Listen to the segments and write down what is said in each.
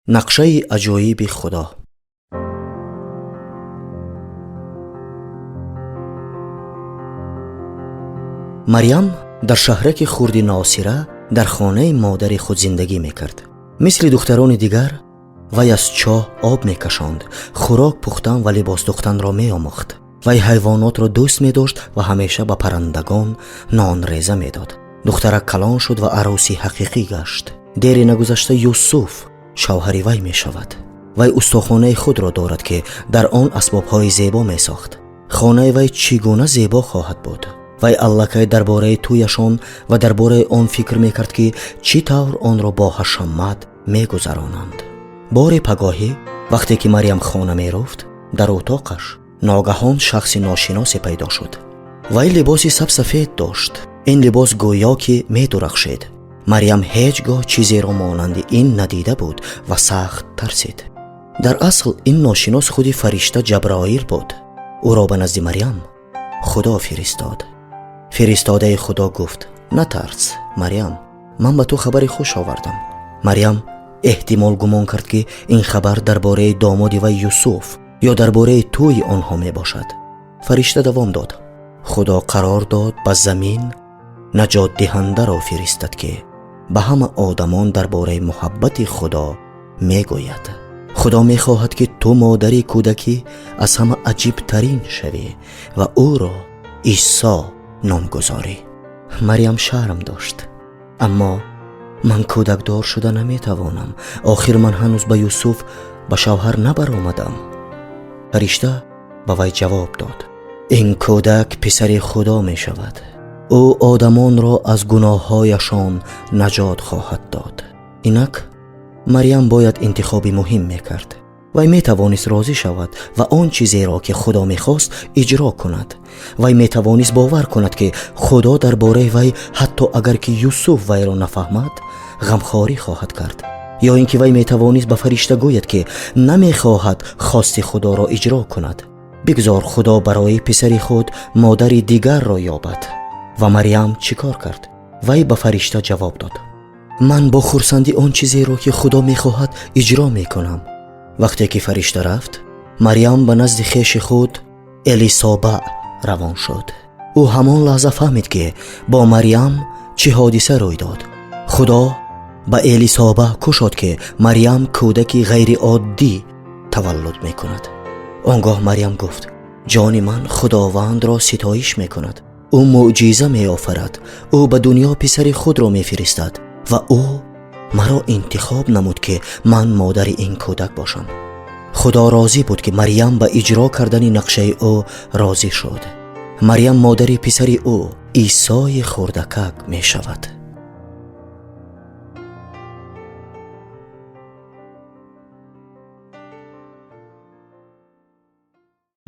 Нақшаи аҷоиби Худо. Марьям дар шаҳраки хурди Носира дар хонаи модари худ зиндагӣ мекард. Мисли духтарони дигар, вай аз чоҳ об мекашонд, хӯрок пухтан ва либос духтанро меомӯхт. Вай ҳайвонотро дӯст медошт ва ҳамеша ба паррандагон нонреза медод. Духтарак калон шуд ва арӯси ҳақиқӣ гашт. Дере нагузашта Юсуф шавҳари вай мешавад. Вай устохонаи худро дорад, ки дар он асбобҳои зебо месохт. Хонаи вай чӣ гуна зебо хоҳад буд! Вай аллакай дар бораи тӯяшон ва дар бораи он фикр мекард, ки чӣ тавр онро бо ҳашамат мегузаронанд. Бори пагоҳӣ, вақте ки Марьям хона мерофт, дар утоқаш ногаҳон шахси ношиносе пайдо шуд. Вай либоси сабсафед дошт. Ин либос гӯё ки медурахшед. Марьям ҳеҷ гоҳ чизеро монанди ин надида буд ва сахт тарсид. Дар асл ин ношинос худи фаришта Ҷаброил буд. Ӯро ба назди Марьям Худо фиристод. Фиристодаи Худо гуфт: «Натарс, Марьям, ман ба ту хабари хуш овардам». Марьям эҳтимол гумон кард, ки ин хабар дар бораи домоди вай Юсуф ё дар бораи тӯи онҳо мебошад. Фаришта давом дод: «Худо қарор дод ба замин наҷотдиҳандаро фиристад, ки ба ҳама одамон дар бораи муҳаббати Худо мегӯяд. Худо мехоҳад, ки ту модари кӯдакӣ аз ҳама аҷибтарин шавӣ ва ӯро Исо номгузорӣ». Марьям шарм дошт. «Аммо ман кӯдакдор шуда наметавонам. Охир ман ҳанӯз ба Юсуф ба шавҳар набаромадам». Фаришта ба вай ҷавоб дод: «Ин кӯдак писари Худо мешавад. Ӯ одамонро аз гуноҳҳояшон наҷот хоҳад дод». Инак Марьям бояд интихоби муҳим мекард. Вай метавонист розӣ шавад ва он чизеро, ки Худо мехост, иҷро кунад. Вай метавонист бовар кунад, ки Худо дар бораи вай, ҳатто агар ки Юсуф вайро нафаҳмад, ғамхорӣ хоҳад кард, ё ин ки вай метавонист ба фаришта гӯяд, ки намехоҳад хости Худоро иҷро кунад. Бигзор Худо барои писари худ модари дигарро ёбад. Ва Марьям чӣ кор кард? Вай ба фаришта ҷавоб дод: «Ман бо хурсандӣ он чизеро, ки Худо мехоҳад, иҷро мекунам». Вақте ки фаришта рафт, Марьям ба назди хеши худ Элисоба равон шуд. Ӯ ҳамон лаҳза фаҳмид, ки бо Марьям чӣ ҳодиса рӯй дод. Худо ба Элисоба кушод, ки Марьям кӯдаки ғайриоддӣ таваллуд мекунад. Он гоҳ Марьям гуфт: «Ҷони ман Худовандро ситоиш мекунад. Ӯ мӯъҷиза меофарад. Ӯ ба дунё писари худро мефиристад ва ӯ маро интихоб намуд, ки ман модари ин кӯдак бошам». Худо розӣ буд, ки Марьям ба иҷро кардани нақшаи ӯ розӣ шуд. Марьям модари писари ӯ, Исои хурдакак, мешавад.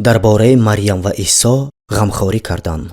Дар бораи Марьям ва Исо ғамхорӣ кардан.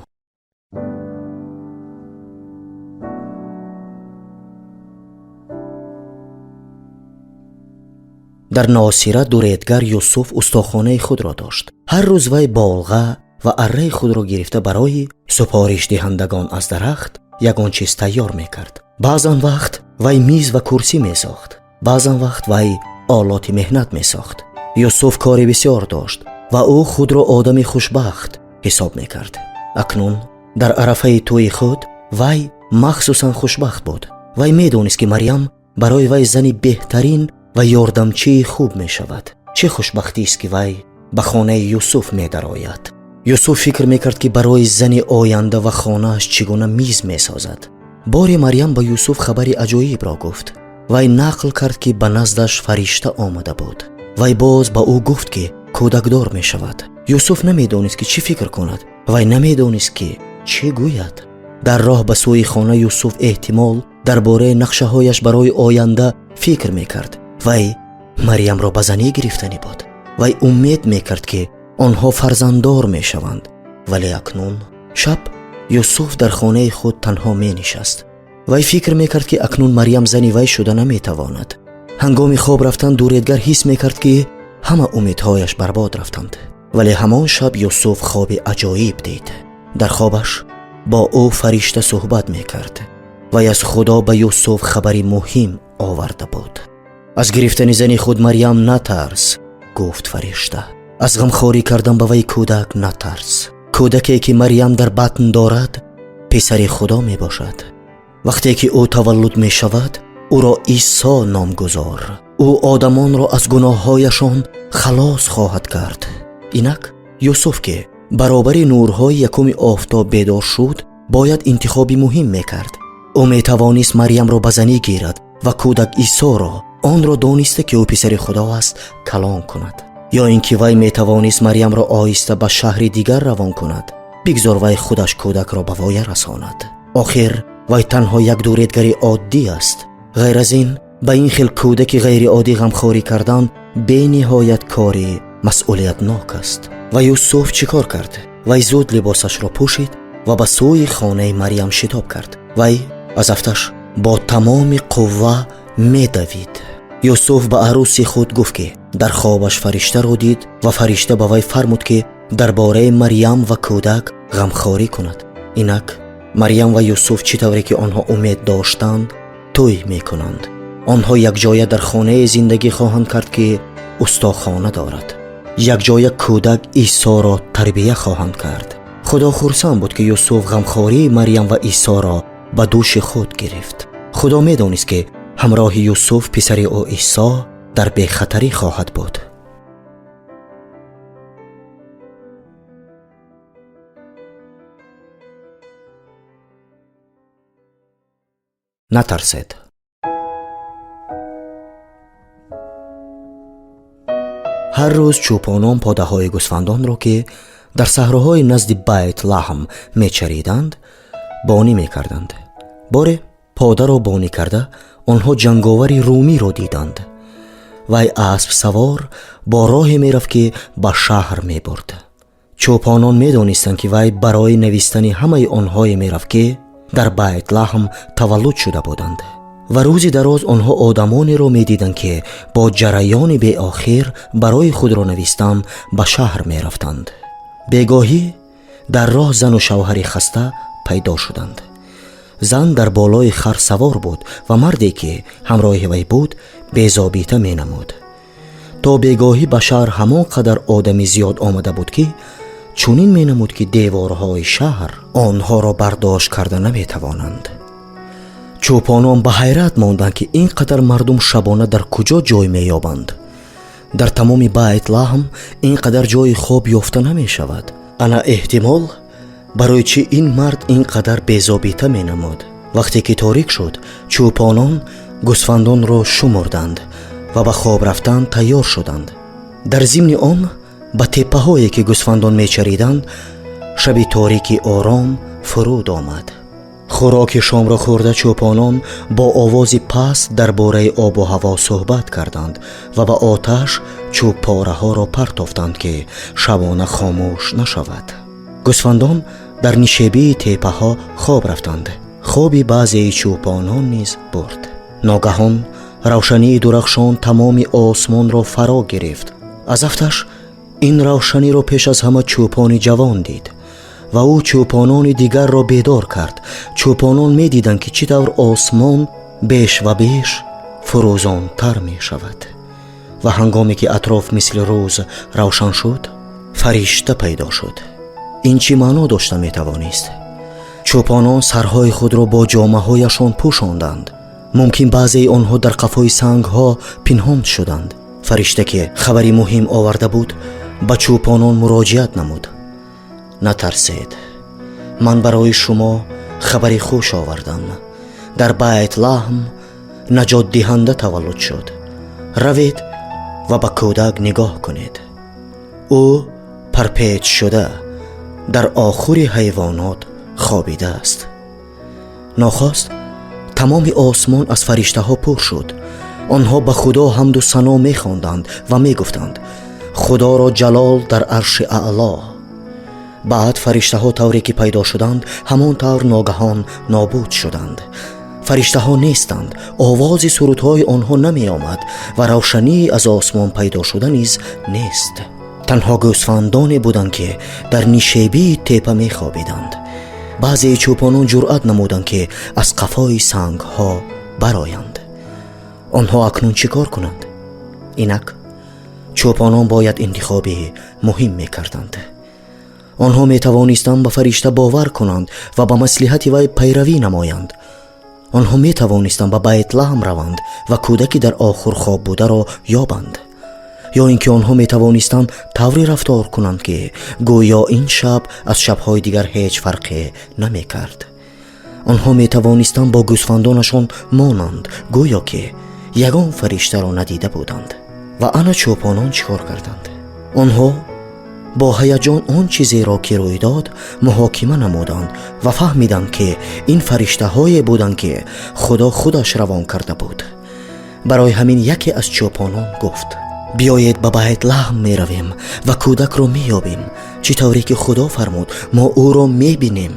Дар Носира дуредгар Юсуф устохонаи худро дошт. Ҳар рӯз вай болға ва арраи худро гирифта, барои супоришдиҳандагон аз дарахт ягон чиз тайёр мекард. Баъзан вақт вай миз ва курсӣ месохт, баъзан вақт вай олоти меҳнат месохт. Юсуф кори бисёр дошт ва ӯ худро одами хушбахт ҳисоб мекард. Акнун дар арафаи тӯи худ вай махсусан хушбахт буд. Вай медонист, ки Марьям барои вай зани беҳтарин ва ёрдамчии хуб мешавад. Чӣ хушбахтист, ки вай ба хонаи Юсуф медарояд! Юсуф фикр мекард, ки барои зани оянда ва хонааш чӣ гуна миз месозад. Боре Марьям ба Юсуф хабари аҷоибро гуфт. Вай нақл кард, ки ба наздаш фаришта омада буд. Вай боз ба ӯ гуфт, ки кӯдакдор мешавад. Юсуф намедонист, ки чӣ фикр кунад. Вай намедонист, ки чӣ гӯяд. Дар роҳ ба сӯи хона Юсуф эҳтимол дар бораи нақшаҳояш барои оянда фикр мекард. Вай Марьямро ба занӣ гирифтанӣ буд. Вай умед мекард, ки онҳо фарзанддор мешаванд. Вале акнун шаб Юсуф дар хонаи худ танҳо менишаст. Вай фикр мекард, ки акнун Марьям зани вай шуда наметавонад. Ҳангоми хоб рафтан дуредгар ҳис мекард, ки ҳама умедҳояш барбод рафтанд. Вале ҳамон шаб Юсуф хоби аҷоиб дид. Дар хобаш бо ӯ фаришта суҳбат мекард. Вай аз Худо ба Юсуф хабари муҳим оварда буд. Аз гирифтани зани худ Марьям натарс, гуфт фаришта. Аз ғамхорӣ кардан ба вай кӯдак натарс. Кӯдаке ки Марьям дар батн дорад, писари Худо мебошад. Вақте ки ӯ таваллуд мешавад, ӯро Исо номгузор. Ӯ одамонро аз гуноҳҳояшон халос хоҳад кард. Инак Юсуф, ки баробари нурҳои якуми офтоб бедор шуд, бояд интихоби муҳим мекард. Ӯ метавонист Марьямро ба занӣ гирад ва кӯдак Исоро, онро дониста ки ӯ писари Худо аст, калон кунад. Ё ин ки вай метавонист Марьямро оҳиста ба шаҳри дигар равон кунад. Бигзор вай худаш кӯдакро ба воя расонад. Охир вай танҳо як дуредгари оддӣ аст. Ғайр аз ин, ба ин хел кӯдаки ғайриоддӣ ғамхорӣ кардан бениҳоят кори масъулиятнок аст. Ва Юсуф чӣ кор кард? Вай зуд либосашро пӯшид ва ба сӯи хонаи Марьям шитоб кард. Вай аз афташ бо тамоми қувва медавид. Юсуф ба арӯси худ гуфт, ки дар хобаш фариштаро дид ва фаришта ба вай фармуд, ки дар бораи Марьям ва кӯдак ғамхорӣ кунад. Инак Марьям ва Юсуф чӣ тавре ки онҳо умед доштанд, тӯй мекунанд. Онҳо якҷоя дар хонае зиндагӣ хоҳанд кард, ки устохона дорад. Якҷоя кӯдак Исоро тарбия хоҳанд кард. Худо хурсанд буд, ки Юсуф ғамхории Марьям ва Исоро ба дӯши худ гирифт. Худо медонист, ки ҳамроҳи Юсуф писари ӯ Исо дар бехатарӣ хоҳад буд. Натарсед. Ҳар рӯз чӯпонон подаҳои гӯсфандонро, ки дар саҳроҳои назди Байт-Лаҳм мечариданд, бонӣ мекарданд. Боре подаро бонӣ карда, онҳо ҷанговари румиро диданд. Вай аспсавор бо роҳе мерафт, ки ба шаҳр мебурд. Чӯпонон медонистанд, ки вай барои навистани ҳамаи онҳое мерафт, ки дар Байт-Лаҳм таваллуд шуда буданд. Ва рӯзи дароз онҳо одамонеро медиданд, ки бо ҷараёни беохир барои худро навистан ба шаҳр мерафтанд. Бегоҳӣ дар роҳ зану шавҳари хаста пайдо шуданд. Зан дар болои хар савор буд ва марде, ки ҳамроҳи вай буд, безобита менамуд. То бегоҳӣ ба шаҳр ҳамон қадар одами зиёд омада буд, ки чунин менамуд, ки деворҳои шаҳр онҳоро бардошт карда наметавонанд. Чӯпонон ба ҳайрат монданд, ки ин қадар мардум шабона дар куҷо ҷой меёбанд. Дар тамоми Байт-Лаҳм ин қадар ҷойи хоб ёфта намешавад. Ана эҳтимол барои чӣ ин мард ин қадар безобита менамуд. Вақте ки торик шуд, чӯпонон гӯсфандонро шумурданд ва ба хоб рафтан тайёр шуданд. Дар зимни он ба теппаҳое, ки гӯсфандон мечариданд, шаби торики ором фуруд омад. Хӯроки шомро хӯрда, чӯпонон бо овози паст дар бораи обу ҳаво суҳбат карданд ва ба оташ чӯбпораҳоро партофтанд, ки шабона хомӯш нашавад. Гӯсфандон дар нишебии теппаҳо хоб рафтанд. Хоби баъзеи чӯпонон низ бурд. Ногаҳон равшании дурахшон тамоми осмонро фаро гирифт. Аз афташ ин равшаниро пеш аз ҳама чӯпони ҷавон дид ва ӯ чӯпонони дигарро бедор кард. Чӯпонон медиданд, ки чӣ тавр осмон беш ва беш фурӯзонтар мешавад. Ва ҳангоме ки атроф мисли рӯз равшан шуд, фаришта пайдо шуд. Ин чӣ маъно дошта метавонист? Чӯпонон сарҳои худро бо ҷомаҳояшон пӯшонданд. Мумкин баъзеи онҳо дар қафои сангҳо пинҳон шуданд. Фаришта, ки хабари муҳим оварда буд, ба чӯпонон муроҷиат намуд. Натарсед, ман барои шумо хабари хуш овардам. Дар Байт-Лаҳм наҷотдиҳанда таваллуд шуд. Равед ва ба кӯдак нигоҳ кунед. Ӯ парпеч шуда дар охури ҳайвонот хобидааст. Нохост тамоми осмон аз фариштаҳо пур шуд. Онҳо ба Худо ҳамду сано мехонданд ва мегуфтанд: Худоро ҷалол дар арши аъло. Баъд фариштаҳо тавре ки пайдо шуданд, ҳамон тавр ногаҳон нобуд шуданд. Фариштаҳо нестанд, овози сурудҳои онҳо намеомад ва равшании аз осмон пайдо шуда низ нест. Танҳо гӯсфандоне буданд, ки дар нишебии тепа мехобиданд. Баъзеи чӯпонон ҷуръат намуданд, ки аз қафои сангҳо бароянд. Онҳо акнун чӣ кор кунанд? Инак чӯпонон бояд интихоби муҳим мекарданд. Онҳо метавонистанд ба фаришта бовар кунанд ва ба маслиҳати вай пайравӣ намоянд. Онҳо метавонистанд ба Байтлаҳм раванд ва кӯдаки дар охур хоб бударо ёбанд, ё ин ки онҳо метавонистанд тавре рафтор кунанд, ки гӯё ин шаб аз шабҳои дигар ҳеҷ фарқе намекард. Онҳо метавонистанд бо гӯсфандонашон монанд, гӯё ки ягон фариштаро надида буданд. Ва ана чӯпонон чӣ кор карданд? Онҳо бо ҳаяҷон он чизеро, ки рӯй дод, муҳокима намуданд ва фаҳмиданд, ки ин фариштаҳое буданд, ки Худо худаш равон карда буд. Барои ҳамин яке аз чӯпонон гуфт: биёед ба Байтлаҳм меравем ва кӯдакро меёбем. Чӣ тавре ки Худо фармуд, мо ӯро мебинем.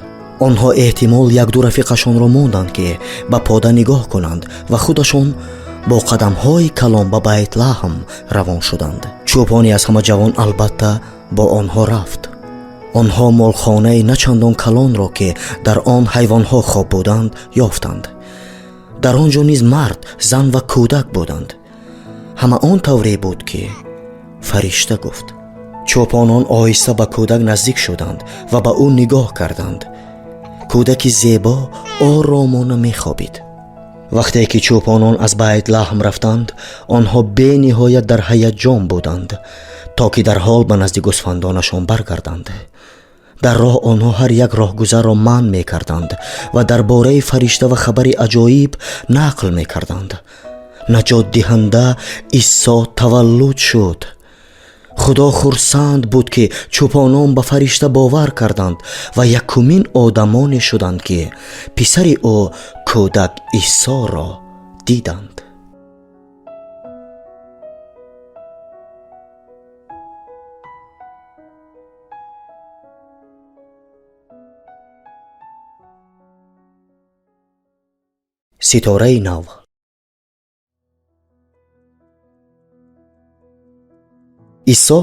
Онҳо эҳтимол якду рафиқашонро монданд, ки ба пода нигоҳ кунанд, ва худашон бо қадамҳои калон ба Байтлаҳм равон шуданд. Чӯпони аз ҳама ҷавон албатта бо онҳо рафт. Онҳо молхонаи на чандон калонро, ки дар он ҳайвонҳо хоб буданд, ёфтанд. Дар он ҷо низ мард, зан ва кӯдак буданд. Ҳама он тавре буд, ки фаришта гуфт. Чӯпонон оҳиста ба кӯдак наздик шуданд ва ба ӯ нигоҳ карданд. Кӯдаки зебо оромона мехобид. Вақте ки чӯпонон аз Байтлаҳм рафтанд, онҳо бениҳоят дар ҳаяҷон буданд, то ки дарҳол ба назди гӯсфандонашон баргарданд. Дар роҳ онҳо ҳар як роҳгузарро манъ мекарданд ва дар бораи фаришта ва хабари аҷоиб нақл мекарданд. Наҷотдиҳанда Исо таваллуд шуд. Худо хурсанд буд, ки чӯпонон ба фаришта бовар карданд ва якумин одамоне шуданд, ки писари ӯ кӯдак Исоро диданд. Ситораи нав. Исо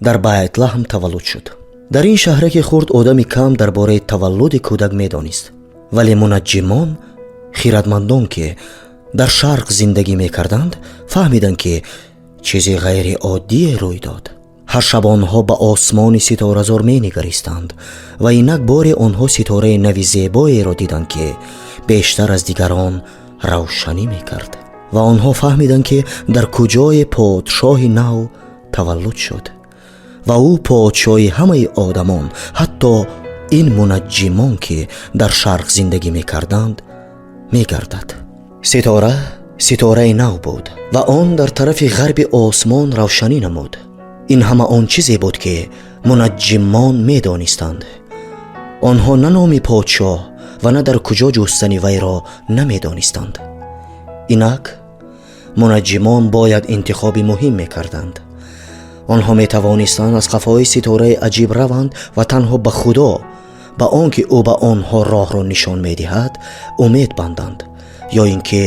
дар Байтлаҳм таваллуд шуд. Дар ин шаҳраки хурд одами кам дар бораи таваллуди кӯдак медонист, вале мунаҷҷимон, хиратмандон, ки дар шарқ зиндагӣ мекарданд, фаҳмиданд, ки чизи ғайриоддие рӯй дод. Ҳар шаб онҳо ба осмони ситоразор менигаристанд ва инак боре онҳо ситораи нави зебоеро диданд, ки бештар аз дигарон равшанӣ мекард, ва онҳо фаҳмиданд, ки дар куҷое подшоҳи нав таваллуд шуд ва ӯ подшоҳи ҳамаи одамон, ҳатто ин мунаҷҷимон, ки дар шарқ зиндагӣ мекарданд, мегардад. Ситора ситораи нав буд ва он дар тарафи ғарби осмон равшанӣ намуд. Ин ҳама он чизе буд, ки мунаҷҷимон медонистанд. Онҳо на номи подшоҳ ва на дар куҷо ҷустани вайро намедонистанд. Инак мунаҷҷимон бояд интихоби муҳим мекарданд. Онҳо метавонистанд аз қафои ситораи аҷиб раванд ва танҳо ба Худо, ба он ки ӯ ба онҳо роҳро нишон медиҳад, умед банданд, ё ин ки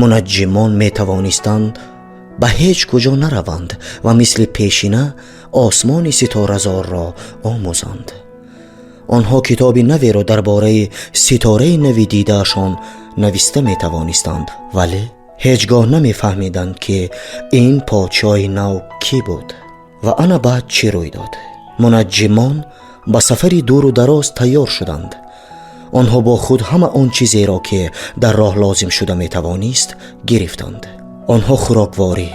мунаҷҷимон метавонистанд ба ҳеҷ куҷо нараванд ва мисли пешина осмони ситоразорро омӯзанд. Онҳо китоби наверо дар бораи ситораи нави дидаашон нависта метавонистанд, вале ҳеҷ гоҳ намефаҳмиданд, ки ин подшоҳи нав кӣ буд. Ва ана баъд чӣ рӯй дод? Мунаҷҷимон ба сафари дуру дароз тайёр шуданд. Онҳо бо худ ҳама он чизеро, ки дар роҳ лозим шуда метавонист, гирифтанд. Онҳо хӯрокворӣ,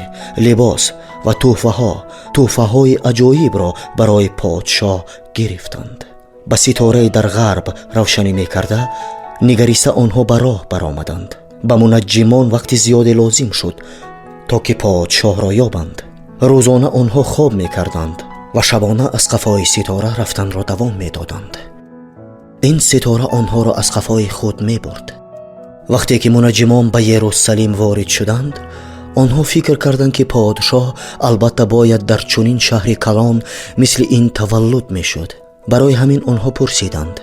либос ва тӯҳфаҳои аҷоибро барои подшоҳ гирифтанд. Ба ситораи дар ғарб равшанӣ мекарда нигариста онҳо ба роҳ баромаданд. Ба мунаҷҷимон вақти зиёде лозим шуд, то ки подшоҳро ёбанд. Рӯзона онҳо хоб мекарданд ва шабона аз қафои ситора рафтанро давом медоданд. Ин ситора онҳоро аз қафои худ мебурд. Вақте ки мунаҷҷимон ба Ерусалим ворид шуданд, онҳо фикр карданд, ки подшоҳ албатта бояд дар чунин шаҳри калон мисли ин таваллуд мешуд. Барои ҳамин онҳо пурсиданд: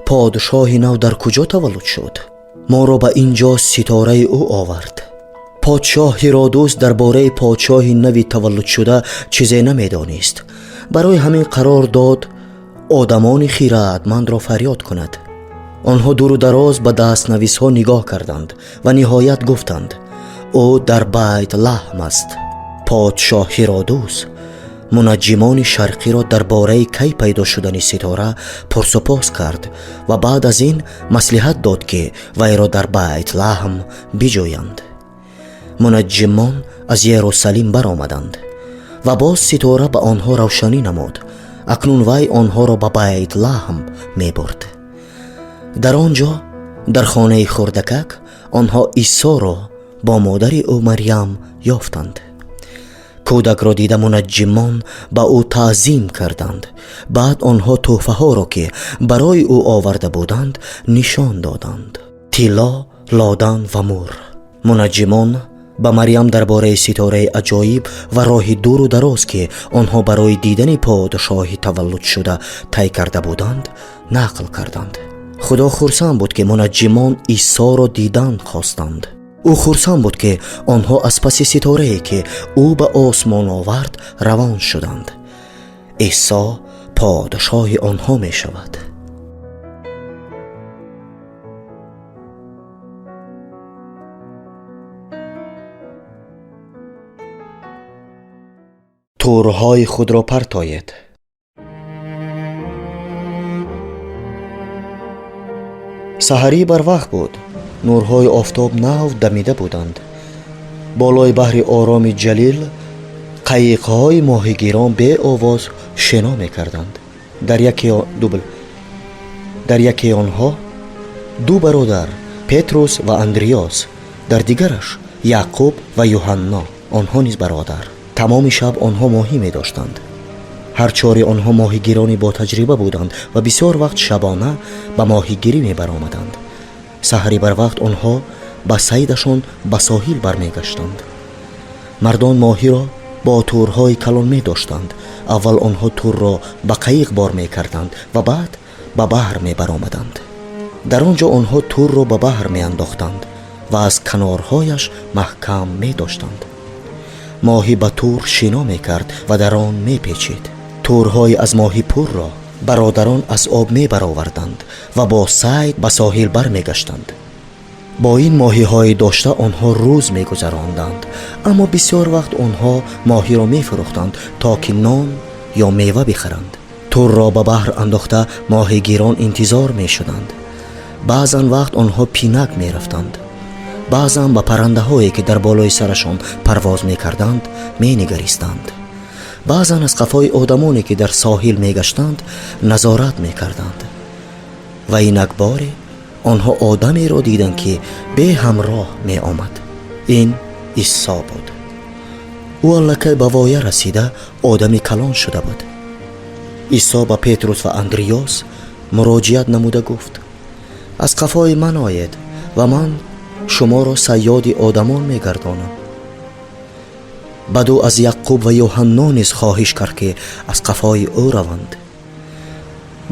подшоҳи нав дар куҷо таваллуд шуд? Моро ба ин ҷо ситораи ӯ овард. Подшоҳ Ҳиродус дар бораи подшоҳи нави таваллудшуда чизе намедонист. Барои ҳамин қарор дод одамони хиратмандро фарёд кунад. Онҳо дуру дароз ба дастнависҳо нигоҳ карданд ва ниҳоят гуфтанд: Ӯ дар Байт-Лаҳм аст. Подшоҳ Ҳиродус мунаҷҷимони шарқиро дар бораи кай пайдо шудани ситора пурсупос кард ва баъд аз ин маслиҳат дод, ки вайро дар Байт-Лаҳм биҷӯянд. Мунаҷҷимон аз Ерусалим баромаданд ва боз ситора ба онҳо равшанӣ намуд. Акнун вай онҳоро ба Байт-Лаҳм мебурд. Дар он ҷо, дар хонаи хурдакак, онҳо Исоро бо модари ӯ Марьям ёфтанд. Кӯдакро дида, мунаҷҷимон ба ӯ таъзим карданд. Баъд онҳо тӯҳфаҳоро, ки барои ӯ оварда буданд, нишон доданд: тилло, лодан ва мур. Мунаҷҷимон ба Марьям дар бораи ситораи аҷоиб ва роҳи дуру дароз, ки онҳо барои дидани подшоҳи таваллудшуда тай карда буданд, нақл карданд. Худо хурсанд буд, ки мунаҷҷимон Исоро дидан хостанд. Ӯ хурсанд буд, ки онҳо аз паси ситорае, ки ӯ ба осмон овард, равон шуданд. Исо подшоҳи онҳо мешавад. Тӯрҳои худро партоед. Саҳарӣ барвақт буд. Нурҳои офтоб нав дамида буданд. Болои баҳри ороми Ҷалил қайиқҳои моҳигирон беовоз шино мекарданд. Дар якеи онҳо ду бародар, Петрус ва Андриёс, дар дигараш Яъқуб ва Юҳанно, онҳо низ бародар. Тамоми шаб онҳо моҳӣ медоштанд. Ҳар чори онҳо моҳигирони ботаҷриба буданд ва бисёр вақт шабона ба моҳигирӣ мебаромаданд. Саҳари барвақт онҳо ба сайдашон ба соҳил бармегаштанд. Мардон моҳиро бо тӯрҳои калон медоштанд. Аввал онҳо тӯрро ба қайиқ бор мекарданд ва баъд ба баҳр мебаромаданд. Дар он ҷо онҳо тӯрро ба баҳр меандохтанд ва аз канорҳояш маҳкам медоштанд. Моҳӣ ба тӯр шино мекард ва дар он мепечид. Тӯрҳои аз моҳӣ пурро бародарон аз об мебароварданд ва бо сайд ба соҳил бармегаштанд. Бо ин моҳиҳои дошта онҳо рӯз мегузаронданд, аммо бисёр вақт онҳо моҳиро мефурӯхтанд, то ки нон ё мева бихаранд. Тӯрро ба баҳр андохта, моҳигирон интизор мешуданд. Баъзан вақт онҳо пинак мерафтанд, баъзан ба паррандаҳое, ки дар болои сарашон парвоз мекарданд, менигаристанд, баъзан аз қафои одамоне, ки дар соҳил мегаштанд, назорат мекарданд. Ва инак боре онҳо одамеро диданд, ки беҳамроҳ меомад. Ин Исо буд. Ӯ аллакай ба воя расида, одами калон шуда буд. Исо ба Петрус ва Андриёс муроҷиат намуда гуфт: «Аз қафои ман оед ва ман шуморо сайёди одамон мегардонам». Баъд ӯ аз Яъқуб ва Юҳанно низ хоҳиш кард, ки аз қафои ӯ раванд.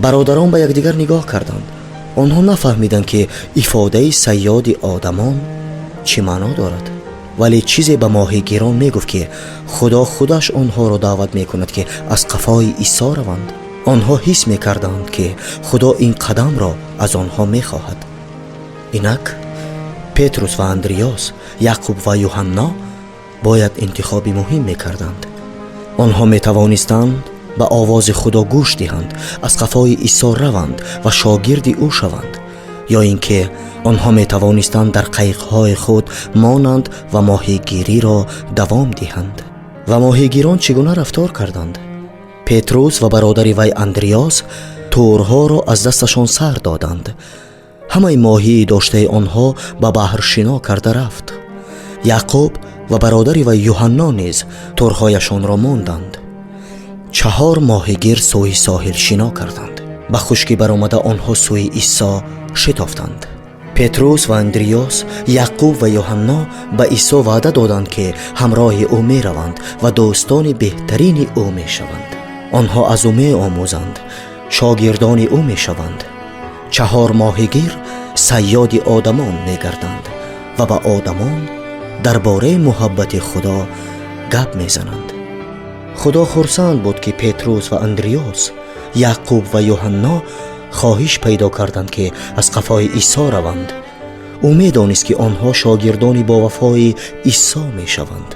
Бародарон ба якдигар нигоҳ карданд. Онҳо нафаҳмиданд, ки ифодаи сайёди одамон чӣ маъно дорад, вале чизе ба моҳигирон мегуфт, ки Худо худаш онҳоро даъват мекунад, ки аз қафои Исо раванд. Онҳо ҳис мекарданд, ки Худо ин қадамро аз онҳо мехоҳад. Инак Петрус ва Андриёс, Яъқуб ва Юҳанно бояд интихоби муҳим мекарданд. Онҳо метавонистанд ба овози Худо гӯш диҳанд, аз қафои Исо раванд ва шогирди ӯ шаванд, ё ин ки онҳо метавонистанд дар қайиқҳои худ монанд ва моҳигириро давом диҳанд. Ва моҳигирон чӣ гуна рафтор карданд? Петрус ва бародари вай Андриёс тӯрҳоро аз дасташон сар доданд. Ҳамаи моҳии доштаи онҳо ба баҳр шино карда рафт. Яъқуб ва бародари вай Юҳанно низ тӯрҳояшонро монданд. Чаҳор моҳигир сӯи соҳил шино карданд. Ба хушкӣ баромада, онҳо сӯи Исо шитофтанд. Петрус ва Андриёс, Яъқуб ва Юҳанно ба Исо ваъда доданд, ки ҳамроҳи ӯ мераванд ва дӯстони беҳтарини ӯ мешаванд. Онҳо аз ӯ меомӯзанд, шогирдони ӯ мешаванд. Чаҳор моҳигир сайёди одамон мегарданд ва ба одамон дар бораи муҳаббати Худо гап мезананд. Худо хурсанд буд, ки Петрус ва Андриёс, Яъқуб ва Юҳанно хоҳиш пайдо карданд, ки аз қафои Исо раванд. Ӯ медонист, ки онҳо шогирдони бовафои Исо мешаванд.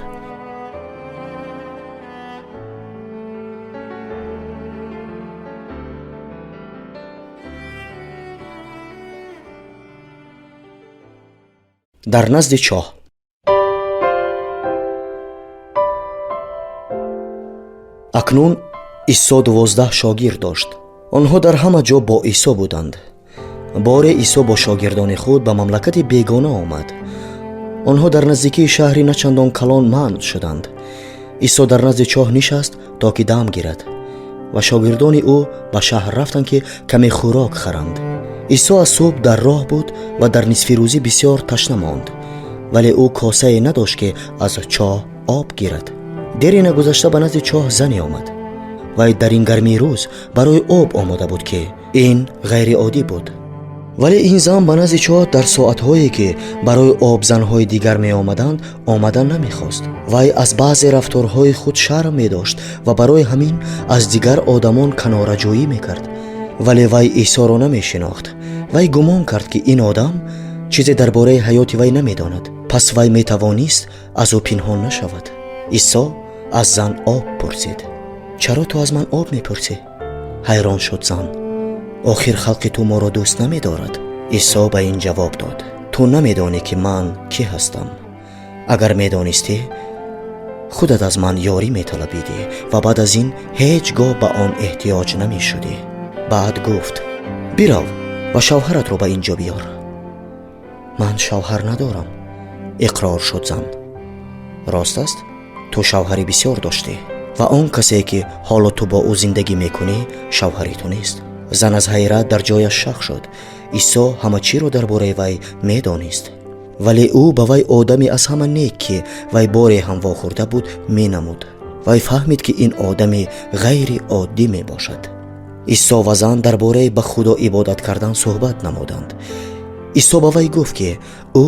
Дар назди чоҳ. Акнун Исо 12 шогирд дошт. Онҳо дар ҳама ҷо бо Исо буданд. Боре Исо бо шогирдони худ ба мамлакати бегона омад. Онҳо дар наздикии шаҳри начандон калон манъ шуданд. Исо дар назди чоҳ нишаст, то ки дам гирад, ва шогирдони ӯ ба шаҳр рафтанд, ки каме хӯрок харанд. Исо аз субҳ дар роҳ буд ва дар нисфирӯзӣ бисёр ташна монд, вале ӯ косае надошт, ки аз чоҳ об гирад. Дере нагузашта ба назди чоҳ зане омад. Вай дар ин гармии рӯз барои об омода буд, ки ин ғайриоддӣ буд. Вале ин зан ба назди чоҳ дар соатҳое, ки барои об занҳои дигар меомаданд, омадан намехост. Вай аз баъзе рафторҳои худ шарм медошт ва барои ҳамин аз дигар одамон канораҷӯӣ мекард. Вале вай Исоро намешинохт. Вай гумон кард, ки ин одам чизе дар бораи ҳаёти вай намедонад, пас вай метавонист аз ӯ пинҳон нашавад. Исо аз зан об пурсид. Чаро ту аз ман об мепурсӣ? Ҳайрон шуд зан. Охир халқи ту моро дӯст намедорад. Исо ба ин ҷавоб дод: ту намедонӣ, ки ман кӣ ҳастам. Агар медонистӣ, худат аз ман ёрӣ металабидӣ ва баъд аз ин ҳеҷ гоҳ ба он эҳтиёҷ намешудӣ. Баъд гуфт: бирав ва шавҳаратро ба ин ҷо биёр. Ман шавҳар надорам, иқрор шуд зан. Рост аст, ту шавҳари бисёр доштӣ ва он касе, ки ҳоло ту бо ӯ зиндагӣ мекунӣ, шавҳари ту нест. Зан аз ҳайрат дар ҷояш шах шуд. Исо ҳама чиро дар бораи вай медонист, вале ӯ ба вай одаме аз ҳама нек, ки вай боре ҳам вохӯрда буд, менамуд. Вай фаҳмид, ки ин одами ғайриоддӣ мебошад. Исо ва зан дар бораи ба Худо ибодат кардан суҳбат намуданд. Исо ба вай гуфт, ки ӯ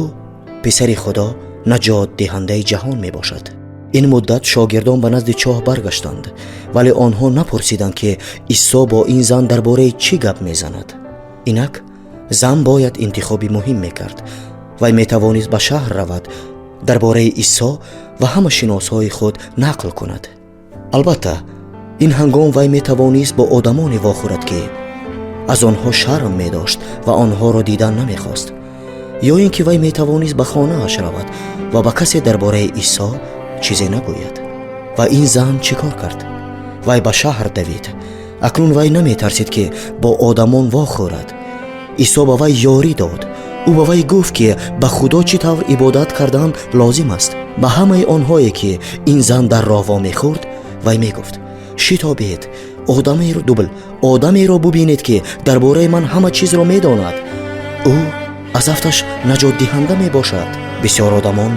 писари Худо, наҷотдиҳандаи ҷаҳон мебошад. Ин муддат шогирдон ба назди чоҳ баргаштанд, вале онҳо напурсиданд, ки Исо бо ин зан дар бораи чӣ гап мезанад. Инак зан бояд интихоби муҳим мекард. Вай метавонист ба шаҳр равад, дар бораи Исо ва ҳама шиносҳои худ нақл кунад. Албатта, ин ҳангом вай метавонист бо одамоне вохӯрад, ки аз онҳо шарм медошт ва онҳоро дидан намехост, ё ин ки вай метавонист ба хонааш равад ва ба касе дар бораи Исо чизе нагӯяд. Ва ин зан чӣ кор кард? Вай ба шаҳр давид. Акнун вай наметарсид, ки бо одамон вохӯрад. Исо ба вай ёрӣ дод. Ӯ ба вай гуфт, ки ба Худо чӣ тавр ибодат кардан лозим аст. Ба ҳамаи онҳое, ки ин зан дар роҳ вомехӯрд, вай мегуфт: шитобед, одамеро бубинед, ки дар бораи ман ҳама чизро медонад. Ӯ аз афташ наҷотдиҳанда мебошад. Бисёр одамон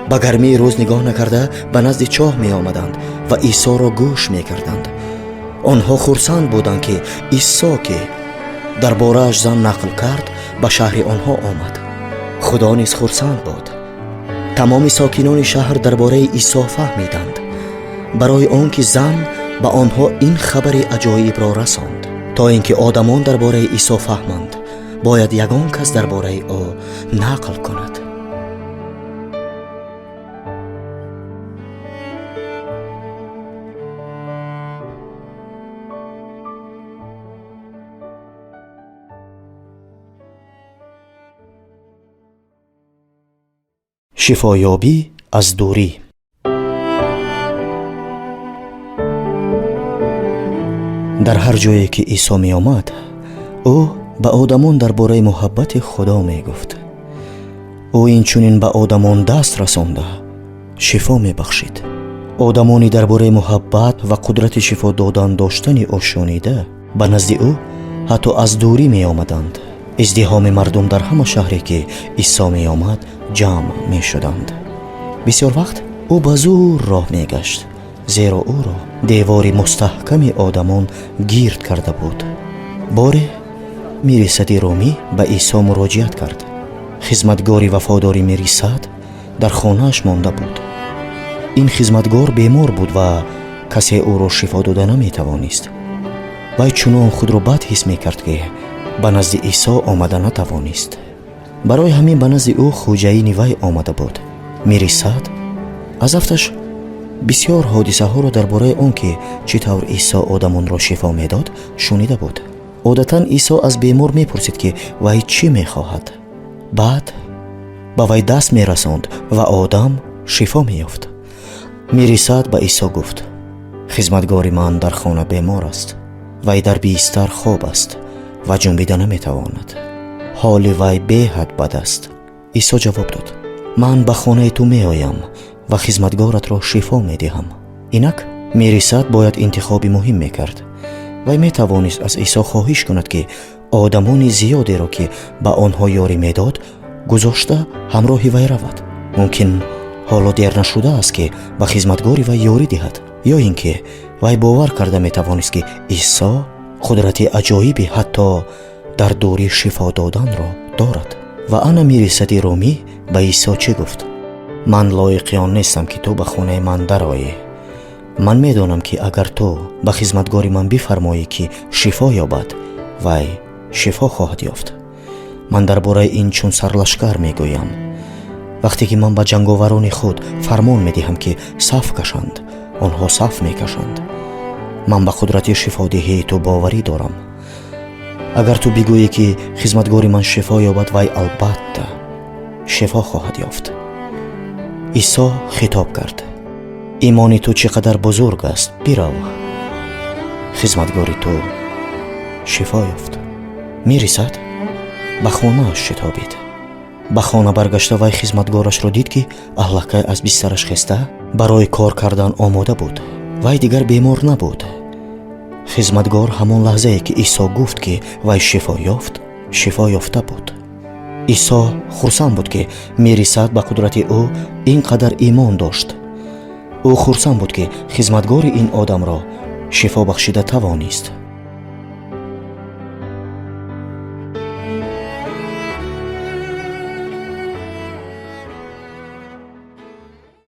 ба гармии рӯз нигоҳ накарда ба назди чоҳ меомаданд ва Исоро гӯш мекарданд. Онҳо хурсанд буданд, ки Исо, ки дар борааш зан нақл кард, ба шаҳри онҳо омад. Худо низ хурсанд буд. Тамоми сокинони шаҳр дар бораи Исо фаҳмиданд, барои он ки зан ба онҳо ин хабари аҷоибро расонд. То ин ки одамон дар бораи Исо фаҳманд, бояд ягон кас дар бораи ӯ нақл кунад. Шифоёбӣ аз дурӣ. Дар ҳар ҷое ки Исо меомад, ӯ ба одамон дар бораи муҳаббати Худо мегуфт. Ӯ инчунин ба одамон даст расонда шифо мебахшид. Одамони дар бораи муҳаббат ва қудрати шифо додан доштани ӯ шунида, ба назди ӯ ҳатто аз дурӣ меомаданд. Издиҳоми мардум дар ҳама шаҳре, ки Исо меомад, ҷамъ мешуданд. Бисёр вақт ӯ ба зӯр роҳ мегашт, зеро ӯро девори мустаҳками одамон гирд карда буд. Боре мирисади румӣ ба Исо муроҷиат кард. Хизматгори вафодори мирисад дар хонааш монда буд. Ин хизматгор бемор буд ва касе ӯро шифо дода наметавонист. Вай чунон худро бад ҳис мекард, ки ба назди Исо омада натавонист. Барои ҳамин ба назди ӯ хӯҷаини вай омада буд. Мири Сад аз афташ бисёр ҳодисаҳоро дар бораи он ки чӣ тавр Исо одамонро шифо медод, шунида буд. Одатан Исо аз бемор мепурсид, ки вай чӣ мехоҳад. Баъд ба вай даст мерасонд ва одам шифо меёфт. Мири Сад ба Исо гуфт: хизматгори ман дар хона бемор аст. Вай дар бистар хоб аст ва ҷунбида наметавонад. Ҳоли вай беҳад бад аст. Исо ҷавоб дод: ман ба хонаи ту меоям ва хизматгоратро шифо медиҳам. Инак мири Сад бояд интихоби муҳим мекард. Вай метавонист аз Исо хоҳиш кунад, ки одамони зиёдеро, ки ба онҳо ёрӣ медод, гузошта ҳамроҳи вай равад. Мумкин ҳоло дер нашудааст, ки ба хизматгори вай ёрӣ диҳад, ё ин ки вай бовар карда метавонист, ки Исо қудрати аҷоиби ҳатто дар дурӣ шифо доданро дорад. Ва ана мири Сади Румӣ ба Исо чӣ гуфт? Ман лоиқи он нестам, ки ту ба хонаи ман дароӣ. Ман медонам, ки агар ту ба хизматгори ман бифармоӣ, ки шифо ёбад, вай шифо хоҳад ёфт. Ман дар бораи ин чун сарлашкар мегӯям. Вақте ки ман ба ҷанговарони худ фармон медиҳам, ки саф кашанд, онҳо саф мекашанд. Ман ба қудрати шифодиҳии ту боварӣ дорам. Агар ту бигӯӣ, ки хизматгори ман шифо ёбад, вай албатта шифо хоҳад ёфт. Исо хитоб кард: имони ту чӣ қадар бузург аст, бирав, хизматгори ту шифо ёфт. Мири Сад ба хонааш шитобид. Ба хона баргашта вай хизматгорашро дид, ки аллакай аз бистараш хеста барои кор кардан омода буд. Вай дигар бемор набуд. Хизматгор ҳамон лаҳзае, ки Исо гуфт, ки вай шифо ёфт, шифо ёфта буд. Исо хурсанд буд, ки мири Сад ба қудрати ӯ ин қадар имон дошт. Ӯ хурсанд буд, ки хизматгори ин одамро шифо бахшида тавонист.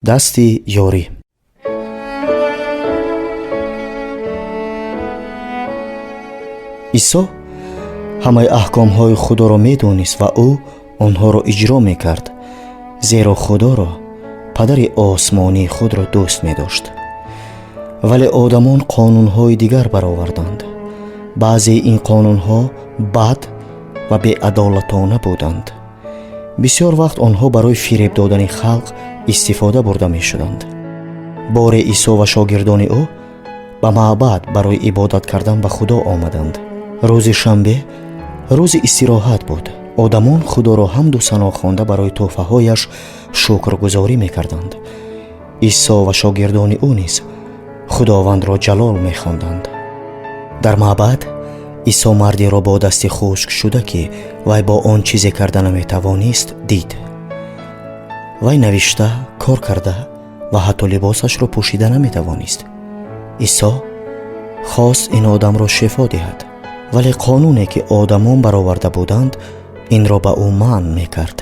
Дасти ёрӣ. Исо ҳамаи аҳкомҳои Худоро медонист ва ӯ онҳоро иҷро мекард, зеро Худоро, падари осмонии худро дӯст медошт. Вале одамон қонунҳои дигар бароварданд. Баъзеи ин қонунҳо бад ва беадолатона буданд. Бисёр вақт онҳо барои фиреб додани халқ истифода бурда мешуданд. Боре Исо ва шогирдони ӯ ба маъбад барои ибодат кардан ба Худо омаданд. Рӯзи шанбе рӯзи истироҳат буд. Одамон Худоро ҳамду сано хонда барои тӯҳфаҳояш шукргузорӣ мекарданд. Исо ва шогирдони ӯ низ Худовандро ҷалол мехонданд. Дар маъбад Исо мардеро бо дасти хушк шуда, ки вай бо он чизе карда наметавонист, дид. Вай навишта, кор карда ва ҳатто либосашро пӯшида наметавонист. Исо хост ин одамро шифо диҳад, вале қонуне, ки одамон бароварда буданд, инро ба ӯ манъ мекард.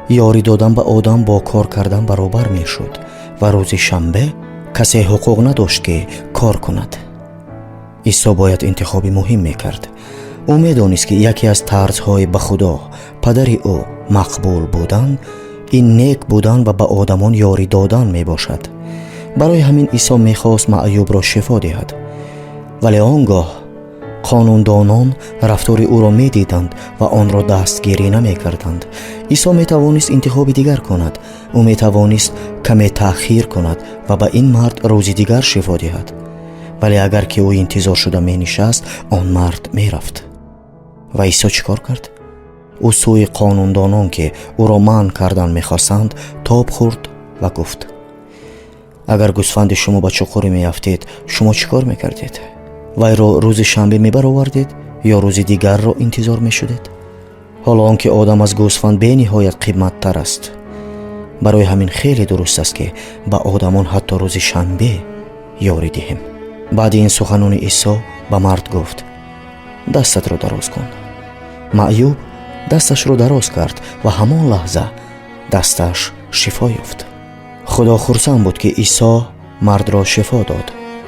Ёрӣ додан ба одам бо кор кардан баробар мешуд ва рӯзи шанбе касе ҳуқуқ надошт, ки кор кунад. Исо бояд интихоби муҳим мекард. Ӯ медонист, ки яке аз тарзҳои ба Худо, падари ӯ, мақбул будан, ин нек будан ва ба одамон ёрӣ додан мебошад. Барои ҳамин Исо мехост маъюбро шифо диҳад. Вале он гоҳ қонундонон рафтори ӯро медиданд ва онро дастгирӣ намекарданд. Исо метавонист интихоби дигар кунад. Ӯ метавонист каме таъхир кунад ва ба ин мард рӯзи дигар шифо диҳад. Вале агар ки ӯ интизор шуда менишаст, он мард мерафт. Ва Исо чӣ кор кард? Ӯ сӯи қонундонон, ки ӯро манъ кардан мехостанд, тоб хӯрд ва гуфт: агар гӯсфанди шумо ба чуқурӣ меафтед, шумо чӣ кор мекардед? Вайро рӯзи шанбе мебаровардед ё рӯзи дигарро интизор мешудед? Ҳоло он ки одам аз гӯсфанд бениҳоят қиматтар аст. Барои ҳамин хеле дуруст аст, ки ба одамон ҳатто рӯзи шанбе ёрӣ диҳем. Баъди ин суханони Исо ба мард гуфт: дастатро дароз кун. Маъюб дасташро дароз кард ва ҳамон лаҳза дасташ шифо ёфт. Худо хурсанд буд, ки Исо мардро шифо дод.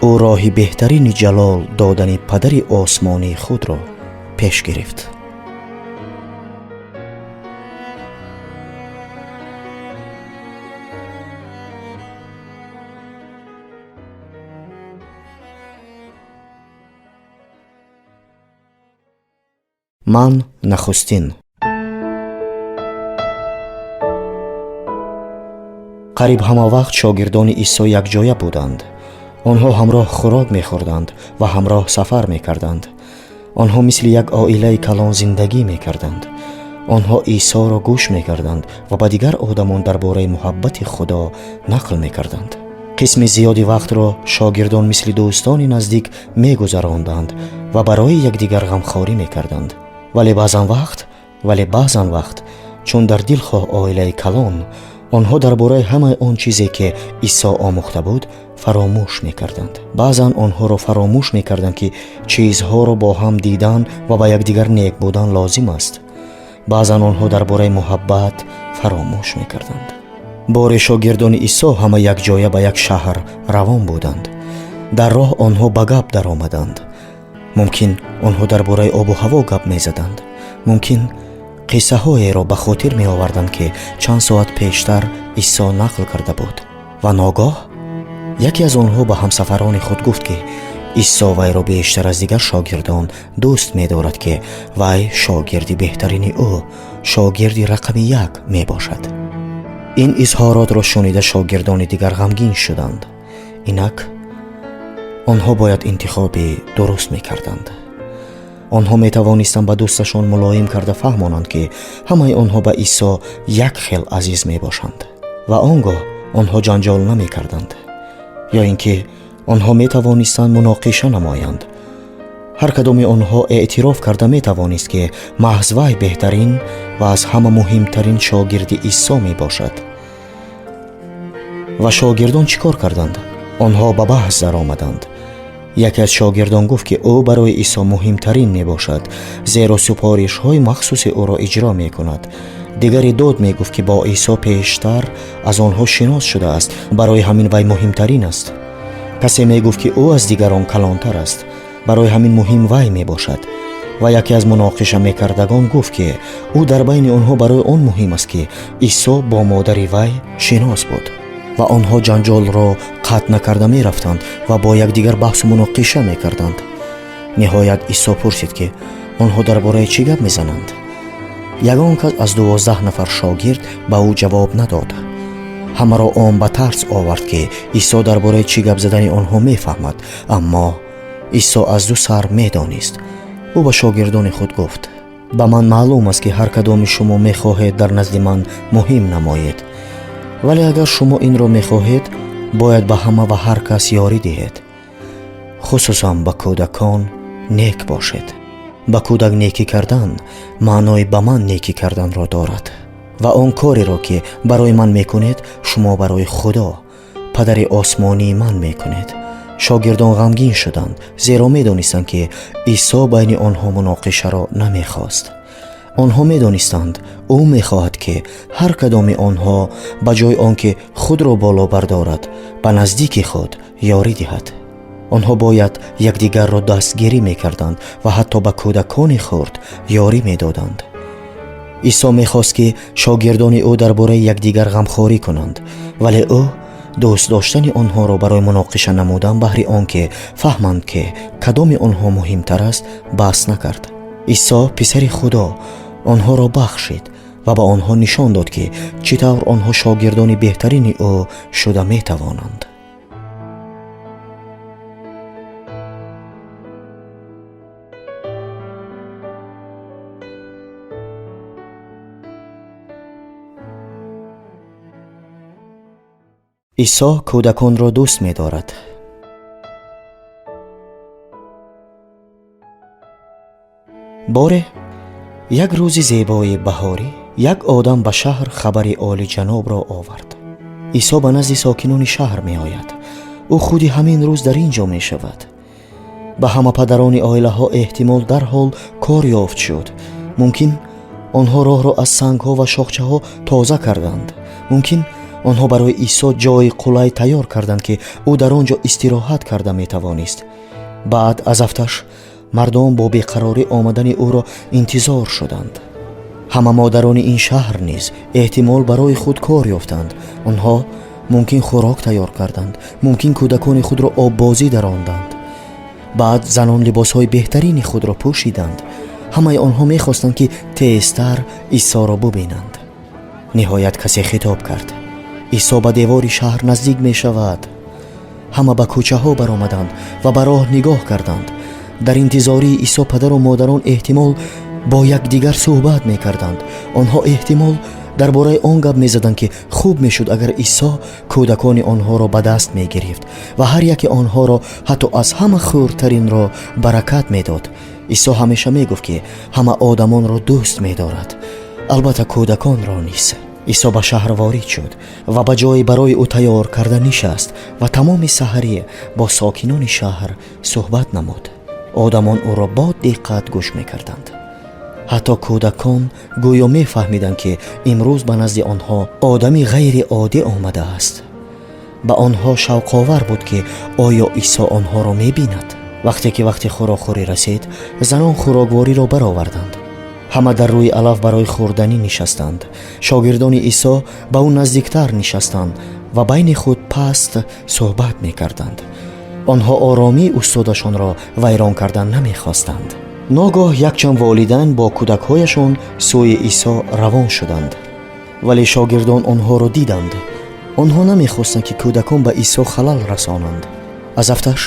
Ӯ роҳи беҳтарини ҷалол додани падари осмонии худро пеш гирифт. Ман нахустин. Қариб ҳама вақт шогирдони Исо якҷоя буданд. Онҳо ҳамроҳ хӯрок мехӯрданд ва ҳамроҳ сафар мекарданд. Онҳо мисли як оилаи калон зиндагӣ мекарданд. Онҳо Исоро гӯш мекарданд ва ба дигар одамон дар бораи муҳаббати Худо нақл мекарданд. Қисми зиёди вақтро шогирдон мисли дӯстони наздик мегузаронданд ва барои якдигар ғамхорӣ мекарданд. Вале баъзан вақт, чун дар дилхоҳ оилаи калон, онҳо дар бораи ҳамаи он чизе, ки Исо омӯхта буд, фаромӯш мекарданд. Баъзан онҳоро фаромӯш мекарданд, ки чизҳоро бо ҳам дидан ва ба якдигар нек будан лозим аст. Баъзан онҳо дар бораи муҳаббат фаромӯш мекарданд. Боре шогирдони Исо ҳама якҷоя ба як шаҳр равон буданд. Дар роҳ онҳо ба гап даромаданд. Мумкин, онҳо дар бораи обу ҳаво гап мезаданд. Мумкин, қиссаҳоеро ба хотир меоварданд, ки чанд соат пештар Исо нақл карда буд. Ва ногоҳ яке аз онҳо ба ҳамсафарони худ гуфт, ки Исо вайро бештар аз дигар шогирдон дӯст медорад, ки вай шогирди беҳтарини ӯ, шогирди рақами як мебошад. Ин изҳоротро шунида, шогирдони дигар ғамгин шуданд. Инак онҳо бояд интихоби дуруст мекарданд. Онҳо метавонистанд ба дӯсташон мулоим карда фаҳмонанд, ки ҳамаи онҳо ба Исо як хел азиз мебошанд, ва он гоҳ онҳо ҷанҷол намекарданд. Ё ин ки онҳо метавонистанд муноқиша намоянд. Ҳар кадоми онҳо эътироф карда метавонист, ки маҳз вай беҳтарин ва аз ҳама муҳимтарин шогирди Исо мебошад. Ва шогирдон чӣ кор карданд? Онҳо ба баҳс даромаданд. Яке аз шогирдон гуфт, ки ӯ барои Исо муҳимтарин мебошад, зеро супоришҳои махсуси ӯро иҷро мекунад. Дигаре дод мегуфт, ки бо Исо пештар аз онҳо шинос шудааст, барои ҳамин вай муҳимтарин аст. Касе мегуфт, ки ӯ аз дигарон калонтар аст, барои ҳамин муҳим вай мебошад. Ва яке аз муноқиша мекардагон гуфт, ки ӯ дар байни онҳо барои он муҳим аст, ки Исо бо модари вай шинос буд. Ва онҳо ҷанҷолро қатъ накарда мерафтанд ва бо якдигар баҳсу муноқиша мекарданд. Ниҳоят Исо пурсид, ки онҳо дар бораи чӣ гап мезананд. Ягон кас аз 12 нафар шогирд ба ӯ ҷавоб надод. Ҳамаро он ба тарс овард, ки Исо дар бораи чӣ гап задани онҳо мефаҳмад. Аммо Исо аз ду сар медонист. Ӯ ба шогирдони худ гуфт: «Ба ман маълум аст, ки ҳар кадоми шумо мехоҳед дар назди ман муҳим намоед, вале агар шумо инро мехоҳед, бояд ба ҳама ва ҳар кас ёрӣ диҳед, хусусан ба кӯдакон нек бошед. Ба кӯдак некӣ кардан маънои ба ман некӣ карданро дорад, ва он кореро, ки барои ман мекунед, шумо барои Худо, падари осмонии ман, мекунед». Шогирдон ғамгин шуданд, зеро медонистанд, ки Исо байни онҳо муноқишаро намехост. Онҳо медонистанд, ӯ мехоҳад, ки ҳар кадоми онҳо ба ҷои он ки худро боло бардорад, ба наздики худ ёрӣ диҳад. Онҳо бояд якдигарро дастгирӣ мекарданд ва ҳатто ба кӯдакони хурд ёрӣ медоданд. Исо мехост, ки шогирдони ӯ дар бораи якдигар ғамхорӣ кунанд, вале ӯ дӯст доштани онҳоро барои муноқиша намудан, баҳри он ки фаҳманд, ки кадоми онҳо муҳимтар аст, баҳс накард. Исо, писари Худо, онҳоро бахшид ва ба онҳо нишон дод, ки чӣ тавр онҳо шогирдони беҳтарини ӯ шуда метавонанд. Исо кӯдаконро дӯст медорад. Боре як рӯзи зебои баҳорӣ як одам ба шаҳр хабари олиҷанобро овард: Исо ба назди сокинони шаҳр меояд, ӯ худи ҳамин рӯз дар ин ҷо мешавад. Ба ҳама падарони оилаҳо эҳтимол дарҳол кор ёфт шуд. Мумкин, онҳо роҳро аз сангҳо ва шохчаҳо тоза карданд. Мумкин, онҳо барои Исо ҷойи қулай тайёр карданд, ки ӯ дар он ҷо истироҳат карда метавонист. Баъд аз афташ мардум бо беқарорӣ омадани ӯро интизор шуданд. Ҳама модарони ин шаҳр низ эҳтимол барои худ кор ёфтанд. Онҳо мумкин хӯрок тайёр карданд, мумкин кӯдакони худро оббозӣ даронданд. Баъд занон либосҳои беҳтарини худро пӯшиданд. Ҳамаи онҳо мехостанд, ки тезтар Исоро бубинанд. Ниҳоят касе хитоб кард: Исо ба девори шаҳр наздик мешавад. Ҳама ба кӯчаҳо баромаданд ва ба роҳ нигоҳ карданд. Дар интизории Исо падару модарон эҳтимол бо якдигар суҳбат мекарданд. Онҳо эҳтимол дар бораи он гап мезаданд, ки хуб мешуд, агар Исо кӯдакони онҳоро ба даст мегирифт ва ҳар яке онҳоро, ҳатто аз ҳама хурдтаринро, баракат медод. Исо ҳамеша мегуфт, ки ҳама одамонро дӯст медорад, албатта кӯдаконро низ. Исо ба шаҳр ворид шуд ва ба ҷое барои ӯ тайёр карда нишаст ва тамоми саҳарӣ бо сокинони шаҳр суҳбат намуд. Одамон ӯро бо диққат гӯш мекарданд. Ҳатто кӯдакон гӯё мефаҳмиданд, ки имрӯз ба назди онҳо одами ғайриоддӣ омадааст. Ба онҳо шавқовар буд, ки оё Исо онҳоро мебинад. Вақте ки вақти хӯрокхӯрӣ расид, занон хӯроквориро бароварданд. Ҳама дар рӯи алаф барои хӯрданӣ нишастанд. Шогирдони Исо ба ӯ наздиктар нишастанд ва байни худ паст суҳбат мекарданд. Онҳо оромии устодашонро вайрон кардан намехостанд. Ногоҳ якчанд волидайн бо кӯдакҳояшон сӯи Исо равон шуданд, вале шогирдон онҳоро диданд. Онҳо намехостанд, ки кӯдакон ба Исо халал расонанд. Аз афташ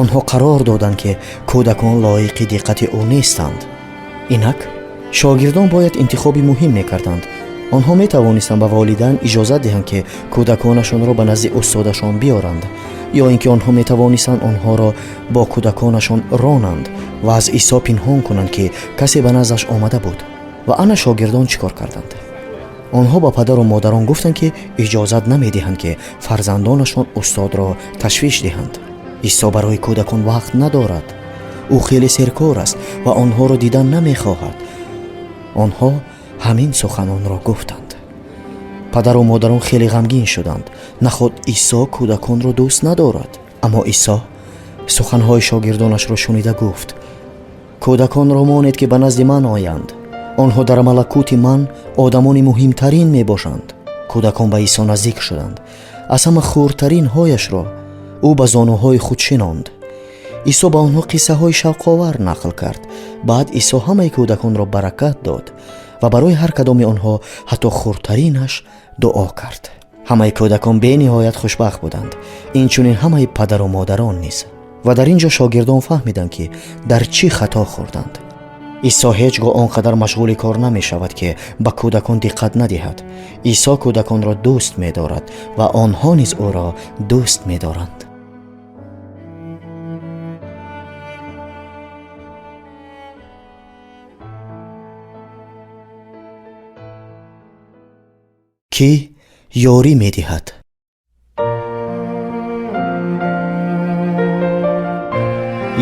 онҳо қарор доданд, ки кӯдакон лоиқи диққати ӯ нестанд. Инак шогирдон бояд интихоби муҳим мекарданд. Онҳо метавонистанд ба волидайн иҷозат диҳанд, ки кӯдаконашонро ба назди устодашон биёранд, ё ин ки онҳо метавонистанд онҳоро бо кӯдаконашон ронанд ва аз Исо пинҳон кунанд, ки касе ба наздаш омада буд. Ва ана шогирдон чӣ кор карданд? Онҳо ба падару модарон гуфтанд, ки иҷозат намедиҳанд, ки фарзандонашон устодро ташвиш диҳанд. Исо барои кӯдакон вақт надорад. Ӯ хеле серкор аст ва онҳоро дидан намехоҳад. Онҳо ҳамин суханонро гуфтанд. Падару модарон хеле ғамгин шуданд. Наход Исо кӯдаконро дӯст надорад? Аммо Исо суханҳои шогирдонашро шунида гуфт: кӯдаконро монед, ки ба назди ман оянд. Онҳо дар малакути ман одамони муҳимтарин мебошанд. Кӯдакон ба Исо наздик шуданд. Аз ҳама хурдтаринҳояшро ӯ ба зонуҳои худ шинонд. Исо ба онҳо қиссаҳои шавқовар нақл кард. Баъд Исо ҳамаи кӯдаконро баракат дод ва барои ҳар кадоми онҳо, ҳатто хурдтаринаш, дуо кард. Ҳамаи кӯдакон бениҳоят хушбахт буданд, инчунин ҳамаи падару модарон низ. Ва дар ин ҷо шогирдон фаҳмиданд, ки дар чӣ хато хӯрданд. Исо ҳеҷ гоҳ он қадар машғули кор намешавад, ки ба кӯдакон диққат надиҳад. Исо кӯдаконро дӯст медорад ва онҳо низ ӯро дӯст медоранд. Кӣ ёрӣ медиҳад?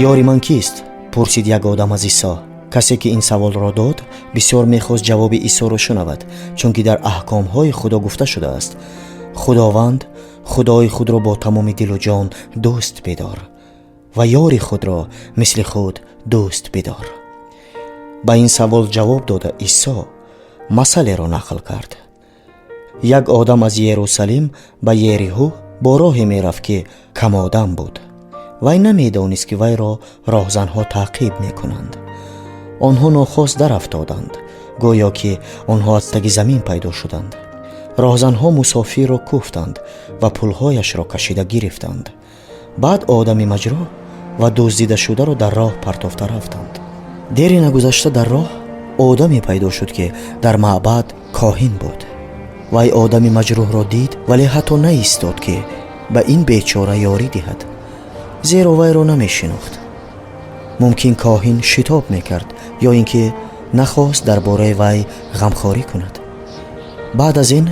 Ёри ман кист? Пурсид як одам аз Исо. Касе, ки ин саволро дод, бисёр мехост ҷавоби Исоро шунавад, чунки дар аҳкомҳои Худо гуфта шудааст: Худованд Худои худро бо тамоми дилу ҷон дӯст бидор ва ёри худро мисли худ дӯст бидор. Ба ин савол ҷавоб дода, Исо масалеро нақл кард. Як одам аз Ерусалим ба Ериҳу бо роҳе мерафт, ки камодам буд. Вай намедонист, ки вайро роҳзанҳо таъқиб мекунанд. Онҳо нохост дарафтоданд, гӯё ки онҳо аз таги замин пайдо шуданд. Роҳзанҳо мусофирро кӯфтанд ва пулҳояшро кашида гирифтанд. Баъд одами маҷрӯҳ ва дуздидашударо дар роҳ партофта рафтанд. Дери нагузашта дар роҳ одаме пайдо шуд, ки дар маъбад коҳин буд. Вай одами маҷрӯҳро дид, вале ҳатто наистод, ки ба ин бечора ёрӣ диҳад, зеро вайро намешинохт. Мумкин коҳин шитоб мекард ё ин ки нахост дар бораи вай ғамхорӣ кунад. Баъд аз ин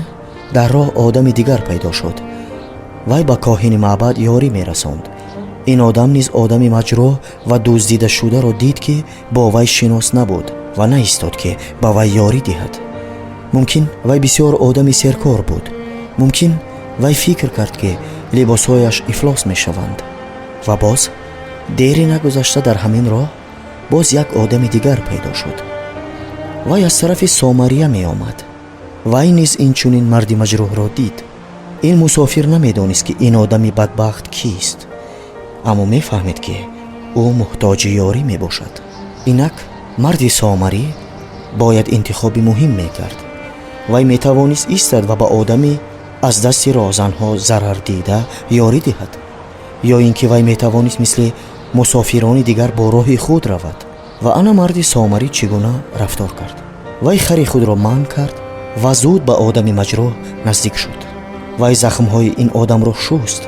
дар роҳ одами дигар пайдо шуд. Вай ба коҳини маъбад ёрӣ мерасонд. Ин одам низ одами маҷрӯҳ ва дуздидашударо дид, ки бо вай шинос набуд ва наистод, ки ба вай ёрӣ диҳад. Мумкин вай бисёр одами серкор буд. Мумкин вай фикр кард, ки либосҳояш ифлос мешаванд. Ва боз дери нагузашта дар ҳамин роҳ боз як одами дигар пайдо шуд. Вай аз тарафи Сомария меомад. Вай низ инчунин марди маҷрӯҳро дид. Ин мусофир намедонист, ки ин одами бадбахт кист, аммо мефаҳмид, ки ӯ муҳтоҷи ёрӣ мебошад. Инак Марди сомарӣ бояд интихоби муҳим мекард. Вай метавонист истад ва ба одами аз дасти роҳзанҳо зарар дида ёрӣ диҳад, ё ин ки вай метавонист мисли мусофирони дигар бо роҳи худ равад. Ва ана марди сомарӣ чӣ гуна рафтор кард. Вай хари худро манъ кард ва зуд ба одами маҷрӯҳ наздик шуд. Вай захмҳои ин одамро шуст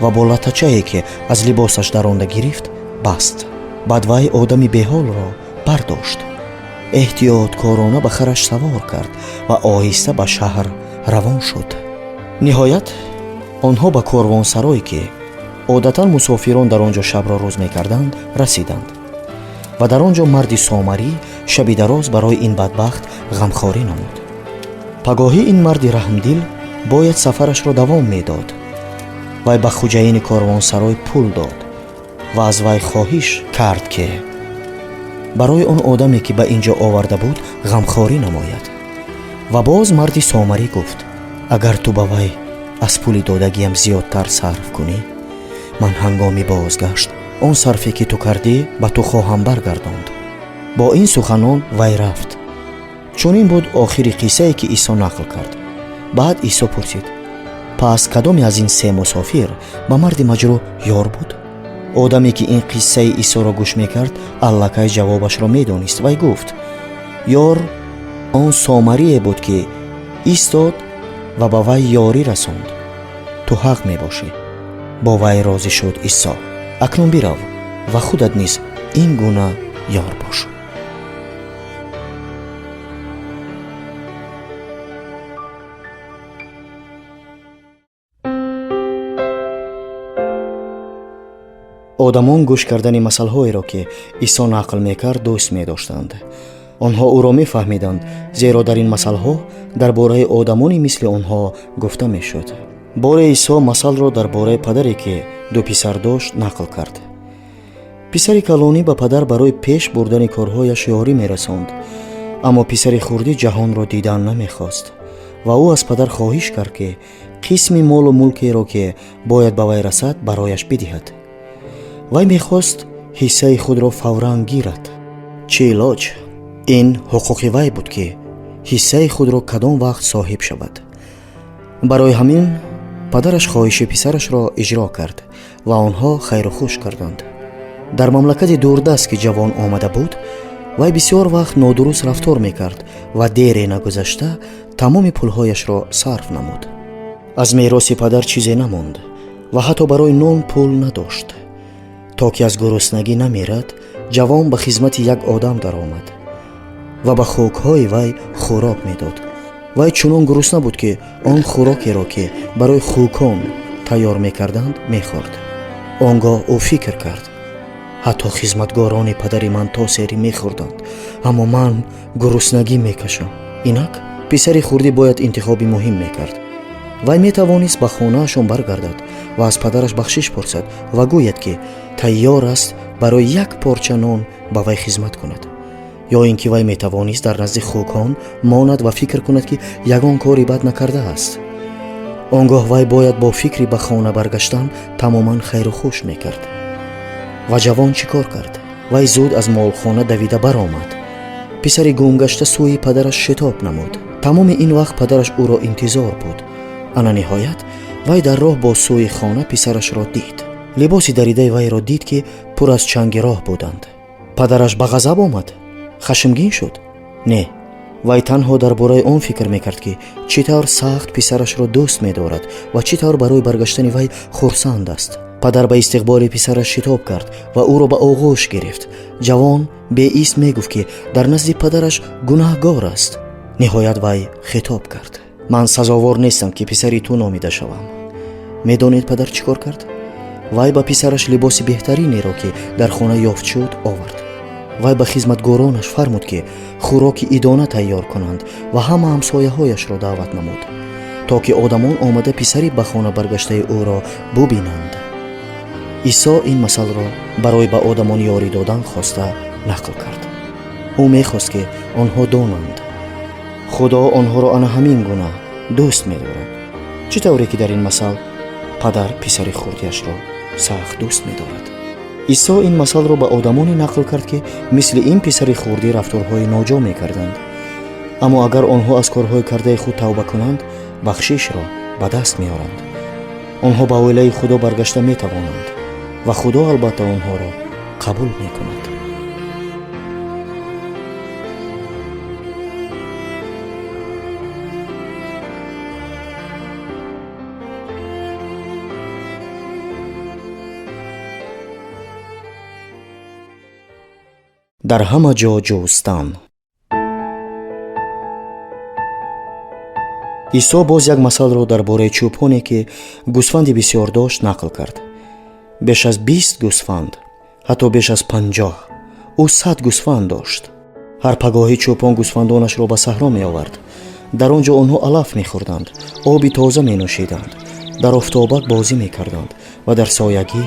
ва бо латачае, ки аз либосаш даронда гирифт, баст. Баъд вай одами беҳолро бардошт, эҳтиёткорона ба хараш савор кард ва оҳиста ба шаҳр равон шуд. Ниҳоят онҳо ба корвонсарое, ки одатан мусофирон дар он ҷо шабро рӯз мекарданд, расиданд ва дар он ҷо марди сомарӣ шаби дароз барои ин бадбахт ғамхорӣ намуд. Пагоҳӣ ин марди раҳмдил бояд сафарашро давом медод. Вай ба хуҷаини корвонсарой пул дод ва аз вай хоҳиш кард, ки барои он одаме, ки ба ин ҷо оварда буд, ғамхорӣ намояд. Ва боз марди сомарӣ гуфт: агар ту ба вай аз пули додагиам зиёдтар сарф кунӣ, ман ҳангоми бозгашт он сарфе, ки ту кардӣ, ба ту хоҳам баргардонд. Бо ин суханон вай рафт. Чунин буд охири қиссае, ки Исо нақл кард. Баъд Исо пурсид: пас кадоме аз ин се мусофир ба марди маҷрӯҳ ёр буд? Одаме, ки ин қиссаи Исоро гӯш мекард, аллакай ҷавобашро медонист. Вай гуфт: ёр он сомарие буд, ки истод ва ба вай ёрӣ расонд. Ту ҳақ мебошӣ, бо вай розӣ шуд Исо. Акнун бирав ва худат низ ин гуна ёр бош. Одамон гӯш кардани масъалҳоеро, ки Исо нақл мекард, дӯст медоштанд. Онҳо ӯро мефаҳмиданд, зеро дар ин масъалҳо дар бораи одамони мисли онҳо гуфта мешуд. Боре Исо масъалро дар бораи падаре, ки ду писар дошт, нақл кард. Писари калонӣ ба падар барои пеш бурдани корҳояш ёрӣ мерасонд, аммо писари хурдӣ ҷаҳонро дидан намехост ва ӯ аз падар хоҳиш кард, ки қисми молу мулкеро, ки бояд ба вай расад, барояш бидиҳад. Вай мехост ҳиссаи худро фавран гирад. Чӣ илоҷ? Ин ҳуқуқи вай буд, ки ҳиссаи худро кадом вақт соҳиб шавад. Барои ҳамин падараш хоҳиши писарашро иҷро кард ва онҳо хайру хуш карданд. Дар мамлакати дурдаст, ки ҷавон омада буд, вай бисёр вақт нодуруст рафтор мекард ва дере нагузашта тамоми пулҳояшро сарф намуд. Аз мероси падар чизе намонд ва ҳатто барои нон пул надошт. То ки аз гуруснагӣ намирад, ҷавон ба хизмати як одам даромад ва ба хӯкҳои вай хӯрок медод. Вай чунон гурусна буд, ки он хӯрокеро, ки барои хӯкон тайёр мекарданд, мехӯрд. Он гоҳ ӯ фикр кард: ҳатто хизматгорони падари ман то серӣ мехӯрданд, аммо ман гуруснагӣ мекашам. Инак писари хурдӣ бояд интихоби муҳим мекард. Вай метавонист ба хонаашон баргардад ва аз падараш бахшиш пурсад ва гӯяд, ки тайёр аст барои як порча нон ба вай хизмат кунад, ё ин ки вай метавонист дар назди хӯкон монад ва фикр кунад, ки ягон кори бад накардааст. Он гоҳ вай бояд бо фикри ба хона баргаштан тамоман хайру хуш мекард. Ва ҷавон чӣ кор кард? Вай зуд аз молхона давида баромад. Писари гумгашта сӯи падараш шитоб намуд. Тамоми ин вақт падараш ӯро интизор буд. Ана ниҳоят вай дар роҳ бо сӯи хона писарашро дид. Либоси даридаи вайро дид, ки пур аз чанги роҳ буданд. Падараш ба ғазаб омад, хашмгин шуд. Не, вай танҳо дар бораи он фикр мекард, ки чӣ тавр сахт писарашро дӯст медорад ва чӣ тавр барои баргаштани вай хурсанд аст. Падар ба истиқболи писараш шитоб кард ва ӯро ба оғӯш гирифт. Ҷавон беист мегуфт, ки дар назди падараш гунаҳгор аст. Ниҳоят вай хитоб кард: ман сазовор нестам, ки писари ту номида шавам. Медонед, падар чӣ кор кард? Вай ба писараш либоси беҳтаринеро, ки дар хона ёфт шуд, овард. Вай ба хизматгоронаш фармуд, ки хӯроки идона тайёр кунанд ва ҳама ҳамсояҳояшро даъват намуд, то ки одамон омада писари ба хона баргаштаи ӯро бубинанд. Исо ин масъалро барои ба одамон ёрӣ додан хоста нақл кард. Ӯ мехост, ки онҳо донанд, Худо онҳоро ана ҳамин гуна дӯст медорад, чӣ тавре ки дар ин масъал падар писари хурдиашро сахт дӯст медорад. Исо ин масалро ба одамоне нақл кард, ки мисли ин писари хурдӣ рафторҳои ноҷо мекарданд. Аммо агар онҳо аз корҳои кардаи худ тавба кунанд, бахшишро ба даст меоранд. Онҳо ба оилаи Худо баргашта метавонанд ва Худо албатта онҳоро қабул мекунад. Дар ҳама ҷо ҷустан. Исо боз як масалро дар бораи чӯпоне, ки гӯсфанди бисёр дошт, нақл кард. Беш аз 20 гӯсфанд, ҳатто беш аз 50. Ӯ 100 гӯсфанд дошт. Ҳар пагоҳӣ чӯпон гӯсфандонашро ба саҳро меовард. Дар он ҷо онҳо алаф мехӯрданд, оби тоза менӯшиданд, дар офтобак бозӣ мекарданд ва дар соягӣ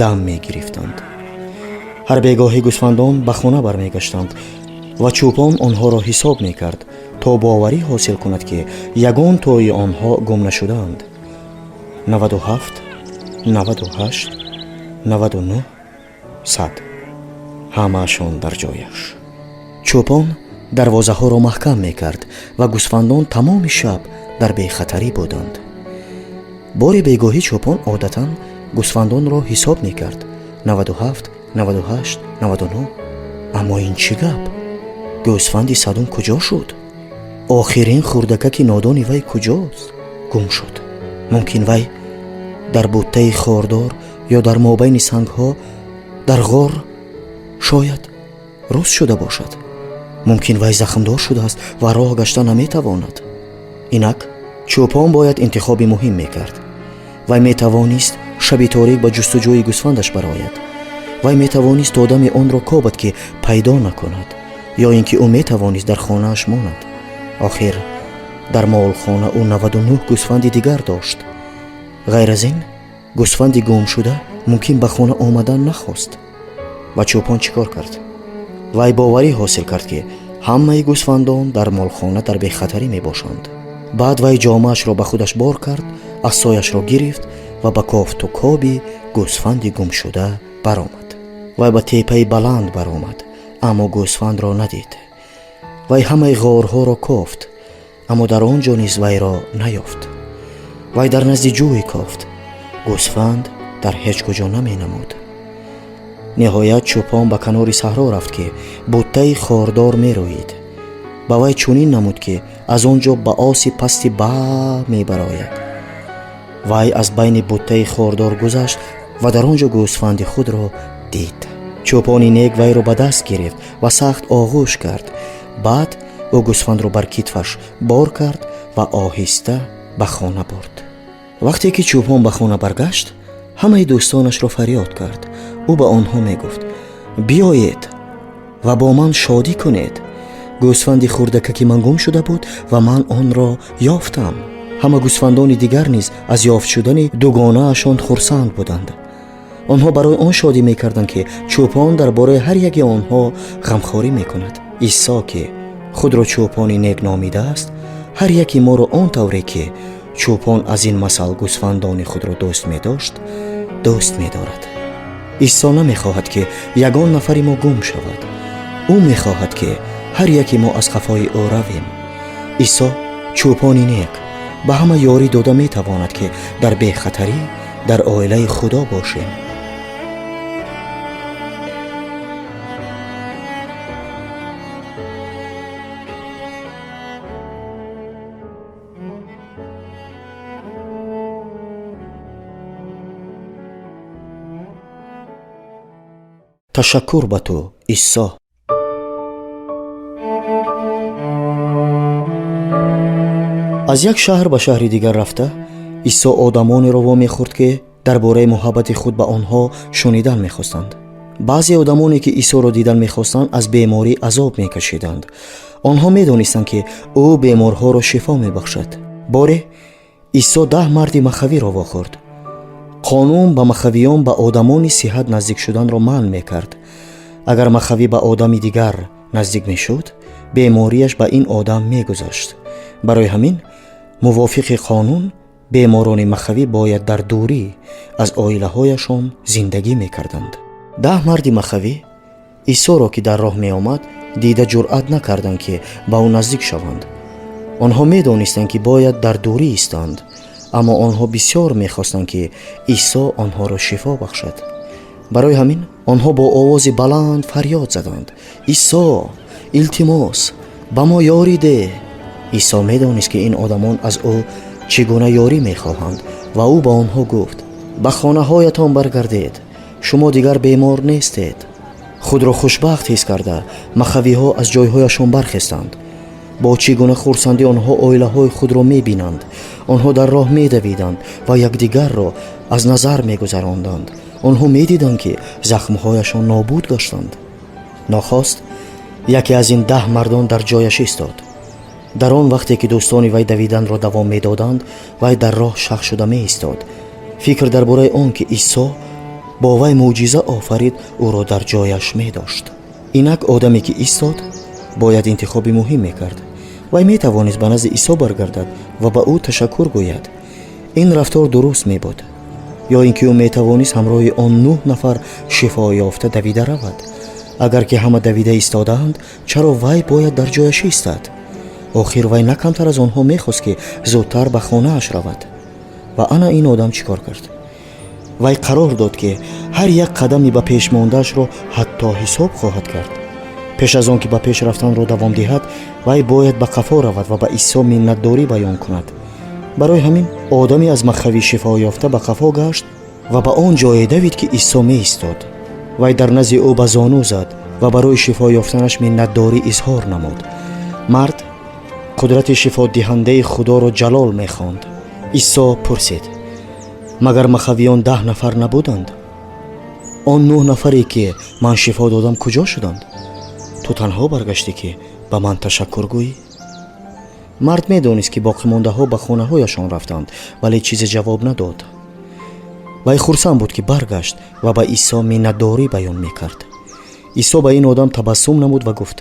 дам мегирифтанд. Ҳар бегоҳӣ гӯсфандон ба хона бармегаштанд ва чӯпон онҳоро ҳисоб мекард, то боварӣ ҳосил кунад, ки ягон тои онҳо гум нашудаанд. 97, 98, 99, 100, ҳамаашон дар ҷояш. Чӯпон дарвозаҳоро маҳкам мекард ва гӯсфандон тамоми шаб дар бехатарӣ буданд. Бори бегоҳӣ чӯпон одатан гӯсфандонро ҳисоб мекард: 97, 98, 99. Аммо ин чӣ гап? Гӯсфанди садум куҷо шуд? Охирин хурдакаки нодони вай куҷост? Гум шуд. Мумкин вай дар буттаи хордор ё дар мобайни сангҳо дар ғор шояд рӯз шуда бошад. Мумкин вай захмдор шудааст ва роҳ гашта наметавонад. Инак чӯпон бояд интихоби муҳим мекард. Вай метавонист шаби торик ба ҷустуҷӯи гӯсфандаш барояд. Вай метавонист то дами онро кобад, ки пайдо накунад, ё ин ки ӯ метавонист дар хонааш монад. Охир дар молхона ӯ 99 гӯсфанди дигар дошт. Ғайр аз ин, гӯсфанди гумшуда мумкин ба хона омадан нахост. Ва чӯпон чӣ кор кард? Вай боварӣ ҳосил кард, ки ҳамаи гӯсфандон дар молхона дар бехатарӣ мебошанд. Баъд вай ҷомаашро ба худаш бор кард, асояшро гирифт ва ба кофту коби гӯсфанди гумшуда баромад. Вай ба теппаи баланд баромад, аммо гӯсфандро надид. Вай ҳамаи ғорҳоро кофт, аммо дар он ҷо низ вайро наёфт. Вай дар назди ҷӯй кофт, гӯсфанд дар ҳеҷ куҷо наменамуд. Ниҳоят чӯпон ба канори саҳро рафт, ки буттаи хордор мерӯид. Ба вай чунин намуд, ки аз он ҷо ба оси пасти ба мебарояд. Вай аз байни буттаи хордор гузашт ва дар он ҷо гӯсфанди худро дид. Чӯпони нек вайро ба даст гирифт ва сахт оғӯш кард. Баъд ӯ гӯсфандро бар китфаш бор кард ва оҳиста ба хона бурд. Вақте ки чӯпон ба хона баргашт, ҳамаи дӯстонашро фарёд кард. Ӯ ба онҳо мегуфт: биёед ва бо ман шодӣ кунед. Гӯсфанди хурдакаки ман гум шуда буд ва ман онро ёфтам. Ҳама гӯсфандони дигар низ аз ёфт шудани дугонаашон хурсанд буданд. Онҳо барои он шодӣ мекарданд, ки чӯпон дар бораи ҳар яке онҳо ғамхорӣ мекунад. Исо, ки худро чӯпони нек номидааст, ҳар яке моро он тавре ки чӯпон аз ин масал гӯсфандони худро дӯст медошт, дӯст медорад. Исо намехоҳад, ки ягон нафари мо гум шавад. Ӯ мехоҳад, ки ҳар яке мо аз қафои ӯ равем. Исо чӯпони нек ба ҳама ёрӣ дода метавонад, ки дар бехатарӣ дар оилаи Худо бошем. Ташаккур ба ту, Исо. Аз як шаҳр ба шаҳри дигар рафта, Исо одамонеро вомехӯрд, ки дар бораи муҳаббати худ ба онҳо шунидан мехостанд. Баъзе одамоне, ки Исоро дидан мехостанд, аз беморӣ азоб мекашиданд. Онҳо медонистанд, ки ӯ беморҳоро шифо мебахшад. Боре Исо 10 марди махавиро вохӯрд. Қонун ба махавиён ба одамони сиҳат наздик шуданро манъ мекард. Агар махавӣ ба одами дигар наздик мешуд, бемориаш ба ин одам мегузашт. Барои ҳамин мувофиқи қонун беморони махавӣ бояд дар дурӣ аз оилаҳояшон зиндагӣ мекарданд. 10 марди махавӣ Исоро, ки дар роҳ меомад, дида ҷуръат накарданд, ки ба ӯ наздик шаванд. Онҳо медонистанд, ки бояд дар дурӣ истанд, аммо онҳо бисёр мехостанд, ки Исо онҳоро шифо бахшад. Барои ҳамин онҳо бо овози баланд фарёд заданд: «Исо, илтимос, ба мо ёрӣ деҳ!» Исо медонист, ки ин одамон аз ӯ чӣ гуна ёрӣ мехоҳанд, ва ӯ ба онҳо гуфт: «Ба хонаҳоятон баргардед, шумо дигар бемор нестед.» Худро хушбахт ҳис карда, махавиҳо аз ҷойҳояшон бархестанд. Бо чӣ гуна хурсандӣ онҳо оилаҳои худро мебинанд. Онҳо дар роҳ медавиданд ва якдигарро аз назар мегузаронданд. Онҳо медиданд, ки захмҳояшон нобуд гаштанд. Нохост яке аз ин 10 мардон дар ҷояш истод. Дар он вақте ки дӯстони вай давиданро давом медоданд, вай дар роҳ шах шуда меистод. Фикр дар бораи он, ки Исо бо вай мӯъҷиза офарид, ӯро дар ҷояш медошт. Инак одаме, ки истод, бояд интихоби муҳим мекард. Вай метавонист ба назди Исо баргардад ва ба ӯ ташаккур гӯяд. Ин рафтор дуруст мебуд. Ё ин ки ӯ метавонист ҳамроҳи он 9 нафар шифоёфта давида равад. Агар ки ҳама давида истодаанд, чаро вай бояд дар ҷояш истад? Охир вай на камтар аз онҳо мехост, ки зудтар ба хонааш равад. Ва ана ин одам чӣ кор кард? Вай қарор дод, ки ҳар як қадами ба пеш мондаашро ҳатто ҳисоб хоҳад кард. Пеш аз он ки ба пеш рафтанро давом диҳад, вай бояд ба қафо равад ва ба Исо миннатдорӣ баён кунад. Барои ҳамин одаме аз махавӣ шифоёфта ба қафо гашт ва ба он ҷое давид, ки Исо меистод. Вай дар назди ӯ ба зону зад ва барои шифо ёфтанаш миннатдорӣ изҳор намуд. Мард қудрати шифодиҳандаи Худоро ҷалол мехонд. Исо пурсид: «Магар махавиён 10 нафар набуданд? Он 9 нафаре, ки ман шифо додам, куҷо шуданд? Ту танҳо баргаштӣ, ки ба ман ташаккур гӯӣ?» Мард медонист, ки боқимондаҳо ба хонаҳояшон рафтанд, вале чизе ҷавоб надод. Вай хурсанд буд, ки баргашт ва ба Исо миннатдорӣ баён мекард. Исо ба ин одам табассум намуд ва гуфт: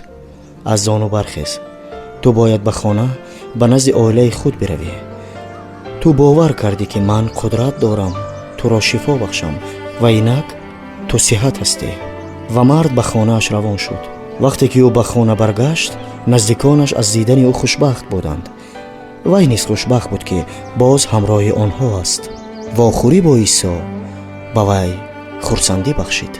«Аз зону бархез, ту бояд ба хона, ба назди оилаи худ биравӣ. Ту бовар кардӣ, ки ман қудрат дорам туро шифо бахшам, ва инак ту сиҳат ҳастӣ.» Ва мард ба хонааш равон шуд. Вақте ки ӯ ба хона баргашт, наздиконаш аз дидани ӯ хушбахт буданд. Вай низ хушбахт буд, ки боз ҳамроҳи онҳо аст. Вохӯрӣ бо Исо ба вай хурсандӣ бахшид.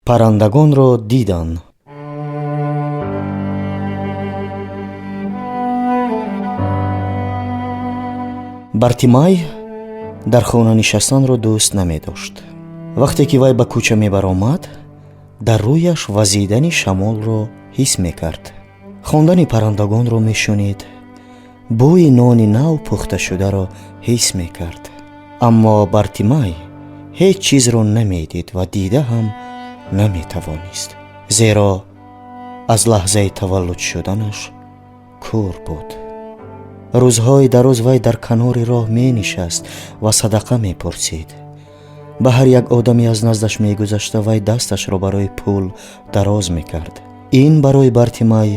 Паррандагонро дидан. Бартимай дар хона нишастанро дӯст намедошт. Вақте ки вай ба кӯча мебаромад, дар рӯяш вазидани шамолро ҳис мекард, хондани паррандагонро мешунид, бӯи нони нав пухташударо ҳис мекард. Аммо Бартимай ҳеҷ чизро намедид ва дида ҳам наметавонист, зеро аз лаҳзаи таваллуд шуданаш кӯр буд. Рӯзҳои дароз вай дар канори роҳ менишаст ва садақа мепурсид. Ба ҳар як одаме аз наздаш мегузашта, вай дасташро барои пул дароз мекард. Ин барои Бартимай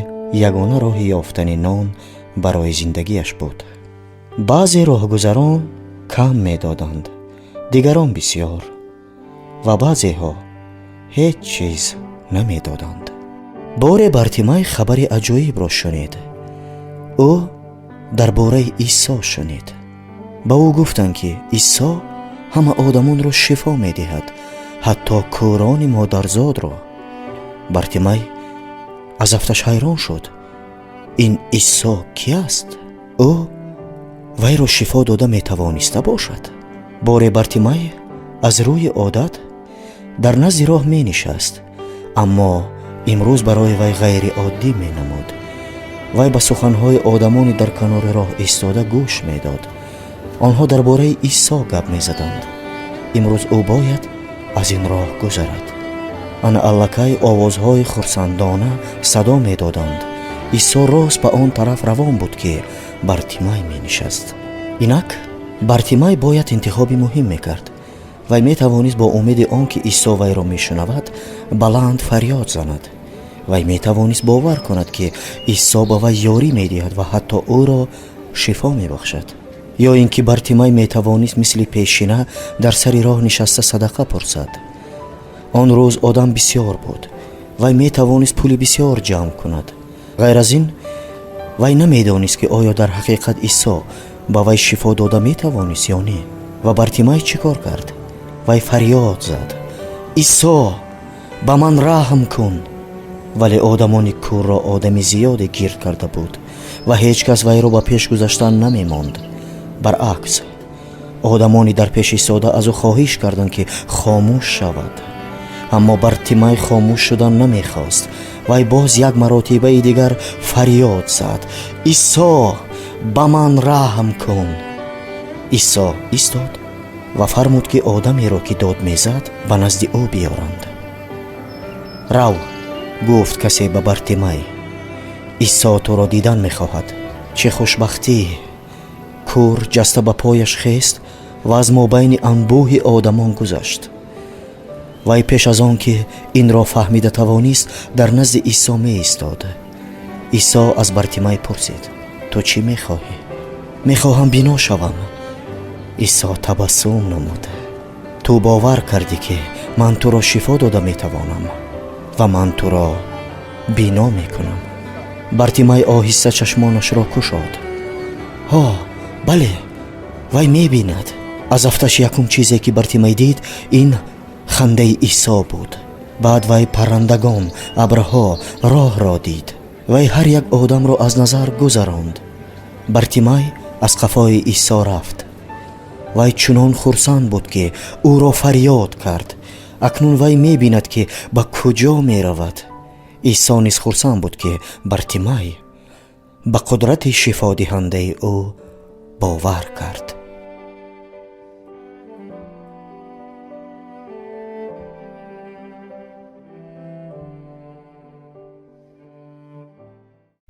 ягона роҳи ёфтани нон барои зиндагиаш буд. Баъзе роҳгузарон кам медоданд, дигарон бисьёр, ва баъзеҳо ҳеҷ чиз намедоданд. Боре Бартимай хабари аҷоибро шунид. Ӯ дар бораи Исо шунид. Ба ӯ гуфтанд, ки Исо ҳама одамонро шифо медиҳад, ҳатто кӯрони модарзодро. Бартимай аз афташ ҳайрон шуд. Ин Исо ки аст? Ӯ вайро шифо дода метавониста бошад? Боре Бартимай аз рӯи одат дар назди роҳ менишаст, аммо имрӯз барои вай ғайриоддӣ менамуд. Вай ба суханҳои одамони дар канори роҳ истода гӯш медод. Онҳо дар бораи Исо гап мезаданд. Имрӯз ӯ бояд аз ин роҳ гузарад. Ана аллакай овозҳои хурсандона садо медоданд. Исо рост ба он тараф равон буд, ки Бартимай менишаст. Инак Бартимай бояд интихоби муҳим мекард. Вай метавонист бо умеди он, ки Исо вайро мешунавад, баланд фарёд занад. Вай метавонист бовар кунад, ки Исо ба вай ёрӣ медиҳад ва ҳатто ӯро шифо мебахшад. Ё ин ки Бартимай метавонист мисли пешина дар сари роҳ нишаста садақа пурсад. Он рӯз одам бисьёр буд. Вай метавонист пули бисьёр ҷамъ кунад. Ғайр аз ин, вай намедонист, ки оё дар ҳақиқат Исо ба вай шифо дода метавонист ё не. Ва Бартимай чӣ кор кард? Вай фарёд зад: «Исо, ба ман раҳм кун!» Вале одамони кӯрро одами зиёде гирд карда буд ва ҳеҷ кас вайро ба пеш гузаштан намемонд. Баръакс, одамони дар пеш истода аз ӯ хоҳиш карданд, ки хомӯш шавад. Аммо Бартимай хомӯш шудан намехост. Вай боз як маротибаи дигар фарёд зад: «Исо, ба ман раҳм кун!» Исо истод ва фармуд, ки одамеро, ки дод мезад, ба назди ӯ биёранд. «Рав, — гуфт касе ба Бартимай, — Исо туро дидан мехоҳад». Чӣ хушбахтӣ! Кӯр ҷаста ба пояш хест ва аз мобайни анбӯҳи одамон гузашт. Вай пеш аз он ки инро фаҳмида тавонист, дар назди Исо меистод. Исо аз Бартимай пурсид: «Ту чӣ мехоҳӣ?» «Мехоҳам бино шавам». Исо табассум намуд: «Ту бовар кардӣ, ки ман туро шифо дода метавонам, ва ман туро бино мекунам». Бартимай оҳиста чашмонашро кушод. Ҳо, бале, вай мебинад. Аз афташ якум чизе, ки Бартимай дид, ин хандаи Исо буд. Баъд вай паррандагон, абрҳо, роҳро дид. Вай ҳар як одамро аз назар гузаронд. Бартимай аз қафои Исо рафт. Вай чунон хурсанд буд, ки ӯро фарёд кард. Акнун вай мебинад, ки ба куҷо меравад. Исо низ хурсанд буд, ки Бартимай ба қудрати шифодиҳандаи ӯ бовар кард.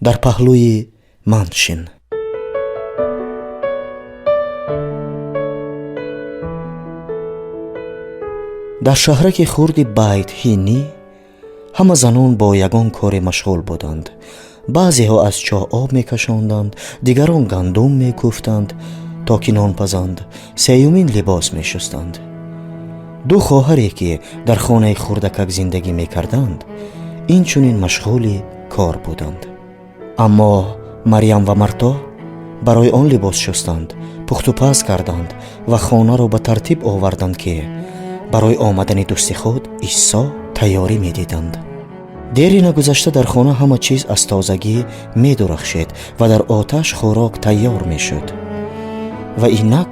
Дар паҳлӯи ман шин. Дар шаҳраки хурди Байт Ҳинӣ ҳама занон бо ягон коре машғул буданд. Баъзеҳо аз чоҳ об мекашонданд, дигарон гандум мекӯфтанд, то ки нон пазанд, сеюмин либос мешустанд. Ду хоҳаре, ки дар хонаи хурдакак зиндагӣ мекарданд, инчунин машғули кор буданд. Аммо Марьям ва Марто барои он либос шустанд, пухтупаз карданд ва хонаро ба тартиб оварданд, ки барои омадани дӯсти худ Исо тайёрӣ медиданд. Дери нагузашта дар хона ҳама чиз аз тозагӣ медурахшед ва дар оташ хӯрок тайёр мешуд. Ва инак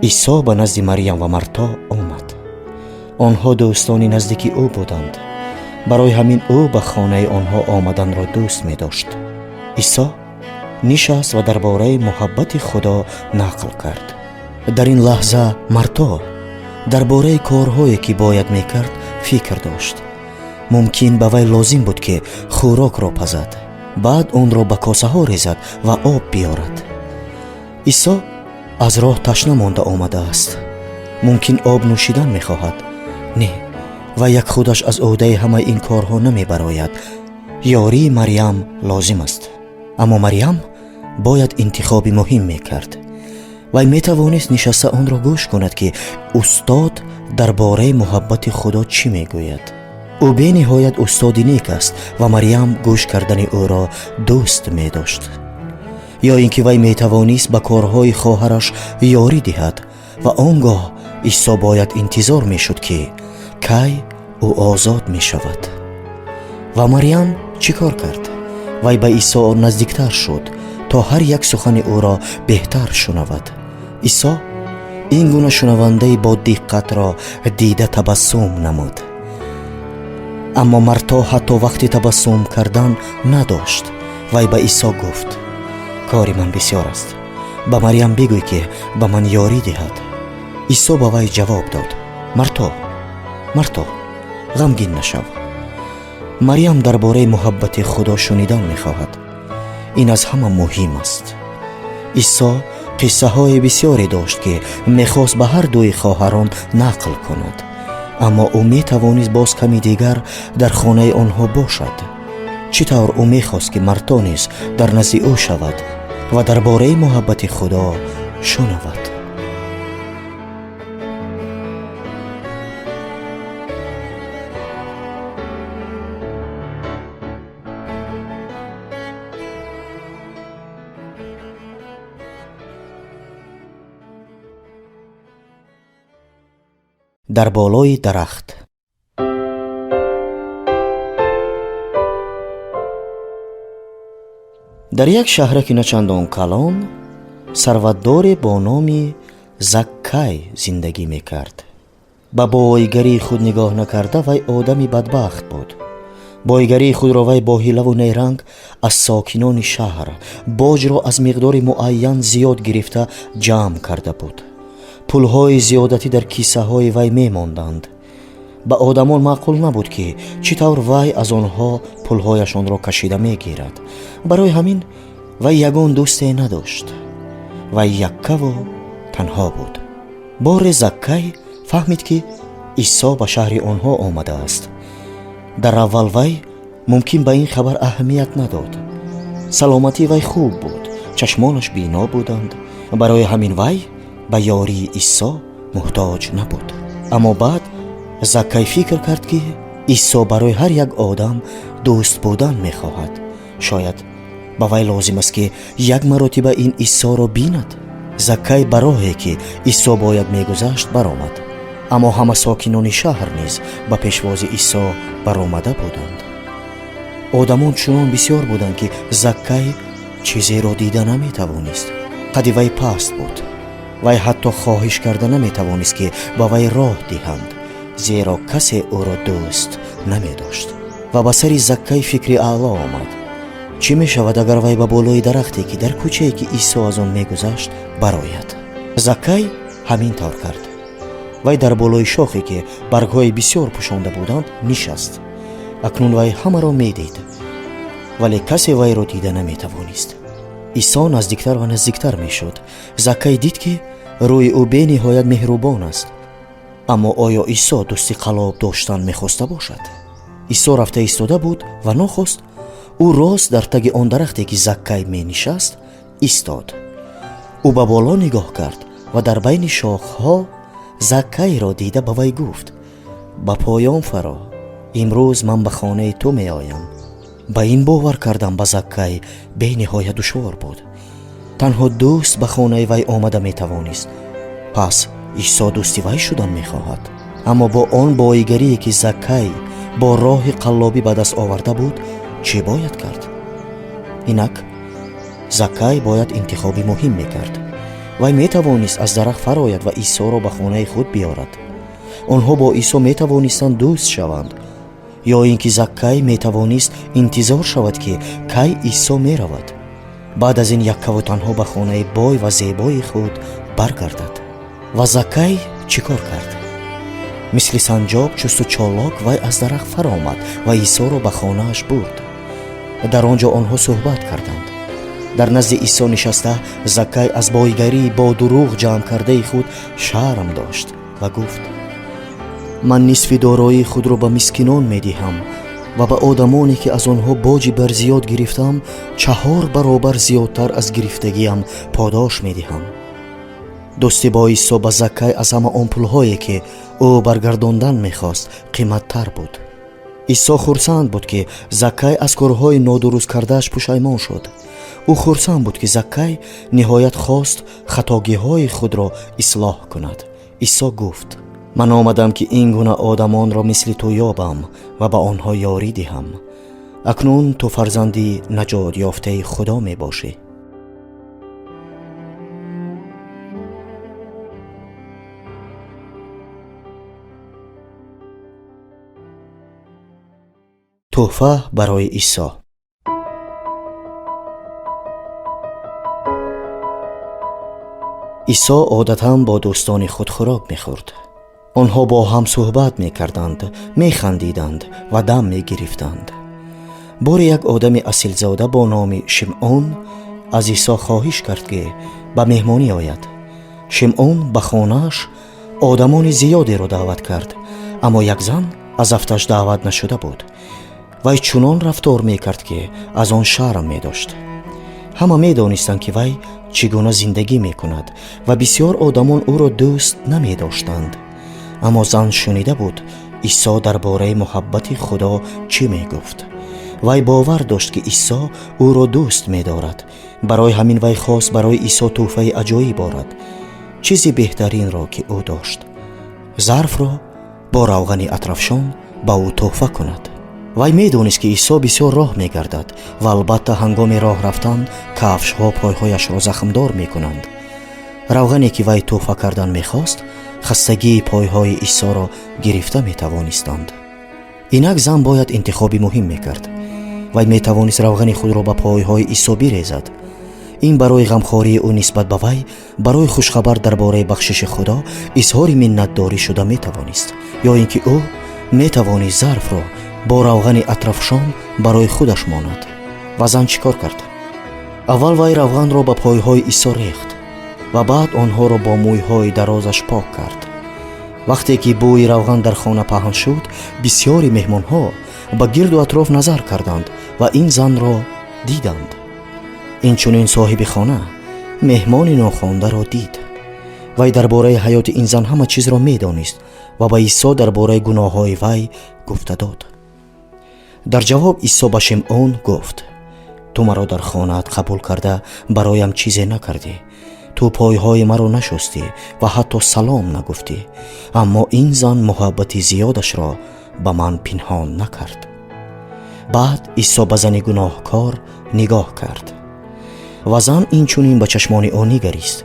Исо ба назди Марьям ва Марто омад. Онҳо дӯстони наздики ӯ буданд, барои ҳамин ӯ ба хонаи онҳо омаданро дӯст медошт. Исо нишаст ва дар бораи муҳаббати Худо нақл кард. Дар ин лаҳза Марто дар бораи корҳое, ки бояд мекард, фикр дошт. Мумкин ба вай лозим буд, ки хӯрокро пазад, баъд онро ба косаҳо резад ва об биёрад. Исо аз роҳ ташна монда омадааст, мумкин об нӯшидан мехоҳад. Не, вай як худаш аз ӯҳдаи ҳамаи ин корҳо намебарояд. Ёрии Марьям лозим аст. Аммо Марьям бояд интихоби муҳим мекард. Вай метавонист нишаста онро гӯш кунад, ки устод дар бораи муҳаббати Худо чӣ мегӯяд. Ӯ бениҳоят устоди нек аст ва Марьям гӯш кардани ӯро дӯст медошт. Ё ин ки вай метавонист ба корҳои хоҳараш ёрӣ диҳад ва он гоҳ Исо бояд интизор мешуд, ки кай ӯ озод мешавад. Ва Марьям чӣ кор кард? Вай ба Исо наздиктар шуд, то ҳар як сухани ӯро беҳтар шунавад. Исо ин гуна шунавандаи бодиққатро дида табассум намуд. Аммо Марто ҳатто вақти табассум кардан надошт. Вай ба Исо гуфт: «Кори ман бисёр аст. Ба Марьям бигӯй, ки ба ман ёрӣ диҳад». Исо ба вай ҷавоб дод: «Марто, Марто, ғамгин нашав. Марьям дар бораи муҳаббати Худо шунидан мехоҳад. Ин аз ҳама муҳим аст». Исо қиссаҳои бисёре дошт, ки мехост ба ҳар дуи хоҳарон нақл кунад, аммо ӯ метавонист боз ками дигар дар хонаи онҳо бошад. Чӣ тавр ӯ мехост, ки Марто низ дар назди ӯ шавад ва дар бораи муҳаббати Худо шунавад. Дар болои дарахт. Дар як шаҳраки начандон калон сарватдоре бо номи Заккай зиндагӣ мекард. Ба бойгарии худ нигоҳ накарда, вай одами бадбахт буд. Бойгарии худро вай бо ҳилаву найранг аз сокинони шаҳр боҷро аз миқдори муайян зиёд гирифта ҷамъ карда буд. Пулҳои зиёдатӣ дар кисаҳои вай мемонданд. Ба одамон маъқул набуд, ки чӣ тавр вай аз онҳо пулҳояшонро кашида мегирад. Барои ҳамин вай ягон дӯсте надошт. Вай яккаву танҳо буд. Боре Заккай фаҳмид, ки Исо ба шаҳри онҳо омадааст. Дар аввал вай мумкин ба ин хабар аҳамият надод. Саломатии вай хуб буд, чашмонаш бино буданд. Барои ҳамин вай ба ёрии Исо муҳтоҷ набуд. Аммо баъд Заккай фикр кард, ки Исо барои ҳар як одам дӯст будан мехоҳад. Шояд ба вай лозим аст, ки як маротиба ин Исоро бинад. Заккай ба роҳе, ки Исо бояд мегузашт, баромад. Аммо ҳама сокинони шаҳр низ ба пешвози Исо баромада буданд. Одамон чунон бисёр буданд, ки Заккай чизеро дида наметавонист. Қади вай паст буд. Вай ҳатто хоҳиш карда наметавонист, ки ба вай роҳ диҳанд, зеро касе ӯро дӯст намедошт. Ва ба сари Заккай фикри аъло омад. Чӣ мешавад, агар вай ба болои дарахте, ки дар кӯчае, ки Исо аз он мегузашт, барояд? Заккай ҳамин тавр кард. Вай дар болои шохе, ки баргҳои бисёр пӯшонда буданд, нишаст. Акнун вай ҳамаро медид, вале касе вайро дида наметавонист. Исо наздиктар ва наздиктар мешуд. Заккай дид, ки рӯи ӯ бениҳоят меҳрубон аст. Аммо оё Исо дӯсти қалоб доштан мехоста бошад? Исо рафта истода буд ва нохост ӯ рост дар таги он дарахте, ки Заккай менишаст, истод. Ӯ ба боло нигоҳ кард ва дар байни шохҳо Заккайро дида ба вай гуфт: «Ба поён фаро, имрӯз ман ба хонаи ту меоям». Ба ин бовар кардан ба Заккай бениҳоят душвор буд. Танҳо дӯст ба хонаи вай омада метавонист. Пас Исо дӯсти вай шудан мехоҳад. Аммо бо он боигарие, ки Заккай бо роҳи қаллобӣ ба даст оварда буд, чӣ бояд кард? Инак Заккай бояд интихоби муҳим мекард. Вай метавонист аз дарахт фарояд ва Исоро ба хонаи худ биёрад. Онҳо бо Исо метавонистанд дӯст шаванд, ё ин ки Заккай метавонист интизор шавад, ки кай Исо меравад, баъд аз ин яккаву танҳо ба хонаи бой ва зебои худ баргардад. Ва Заккай чӣ кор кард? Мисли санҷоб чусту чолок вай аз дарахт фаромад ва Исоро ба хонааш бурд. Дар он ҷо онҳо суҳбат карданд. Дар назди Исо нишаста, Заккай аз бойгарии бо дурӯғ ҷамъ кардаи худ шарм дошт ва гуфт: «Ман нисфи дороии худро ба мискинон медиҳам ва ба одамоне, ки аз онҳо боҷи барзиёд гирифтам, 4 баробар зиёдтар аз гирифтагиам подош медиҳам». Дӯсти бо Исо ба Заккай аз ҳама он пулҳое, ки ӯ баргардондан мехост, қиматтар буд. Исо хурсанд буд, ки Заккай аз корҳои нодуруст кардааш пушаймон шуд. Ӯ хурсанд буд, ки Заккай ниҳоят хост хатогиҳои худро ислоҳ кунад. Исо гуфт: «Ман омадам, ки ин гуна одамонро мисли ту ёбам ва ба онҳо ёрӣ диҳам. Акнун ту фарзанди наҷот ёфтаи Худо мебошӣ». Тӯҳфа барои Исо. Исо одатан бо дӯстони худ хӯрок мехӯрд. Онҳо бо ҳам суҳбат мекарданд, механдиданд ва дам мегирифтанд. Боре як одами асилзода бо номи Шимъон аз Исо хоҳиш кард, ки ба меҳмонӣ ояд. Шимъон ба хонааш одамони зиёдеро даъват кард, аммо як зан аз афташ даъват нашуда буд. Вай чунон рафтор мекард, ки аз он шарм медошт. Ҳама медонистанд, ки вай чӣ гуна зиндагӣ мекунад, ва бисьёр одамон ӯро дӯст намедоштанд. Аммо зан шунида буд, Исо дар бораи муҳаббати Худо чӣ мегуфт. Вай бовар дошт, ки Исо ӯро дӯст медорад. Барои ҳамин вай хост барои Исо тӯҳфаи аҷоиб орад, чизи беҳтаринро, ки ӯ дошт, зарфро бо равғани атрафшон ба ӯ тӯҳфа кунад. Вай медонист, ки Исо бисёр роҳ мегардад ва албатта ҳангоми роҳ рафтан кафшҳо пойҳояшро захмдор мекунанд. Равғане, ки вай тӯҳфа кардан мехост, хастагии пойҳои Исоро гирифта метавонистанд. Инак зан бояд интихоби муҳим мекард. Вай метавонист равғани худро ба пойҳои Исо бирезад. Ин барои ғамхории ӯ нисбат ба вай, барои хушхабар дар бораи бахшиши Худо изҳори миннатдорӣ шуда метавонист, ё ин ки ӯ метавонист зарфро бо равғани атрафшон барои худаш монад. Ва зан чӣ кор кард? Аввал вай равғанро ба пойҳои Исо рехт ва баъд онҳоро бо мӯйҳои дарозаш пок кард. Вақте ки бӯи равған дар хона паҳн шуд, бисьёри меҳмонҳо ба гирду атроф назар карданд ва ин занро диданд. Инчунин соҳиби хона меҳмони нохондаро дид. Вай дар бораи ҳаёти ин зан ҳама чизро медонист ва ба Исо дар бораи гуноҳҳои вай гуфта дод. Дар ҷавоб Исо ба Шимъон гуфт: «Ту маро дар хонаат қабул карда, бароям чизе накардӣ. Ту пойҳои маро нашустӣ ва ҳатто салом нагуфтӣ, аммо ин зан муҳаббати зиёдашро ба ман пинҳон накард». Баъд Исо ба зани гуноҳкор нигоҳ кард ва зан инчунин ба чашмони ӯ нигарист.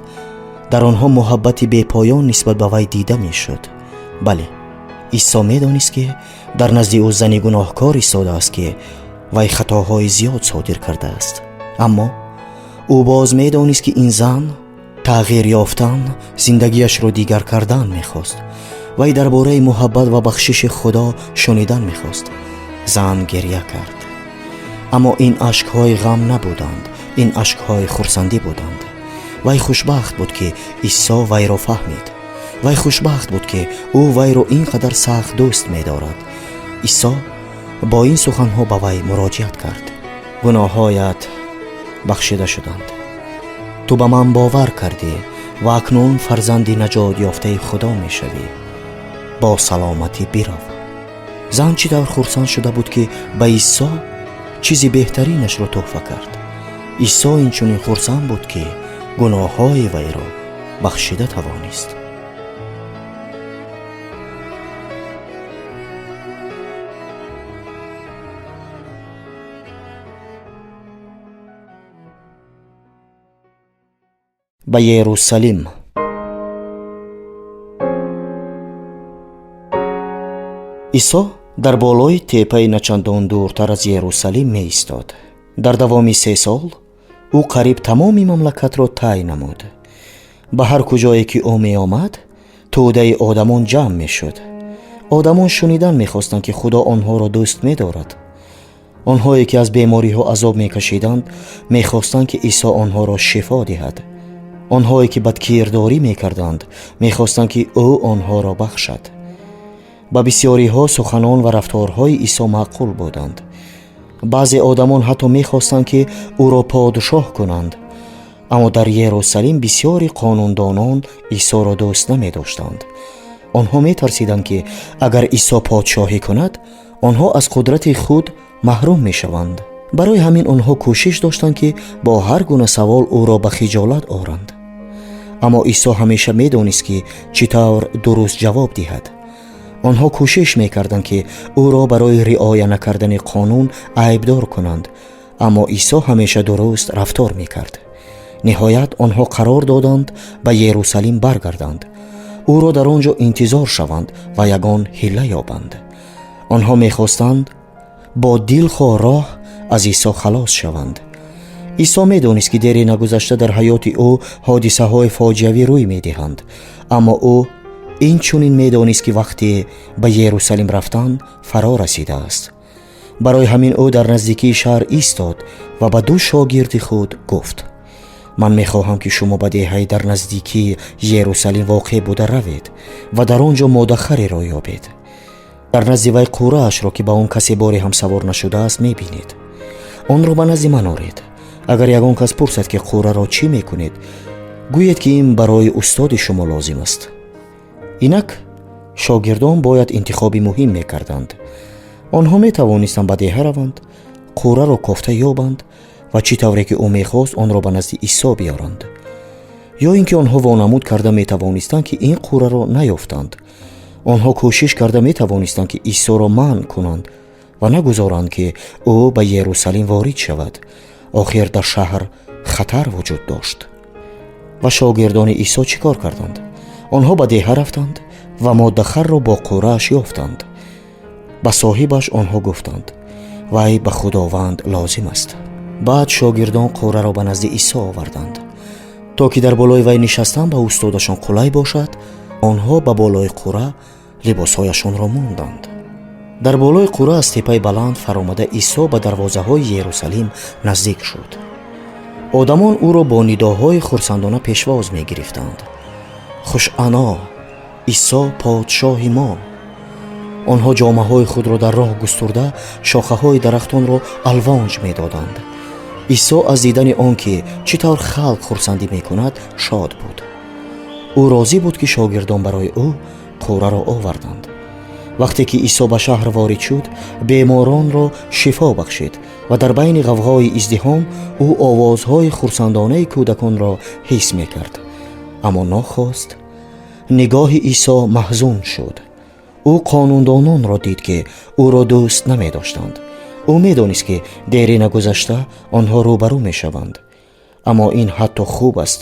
Дар онҳо муҳаббати бепоён нисбат ба вай дида мешуд. Бале, Исо медонист, ки дар назди ӯ зани гуноҳкор истодааст, ки вай хатоҳои зиёд содир кардааст. Аммо ӯ боз медонист, ки ин зан тағйир ёфтан, зиндагиашро дигар кардан мехост. Вай дар бораи муҳаббат ва бахшиши Худо шунидан мехост. Зан гирья кард, аммо ин ашкҳои ғам набуданд, ин ашкҳои хурсандӣ буданд. Вай хушбахт буд, ки Исо вайро фаҳмид. Вай хушбахт буд, ки ӯ вайро ин қадар сахт дӯст медорад. Исо бо ин суханҳо ба вай муроҷиат кард: «Гуноҳҳоят бахшида шуданд. Ту ба ман бовар кардӣ ва акнун фарзанди наҷот ёфтаи Худо мешавӣ. Бо саломатӣ бирав». Зан чӣ тавр хурсанд шуда буд, ки ба Исо чизи беҳтаринашро тӯҳфа кард. Исо инчунин хурсанд буд, ки гуноҳҳои вайро бахшида тавонист. Ба Ерусалим. Исо дар болои теппаи начандон дуртар аз Ерусалим меистод. Дар давоми 3 сол ӯ қариб тамоми мамлакатро тай намуд. Ба ҳар куҷое ки ӯ меомад, тӯдаи одамон ҷамъ мешуд. Одамон шунидан мехостанд, ки Худо онҳоро дӯст медорад. Онҳое, ки аз бемориҳо азоб мекашиданд, мехостанд, ки Исо онҳоро шифо диҳад. Онҳое, ки бадкирдорӣ мекарданд, мехостанд, ки ӯ онҳоро бахшад. Ба бисьёриҳо суханон ва рафторҳои Исо маъқул буданд. Баъзе одамон ҳатто мехостанд, ки ӯро подшоҳ кунанд. Аммо дар Ерусалим бисьёри қонундонон Исоро дӯст намедоштанд. Онҳо метарсиданд, ки агар Исо подшоҳӣ кунад, онҳо аз қудрати худ маҳрум мешаванд. Барои ҳамин онҳо кӯшиш доштанд, ки бо ҳар гуна савол ӯро ба хиҷолат оранд. Аммо Исо ҳамеша медонист, ки чӣ тавр дуруст ҷавоб диҳад. Онҳо кӯшиш мекарданд, ки ӯро барои риоя накардани қонун айбдор кунанд, аммо Исо ҳамеша дуруст рафтор мекард. Ниҳоят онҳо қарор доданд ба Ерусалим баргарданд, ӯро дар он ҷо интизор шаванд ва ягон ҳилла ёбанд. Онҳо мехостанд бо дилхоҳ роҳ аз Исо халос шаванд. Исо медонист, ки дери нагузашта дар ҳаёти ӯ ҳодисаҳои фоҷиавӣ рӯй медиҳанд, аммо ӯ инчунин медонист, ки вақте ба Ерусалим рафтан фаро расидааст. Барои ҳамин ӯ дар наздикии шаҳр истод ва ба ду шогирди худ гуфт: «Ман мехоҳам, ки шумо ба деҳаи дар наздикии Ерусалим воқеъ буда равед ва дар он ҷо модахареро ёбед. Дар назди вай қуръаашро, ки ба он касе боре ҳам савор нашудааст, мебинед. Онро ба назди ман оред. Агар ягон кас пурсад, ки қуръаро чӣ мекунед, гӯед, ки ин барои устоди шумо лозим аст. Инак шогирдон бояд интихоби муҳим мекарданд. Онҳо метавонистанд ба деҳа раванд, қуръаро кофта ёбанд ва чӣ тавре ки ӯ мехост, онро ба назди Исо биёранд, ё ин ки онҳо вонамуд карда метавонистанд, ки ин қуръаро наёфтанд. Онҳо кӯшиш карда метавонистанд, ки Исоро манъ кунанд ва нагузоранд, ки ӯ ба Ерусалим ворид шавад. Охир дар шаҳр хатар вуҷуд дошт. Ва шогирдони Исо чӣ кор карданд? Онҳо ба деҳа рафтанд ва моддахарро бо қуръааш ёфтанд. Ба соҳибаш онҳо гуфтанд: вай ба Худованд лозим аст. Баъд шогирдон қуръаро ба назди Исо оварданд, то ки дар болои вай нишастан ба устодашон қулай бошад. Онҳо ба болои қуръа либосҳояшонро монданд. Дар болои қуръа аз теппаи баланд фаромада, Исо ба дарвозаҳои Ерусалим наздик шуд. Одамон ӯро бо нидоҳои хурсандона пешвоз мегирифтанд: хушано, Исо, подшоҳи мо! Онҳо ҷомаҳои худро дар роҳ густурда, шохаҳои дарахтонро алвонҷ медоданд. Исо аз дидани он ки чӣ тавр халқ хурсандӣ мекунад, шод буд. Ӯ розӣ буд, ки шогирдон барои ӯ қуръаро оварданд. Вақте ки Исо ба шаҳр ворид шуд, беморонро шифо бахшид ва дар байни ғавғои издиҳом ӯ овозҳои хурсандонаи кӯдаконро ҳис мекард. Аммо нохост нигоҳи Исо маҳзун шуд. Ӯ қонундононро дид, ки ӯро дӯст намедоштанд. Ӯ медонист, ки дери нагузашта онҳо рӯбарӯ мешаванд. Аммо ин ҳатто хуб аст,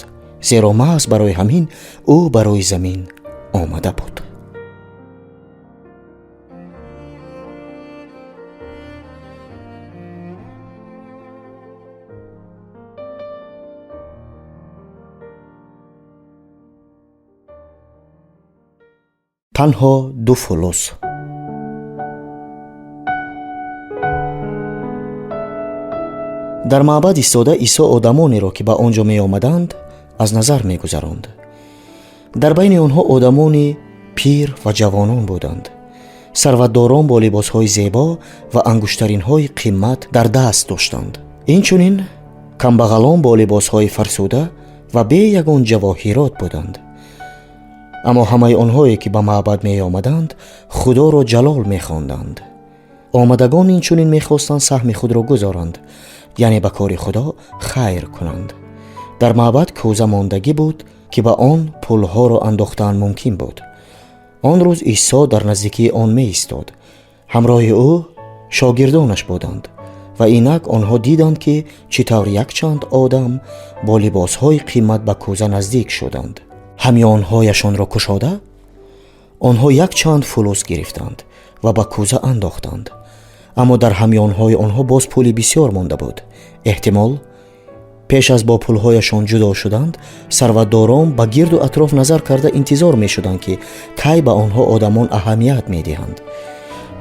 зеро маҳз барои ҳамин ӯ ба рӯи замин омада буд. Танҳо 2 фулус. Дар маъбад истода, Исо одамонеро, ки ба он ҷо меомаданд, аз назар мегузаронд. Дар байни онҳо одамони пир ва ҷавонон буданд. Сарватдорон бо либосҳои зебо ва ангуштаринҳои қимат дар даст доштанд. Инчунин камбағалон бо либосҳои фарсуда ва бе ягон ҷавоҳирот буданд. Аммо ҳамаи онҳое, ки ба маъбад меомаданд, Худоро ҷалол мехонданд. Омадагон инчунин мехостанд саҳми худро гузоранд, яъне ба кори Худо хайр кунанд. Дар маъбад кӯза мондагӣ буд, ки ба он пулҳоро андохтан мумкин буд. Он рӯз Исо дар наздикии он меистод. Ҳамроҳи ӯ шогирдонаш буданд ва инак онҳо диданд, ки чӣ тавр якчанд одам бо либосҳои қимат ба кӯза наздик шуданд. Ҳамёнҳояшонро кушода, онҳо якчанд фулус гирифтанд ва ба кӯза андохтанд. Аммо дар ҳамёнҳои онҳо боз пули бисёр монда буд. Эҳтимол, пеш аз бо пулҳояшон ҷудо шуданд, сарватдорон ба гирду атроф назар карда интизор мешуданд, ки кай ба онҳо одамон аҳамият медиҳанд.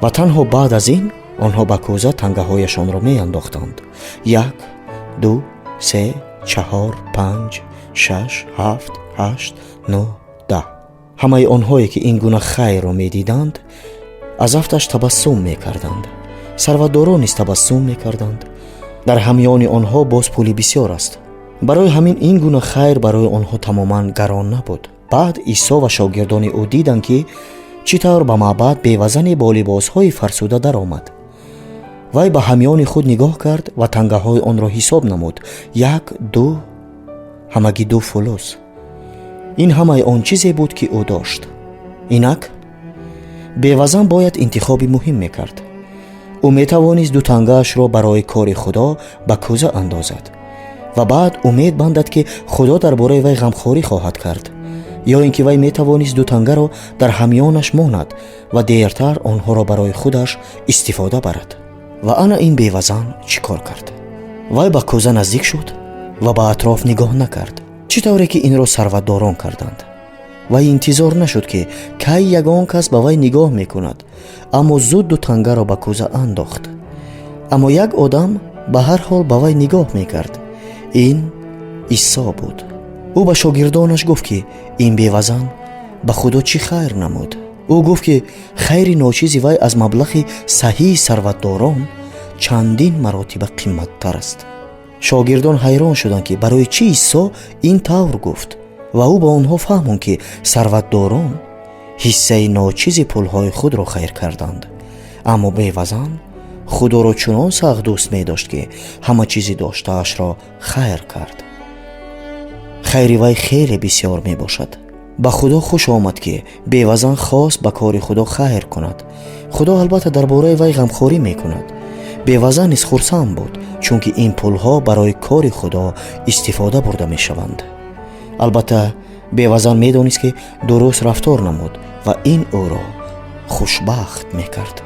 Ва танҳо баъд аз ин онҳо ба кӯза тангаҳояшонро меандохтанд. 1, 2, 3, 4, 5, 6, 7, 8, 9, 10. Ҳамаи онҳое, ки ин гуна хайрро медиданд, аз афташ табассум мекарданд. Сарватдорон низ табассум мекарданд. Дар ҳамёни онҳо боз пули бисёр аст. Барои ҳамин ин гуна хайр барои онҳо тамоман гарон набуд. Баъд Исо ва шогирдони ӯ диданд, ки чӣ тавр ба маъбад бевазане бо либосҳои фарсуда даромад. Вай ба ҳамёни худ нигоҳ кард ва тангаҳои онро ҳисоб намуд. 1, 2, ҳамагӣ 2 фулус. Ин ҳамаи он чизе буд, ки ӯ дошт. Инак бевазан бояд интихоби муҳим мекард. Ӯ метавонист 2 тангаашро барои кори Худо ба кӯза андозад ва баъд умед бандад, ки Худо дар бораи вай ғамхорӣ хоҳад кард, ё ин ки вай метавонист 2 тангаро дар ҳамёнаш монад ва дертар онҳоро барои худаш истифода барад. Ва ана ин бевазан чӣ кор кард? Вай ба кӯза наздик шуд ва ба атроф нигоҳ накард, чӣ тавре ки инро сарватдорон карданд. Вай интизор нашуд, ки кай ягон кас ба вай нигоҳ мекунад, аммо зуд 2 тангаро ба кӯза андохт. Аммо як одам ба ҳар ҳол ба вай нигоҳ мекард. Ин Исо буд. Ӯ ба шогирдонаш гуфт, ки ин бевазан ба Худо чӣ хайр намуд. Ӯ гуфт, ки хайри ночизи вай аз маблағи саҳии сарватдорон чандин маротиба қимматтар аст. Шогирдон ҳайрон шуданд, ки барои чӣ Исо ин тавр гуфт, ва ӯ ба онҳо фаҳмонд, ки сарватдорон ҳиссаи ночизи пулҳои худро хайр карданд, аммо бевазан Худоро чунон сахт дӯст медошт, ки ҳама чизи доштаашро хайр кард. Хайри вай хеле бисёр мебошад. Ба Худо хуш омад, ки бевазан хост ба кори Худо хайр кунад. Худо албатта дар бораи вай ғамхорӣ мекунад. Бевазан низ хурсанд буд, чунки ин пулҳо барои кори Худо истифода бурда мешаванд. Албатта, бевазан медонист, ки дуруст рафтор намуд ва ин ӯро хушбахт мекард.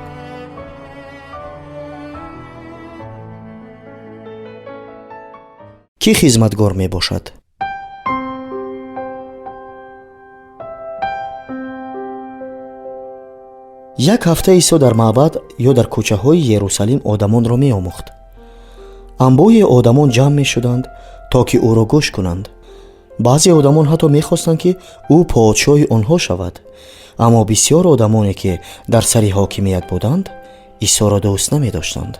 Кӣ хизматгор мебошад? Як ҳафта Исо дар маъбад ё дар кӯчаҳои Ерусалим одамонро меомӯхт. Анбӯҳи одамон ҷамъ мешуданд, то ки ӯро гӯш кунанд. Баъзе одамон ҳатто мехостанд, ки ӯ подшоҳи онҳо шавад, аммо бисьёр одамоне, ки дар сари ҳокимият буданд, Исоро дӯст намедоштанд.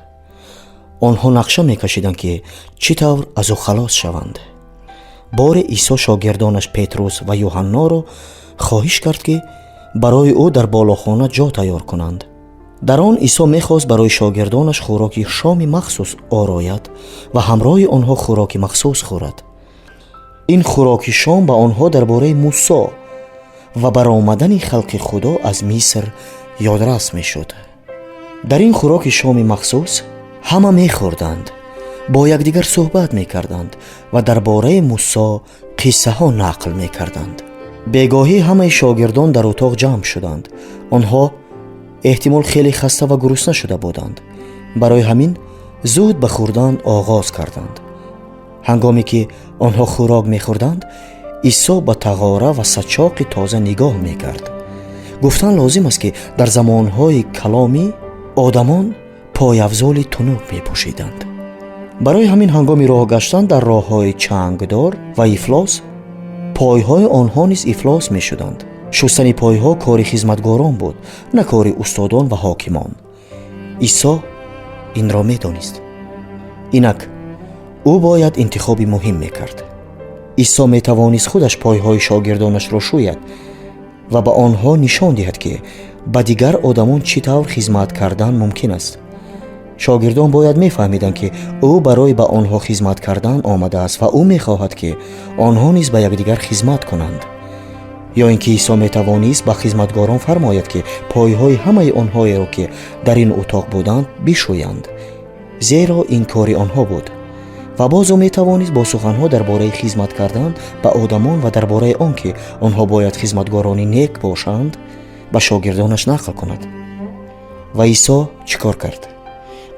Онҳо нақша мекашиданд, ки чӣ тавр аз ӯ халос шаванд. Боре Исо шогирдонаш Петрус ва Юҳанноро хоҳиш кард, ки барои ӯ дар болохона ҷо тайёр кунанд. Дар он Исо мехост барои шогирдонаш хӯроки шоми махсус орояд ва ҳамроҳи онҳо хӯроки махсус хӯрад. Ин хӯроки шом ба онҳо дар бораи Мусо ва баромадани халқи Худо аз Миср ёдрас мешуд. Дар ин хӯроки шоми махсус ҳама мехӯрданд, бо якдигар суҳбат мекарданд ва дар бораи Мусо қиссаҳо нақл мекарданд. Бегоҳӣ ҳамаи шогирдон дар утоқ ҷамъ шуданд. Онҳо эҳтимол хеле хаста ва гурусна шуда буданд. Барои ҳамин зуд ба хӯрдан оғоз карданд. Ҳангоме ки онҳо хӯрок мехӯрданд, Исо ба тағора ва сачоқи тоза нигоҳ мекард. Гуфтан лозим аст, ки дар замонҳои каломӣ одамон пойафзоли тунук мепӯшиданд. Барои ҳамин ҳангоми роҳ гаштан дар роҳҳои чангдор ва ифлос пойҳои онҳо низ ифлос мешуданд. Шустани пойҳо кори хизматгорон буд, на кори устодон ва ҳокимон. Исо инро медонист. Инак ӯ бояд интихоби муҳим мекард. Исо метавонист худаш пойҳои шогирдонашро шӯяд ва ба онҳо нишон диҳад, ки ба дигар одамон чӣ тавр хизмат кардан мумкин аст. Шогирдон бояд мефаҳмиданд, ки ӯ барои ба онҳо хизмат кардан омадааст ва ӯ мехоҳад, ки онҳо низ ба якдигар хизмат кунанд. Ё ин ки Исо метавонист ба хизматгорон фармояд, ки пойҳои ҳамаи онҳоеро, ки дар ин утоқ буданд, бишӯянд, зеро ин кори онҳо буд. Ва боз ӯ метавонист бо суханҳо дар бораи хизмат кардан ба одамон ва дар бораи он ки онҳо бояд хизматгорони нек бошанд, ба шогирдонаш нақл кунад. Ва Исо чӣ кор кард?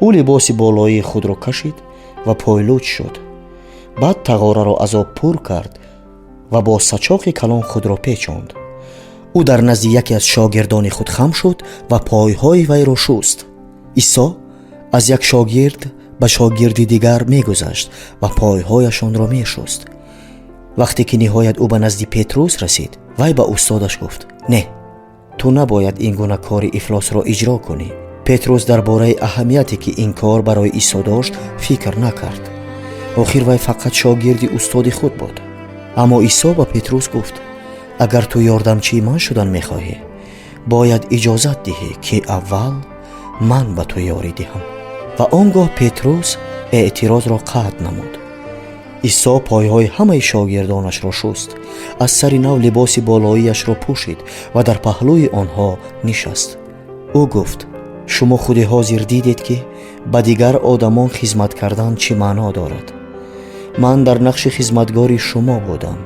Ӯ либоси болоии худро кашид ва пойлуч шуд. Баъд тағораро аз об пур кард ва бо сачоқи калон худро печонд. Ӯ дар назди яке аз шогирдони худ хам шуд ва пойҳои вайро шуст. Исо аз як шогирд ба шогирди дигар мегузашт ва пойҳояшонро мешуст. Вақте ки ниҳоят ӯ ба назди Петрус расид, вай ба устодаш гуфт: «Не, ту набояд ин гуна кори ифлосро иҷро кунӣ». Петрус дар бораи аҳамияте, ки ин кор барои Исо дошт, фикр накард. Охир вай фақат шогирди устоди худ буд. Аммо Исо ба Петрус гуфт: «Агар ту ёрдамчии ман шудан мехоҳӣ, бояд иҷозат диҳӣ, ки аввал ман ба ту ёрӣ диҳам». Ва он гоҳ Петрус эътирозро қатъ намуд. Исо пойҳои ҳамаи шогирдонашро шуст, аз сари нав либоси болоияшро пӯшид ва дар паҳлӯи онҳо нишаст. Ӯ гуфт: «Шумо худи ҳозир дидед, ки ба дигар одамон хизмат кардан чӣ маъно дорад. Ман дар нақши хизматгори шумо будам.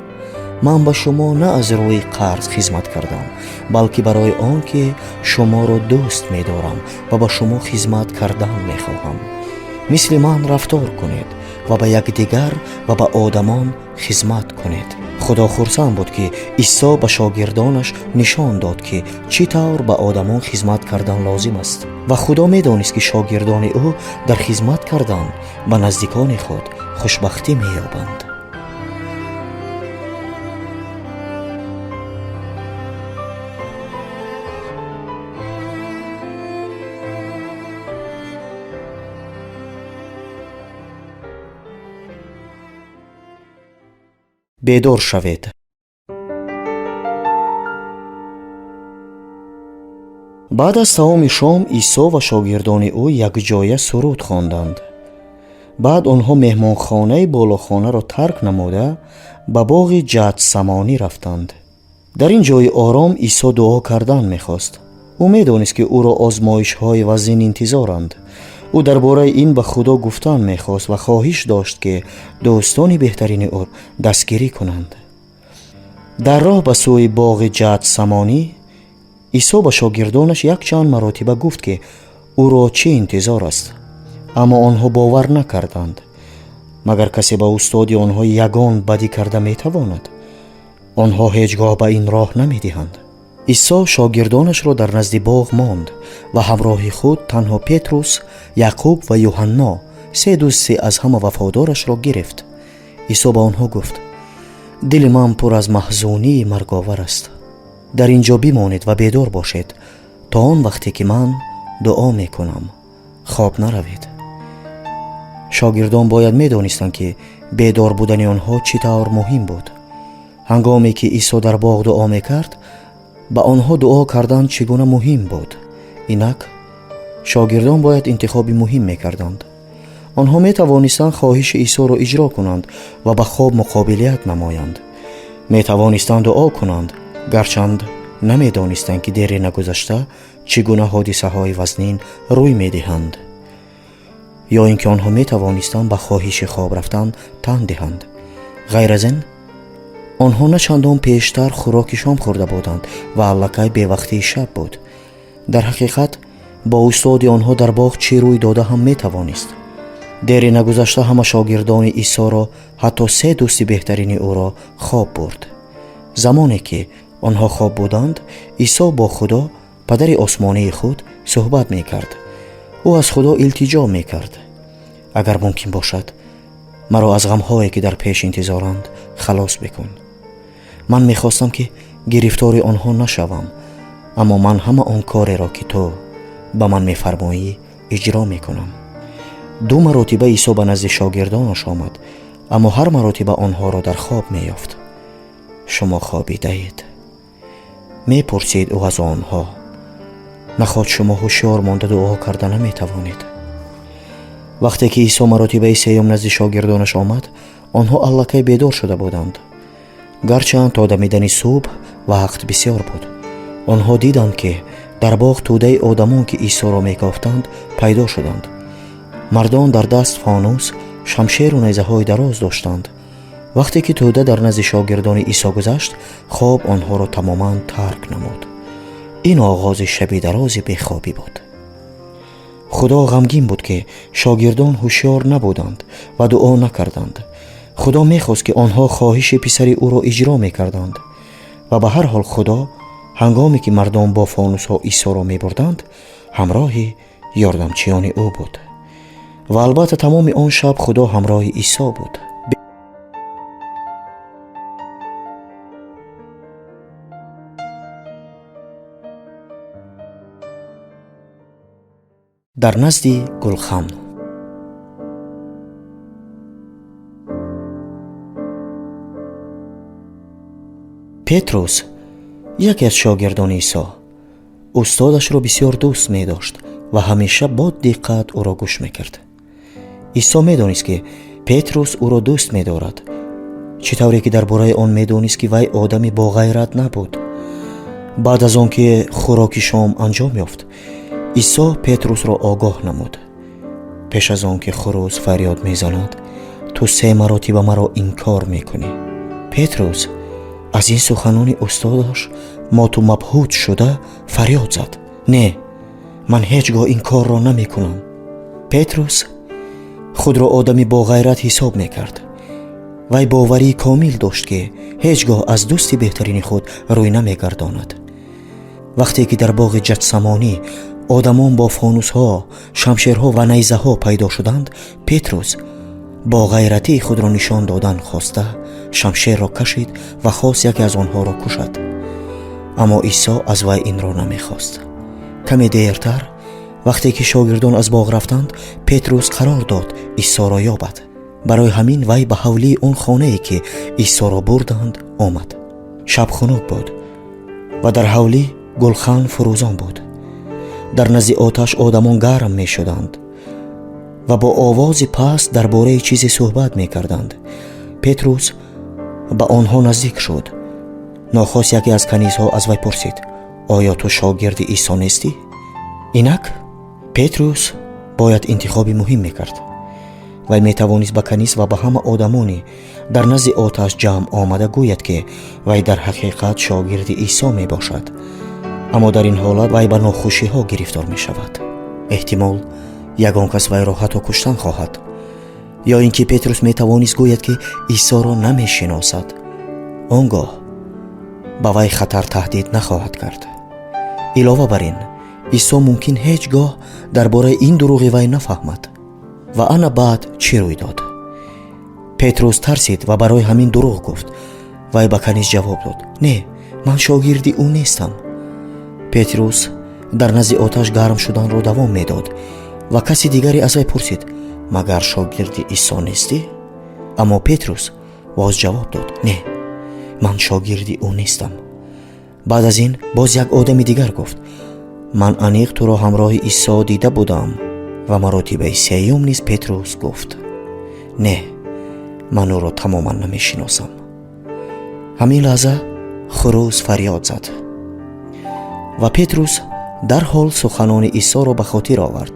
Ман ба шумо на аз рӯи қарз хизмат кардам, балки барои он ки шуморо дӯст медорам ва ба шумо хизмат кардан мехоҳам. Мисли ман рафтор кунед ва ба якдигар ва ба одамон хизмат кунед». Худо хурсанд буд, ки Исо ба шогирдонаш нишон дод, ки чӣ тавр ба одамон хизмат кардан лозим аст. Ва Худо медонист, ки шогирдони ӯ дар хизмат кардан ба наздикони худ хушбахтӣ меёбанд. Бедор шавед. Баъд аз таоми шом Исо ва шогирдони ӯ якҷоя суруд хонданд. Баъд онҳо меҳмонхонаи болохонаро тарк намуда ба боғи Ҷадсамонӣ рафтанд. Дар ин ҷои ором Исо дуо кардан мехост. Ӯ медонист, ки ӯро озмоишҳои вазин интизоранд. Ӯ дар бораи ин ба Худо гуфтан мехост ва хоҳиш дошт, ки дӯстони беҳтарини ӯ дастгирӣ кунанд. Дар роҳ ба сӯи боғи Ҷадсамонӣ Исо ба шогирдонаш якчанд маротиба гуфт, ки ӯро чӣ интизор аст, аммо онҳо бовар накарданд. Магар касе ба устоди онҳо ягон бадӣ карда метавонад? Онҳо ҳеҷ гоҳ ба ин роҳ намедиҳанд. Исо шогирдонашро дар назди боғ монд ва ҳамроҳи худ танҳо Петрус, Яъқуб ва Юҳанно, се дӯсти аз ҳама вафодорашро гирифт. Исо ба онҳо гуфт: дили ман пур аз маҳзунии марговар аст. Дар ин ҷо бимонед ва бедор бошед то он вақте ки ман дуо мекунам. Хоб наравед. Шогирдон бояд медонистанд, ки бедор будани онҳо чӣ тавр муҳим буд. Ҳангоме ки Исо дар боғ дуо мекард, ба онҳо дуо кардан чӣ гуна муҳим буд. Инак шогирдон бояд интихоби муҳим мекарданд. Онҳо метавонистанд хоҳиши Исоро иҷро кунанд ва ба хоб муқобилият намоянд. Метавонистанд дуо кунанд, гарчанд намедонистанд, ки дери нагузашта чӣ гуна ҳодисаҳои вазнин рӯй медиҳанд. Ё ин ки онҳо метавонистанд ба хоҳиши хоб рафтан тан диҳанд. Ғайр аз ин, онҳо на чандон пештар хӯроки шом хӯрда буданд ва аллакай бевақтии шаб буд. Дар ҳақиқат бо устоди онҳо дар боғ чӣ рӯй дода ҳам метавонист. Дери нагузашта ҳама шогирдони Исоро, ҳатто се дӯсти беҳтарини ӯро хоб бурд. Замоне ки онҳо хоб буданд, Исо бо Худо, падари осмонии худ, суҳбат мекард. Ӯ аз Худо илтиҷо мекард: агар мумкин бошад, маро аз ғамҳое ки дар пеш интизоранд халос бикун. Ман мехостам, ки гирифтори онҳо нашавам, аммо ман ҳама он кореро, ки ту ба ман мефармоӣ, иҷро мекунам. Ду маротиба Исо ба назди шогирдонаш омад, аммо ҳар маротиба онҳоро дар хоб меёфт. Шумо хобидаед? Мепурсид ӯ аз онҳо. Наход шумо ҳушёр монда дуо карда наметавонед? Вақте ки Исо маротибаи сеюм назди шогирдонаш омад, онҳо аллакай бедор шуда буданд. Гарчанд то дамидани субҳ вақт бисёр буд. Онҳо диданд, ки дар боғ тӯдаи одамон, ки Исоро мекофтанд, пайдо шуданд. Мардон дар даст фонус, шамшеру найзаҳои дароз доштанд. Вақте ки тӯда дар назди шогирдони Исо гузашт, хоб онҳоро тамоман тарк намуд. Ин оғози шаби дарози бехобӣ буд. Худо ғамгин буд, ки шогирдон ҳушёр набуданд ва дуо накарданд. Худо мехост, ки онҳо хоҳиши писари ӯро иҷро мекарданд ва ба ҳар ҳол Худо ҳангоме ки мардон бо фонусҳо Исоро мебурданд, ҳамроҳи ёрдамчиёни ӯ буд. Ва албатта тамоми он шаб Худо ҳамроҳи Исо буд. Дар назди гулхан. Петрус, яке аз шогирдони Исо, устодашро бисёр дӯст медошт ва ҳамеша бо диққат ӯро гӯш мекард. Исо медонист, ки Петрус ӯро дӯст медорад, чӣ тавре ки дар бораи он медонист, ки вай одами боғайрат набуд. Баъд аз он ки хӯроки шом анҷом ёфт, Исо Петрусро огоҳ намуд: пеш аз он ки хурӯс фарёд мезанад, ту се маротиба маро инкор мекунӣ. Петрус аз ин суханони устодаш моту мабҳут шуда фарёд зад: не, ман ҳеҷ гоҳ ин корро намекунам. Петрус худро одами боғайрат ҳисоб мекард. Вай боварии комил дошт, ки ҳеҷ гоҳ аз дӯсти беҳтарини худ рӯй намегардонад. Вақте ки дар боғи Ҷадсамонӣ одамон бо фонусҳо, шамшерҳо ва найзаҳо пайдо шуданд, Петрус бо ғайратии худро нишон додан хоста шамшерро кашид ва хост яке аз онҳоро кушад. Аммо Исо аз вай инро намехост. Каме дертар, вақте ки шогирдон аз боғ рафтанд, Петрус қарор дод Исоро ёбад. Барои ҳамин вай ба ҳавлии он хонае, ки Исоро бурданд, омад. Шаб хунук буд ва дар ҳавлӣ гулхан фурӯзон буд. Дар назди оташ одамон гарм мешуданд ва бо овози паст дар бораи чизе суҳбат мекарданд. Петрус ба онҳо наздик шуд. Нохост яке аз канизҳо аз вай пурсид: «Оё ту шогирди Исо нестӣ?» Инак Петрус бояд интихоби муҳим мекард. Вай метавонист ба каниз ва ба ҳама одамони дар назди оташ ҷамъ омада гӯяд, ки вай дар ҳақиқат шогирди Исо мебошад. Аммо дар ин ҳолат вай ба нохушиҳо гирифтор мешавад. Эҳтимол, ягон кас вайро ҳатто куштан хоҳад. Ё ин ки Петрус метавонист гӯяд, ки Исоро намешиносад. Он гоҳ ба вай хатар таҳдид нахоҳад кард. Илова бар ин, Исо мумкин ҳеҷ гоҳ дар бораи ин дурӯғи вай нафаҳмад. Ва ана баъд чӣ рӯй дод? Петрус тарсид ва барои ҳамин дурӯғ гуфт. Вай ба каниз ҷавоб дод: «Не, ман шогирди ӯ нестам». Петрус дар назди оташ гарм шуданро давом медод ва каси дигаре аз вай пурсид: «Магар шогирди Исо нестӣ?» Аммо Петрус боз ҷавоб дод: «Не, ман шогирди ӯ нестам». Баъд аз ин боз як одами дигар гуфт: «Ман аниқ туро ҳамроҳи Исо дида будам». Ва маротибаи сеюм низ Петрус гуфт: «Не, ман ӯро тамоман намешиносам». Ҳамин лаҳза хурӯс фарёд зад ва Петрус дарҳол суханони Исоро ба хотир овард.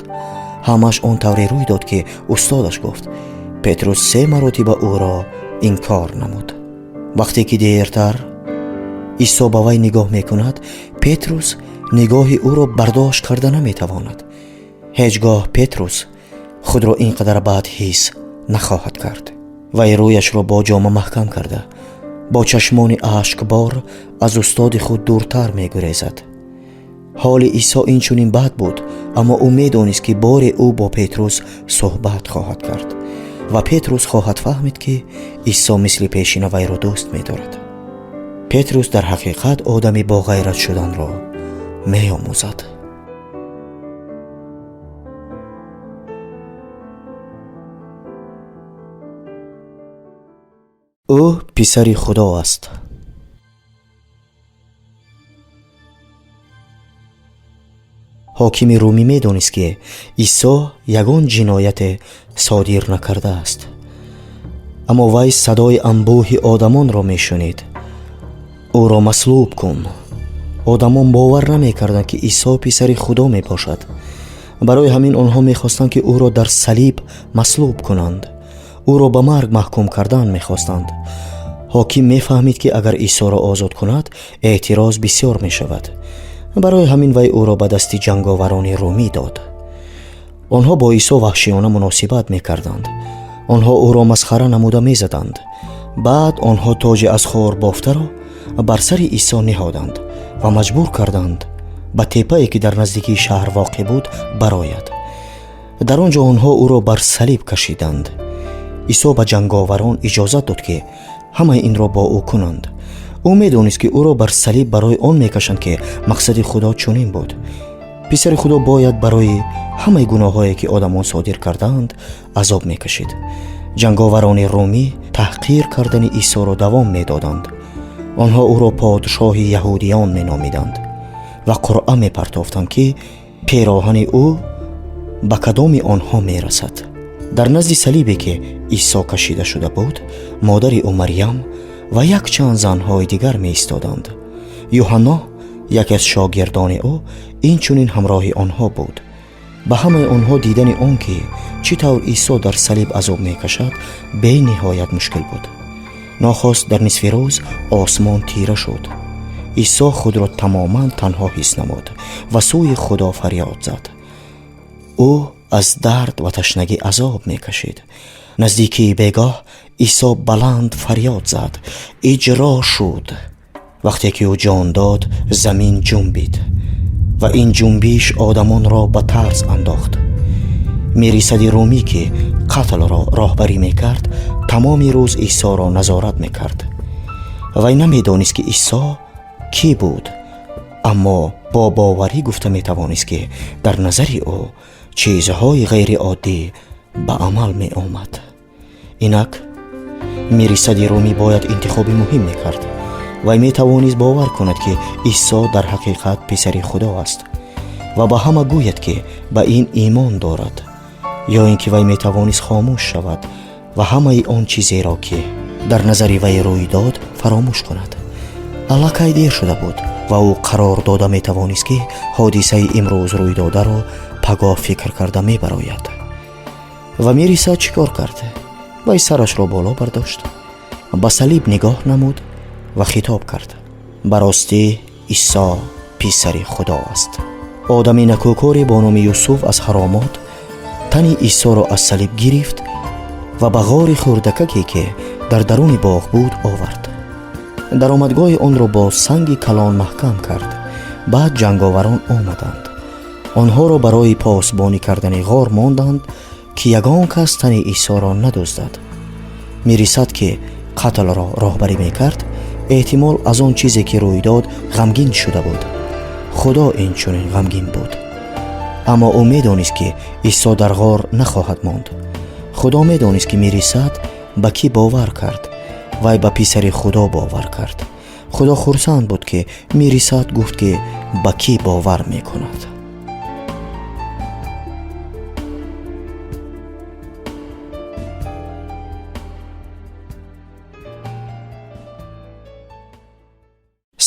Ҳамаш он тавре рӯй дод, ки устодаш гуфт. Петрус се маротиба ӯро инкор намуд. Вақте ки дертар Исо ба вай нигоҳ мекунад, Петрус нигоҳи ӯро бардошт карда наметавонад. Ҳеҷ гоҳ Петрус худро ин қадар бад ҳис нахоҳад кард. Вай рӯяшро бо ҷома маҳкам карда, бо чашмони ашкбор аз устоди худ дуртар мегурезад. Ҳоли Исо инчунин бад буд, аммо ӯ медонист, ки боре ӯ бо Петрус суҳбат хоҳад кард ва Петрус хоҳад фаҳмид, ки Исо мисли пешина вайро дӯст медорад. Петрус дар ҳақиқат одами боғайрат шуданро меомӯзад. Ӯ писари Худо аст. Ҳокими румӣ медонист, ки Исо ягон ҷинояте содир накардааст, аммо вай садои анбӯҳи одамонро мешунид: «Ӯро маслуб кун!» Одамон бовар намекарданд, ки Исо писари Худо мебошад. Барои ҳамин онҳо мехостанд, ки ӯро дар салиб маслуб кунанд. Ӯро ба марг маҳкум кардан мехостанд. Ҳоким мефаҳмид, ки агар Исоро озод кунад, эътироз бисёр мешавад. Барои ҳамин вай ӯро ба дасти ҷанговарони румӣ дод. Онҳо бо Исо ваҳшиёна муносибат мекарданд. Онҳо ӯро масхара намуда мезаданд. Баъд онҳо тоҷи аз хор бофтаро бар сари Исо ниҳоданд ва маҷбур карданд ба теппае, ки дар наздикии шаҳр воқеъ буд, барояд. Дар он ҷо онҳо ӯро бар салиб кашиданд. Исо ба ҷанговарон иҷозат дод, ки ҳамаи инро бо ӯ кунанд. Ӯ медонист, ки ӯро бар салиб барои он мекашанд, ки мақсади Худо чунин буд. Писари Худо бояд барои ҳамаи гуноҳҳое, ки одамон содир кардаанд, азоб мекашид. Ҷанговарони румӣ таҳқир кардани Исоро давом медоданд. Онҳо ӯро подшоҳи яҳудиён меномиданд ва қуръа мепартофтанд, ки пероҳани ӯ ба кадоми онҳо мерасад. Дар назди салибе, ки Исо кашида шуда буд, модари ӯ Марьям ва якчанд занҳои дигар меистоданд. Юҳанно, яке аз шогирдони ӯ, инчунин ҳамроҳи онҳо буд. Ба ҳамаи онҳо дидани он, ки чӣ тавр Исо дар салиб азоб мекашад, бениҳоят мушкил буд. Нохост дар нисфи рӯз осмон тира шуд. Исо худро тамоман танҳо ҳис намуд ва сӯи Худо фарёд зад. Ӯ аз дард ва ташнагӣ азоб мекашид. Наздикии бегоҳ Исо баланд фарёд зад: «Иҷро шуд!» Вақте ки ӯ ҷон дод, замин ҷунбид ва ин ҷунбиш одамонро ба тарс андохт. Мирисади румӣ, ки қатлро роҳбарӣ мекард, тамоми рӯз Исоро назорат мекард. Вай намедонист, ки Исо кӣ буд, аммо бо боварӣ гуфта метавонист, ки дар назари ӯ чизҳои ғайриоддӣ ба амал меомад. Инак Мирисади румӣ бояд интихоби муҳим мекард. Вай метавонист бовар кунад, ки Исо дар ҳақиқат писари Худо аст ва ба ҳама гӯяд, ки ба ин имон дорад, ё ин ки вай метавонист хомӯш шавад ва ҳамаи он чизеро, ки дар назари вай рӯй дод, фаромӯш кунад. Аллакай дер шуда буд ва ӯ қарор дода метавонист, ки ҳодисаи имрӯз рӯйдодаро пагоҳ фикр карда мебарояд. Ва Мирисад чӣ кор кард? Вай сарашро боло бардошт, ба салиб нигоҳ намуд ва хитоб кард: ба ростӣ Исо писари Худо аст. Одами накӯкоре бо номи Юсуф аз ҳаромот тани Исоро аз салиб гирифт ва ба ғори хурдакаке, ки дар даруни боғ буд, овард. Даромадгоҳи онро бо санги калон маҳкам кард. Баъд ҷанговарон омаданд. Онҳоро барои посбонӣ кардани ғор монданд, ки ягон кас тани Исоро надуздад. Мирисад, ки қатлро роҳбарӣ мекард, эҳтимол аз он чизе, ки рӯй дод, ғамгин шуда буд. Худо инчунин ғамгин буд. Аммо ӯ медонист, ки Исо дар ғор нахоҳад монд. Худо медонист, ки Мирисад ба кӣ бовар кард. Вай ба писари Худо бовар кард. Худо хурсанд буд, ки Мирисад гуфт, ки ба кӣ бовар мекунад.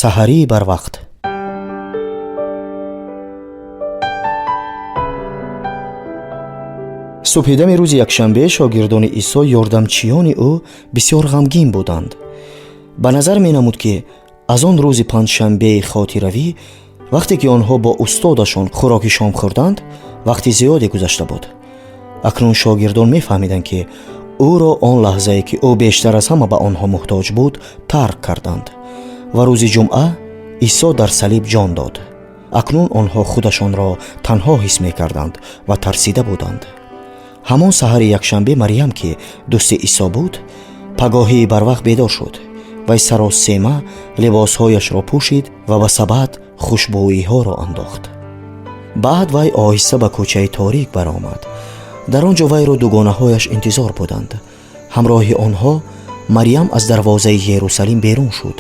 Саҳарии барвақт. Субҳидами рӯзи якшанбе шогирдони Исо, ёрдамчиёни ӯ, бисёр ғамгин буданд. Ба назар менамуд, ки аз он рӯзи панҷшанбеи хотиравӣ, вақте ки онҳо бо устодашон хӯроки шом хӯрданд, вақти зиёде гузашта буд. Акнун шогирдон мефаҳмиданд, ки ӯро он лаҳзае, ки ӯ бештар аз ҳама ба онҳо муҳтоҷ буд, тарк карданд. Ва рӯзи ҷумъа Исо дар салиб ҷон дод. Акнун онҳо худашонро танҳо ҳис мекарданд ва тарсида буданд. Ҳамон саҳари якшанбе Марьям, ки дӯсти Исо буд, пагоҳии барвақт бедор шуд. Вай саросема либосҳояшро пӯшид ва ба сабад хушбӯиҳоро андохт. Баъд вай оҳиста ба кӯчаи торик баромад. Дар он ҷо вайро дугонаҳояш интизор буданд. Ҳамроҳи онҳо Марьям аз дарвозаи Ерусалим берун шуд.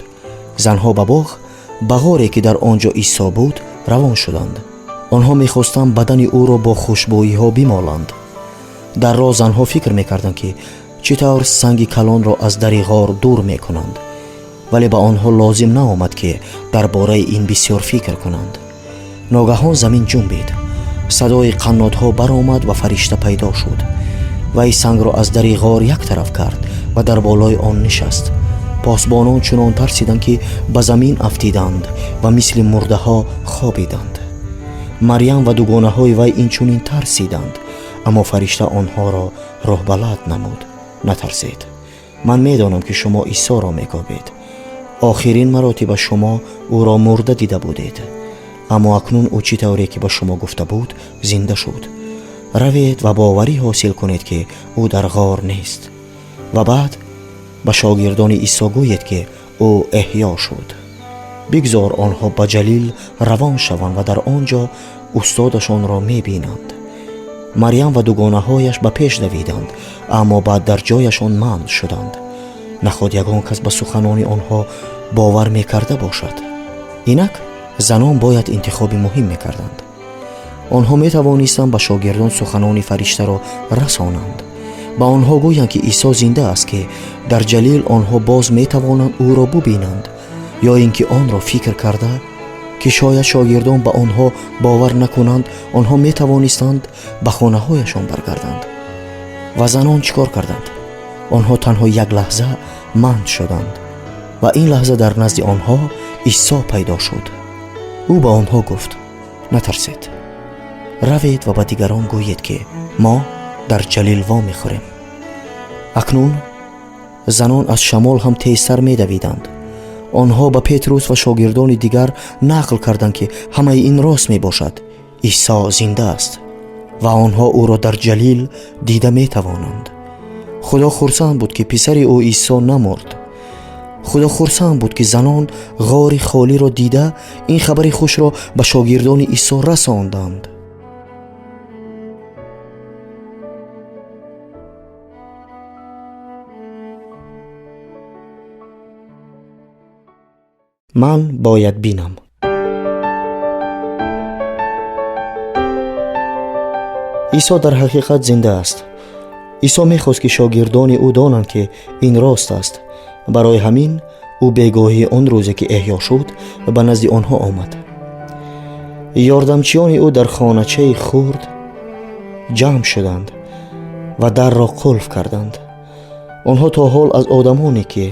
Занҳо ба боғ, ба ғоре, ки дар он ҷо Исо буд, равон шуданд. Онҳо мехостанд бадани ӯро бо хушбӯиҳо бимоланд. Дар роҳ занҳо фикр мекарданд, ки чӣ тавр санги калонро аз дари ғор дур мекунанд, вале ба онҳо лозим наомад, ки дар бораи ин бисёр фикр кунанд. Ногаҳон замин ҷунбид, садои қаннодҳо баромад ва фаришта пайдо шуд. Вай сангро аз дари ғор як тараф кард ва дар болои он нишаст. Посбонон чунон тарсиданд, ки ба замин афтиданд ва мисли мурдаҳо хобиданд. Марьям ва дугонаҳои вай инчунин тарсиданд, аммо фаришта онҳоро роҳбалад намуд. Натарсед, ман медонам, ки шумо Исоро мекобед. Охирин маротиба шумо ӯро мурда дида будед, аммо акнун ӯ чӣ тавре ки ба шумо гуфта буд, зинда шуд. Равед ва боварӣ ҳосил кунед, ки ӯ дар ғор нест, ва баъд ба шогирдони Исо гӯед, ки ӯ эҳё шуд. Бигзор онҳо ба Ҷалил равон шаванд ва дар он ҷо устодашонро мебинанд. Марьям ва дугонаҳояш ба пеш давиданд, аммо баъд дар ҷояшон манд шуданд. Наход ягон кас ба суханони онҳо бовар мекарда бошад. Инак занон бояд интихоби муҳим мекарданд. Онҳо метавонистанд ба шогирдон суханони фариштаро расонанд, ба онҳо гӯянд, ки Исо зинда аст, ки дар Ҷалил онҳо боз метавонанд ӯро бубинанд, ё ин ки онро фикр карда, ки шояд шогирдон ба онҳо бовар накунанд, онҳо метавонистанд ба хонаҳояшон баргарданд. Ва занон чӣ кор карданд? Онҳо танҳо як лаҳза манд шуданд ва ин лаҳза дар назди онҳо Исо пайдо шуд. Ӯ ба онҳо гуфт: натарсед, равед ва ба дигарон гӯед, ки мо дар Ҷалил вомехӯрем. Акнун занон аз шамол ҳам тезтар медавиданд. Онҳо ба Петрус ва шогирдони дигар нақл карданд, ки ҳамаи ин рост мебошад, Исо зинда аст ва онҳо ӯро дар Ҷалил дида метавонанд. Худо хурсанд буд, ки писари ӯ Исо намурд. Худо хурсанд буд, ки занон ғори холиро дида ин хабари хушро ба шогирдони Исо расонданд. Ман бояд бинам. Исо дар ҳақиқат зинда аст. Исо мехост, ки шогирдони ӯ донанд, ки ин рост аст. Барои ҳамин ӯ бегоҳии он рӯзе, ки эҳё шуд, ба назди онҳо омад. Ёрдамчиёни ӯ дар хоначаи хурд ҷамъ шуданд ва дарро қулф карданд. Онҳо то ҳол аз одамоне, ки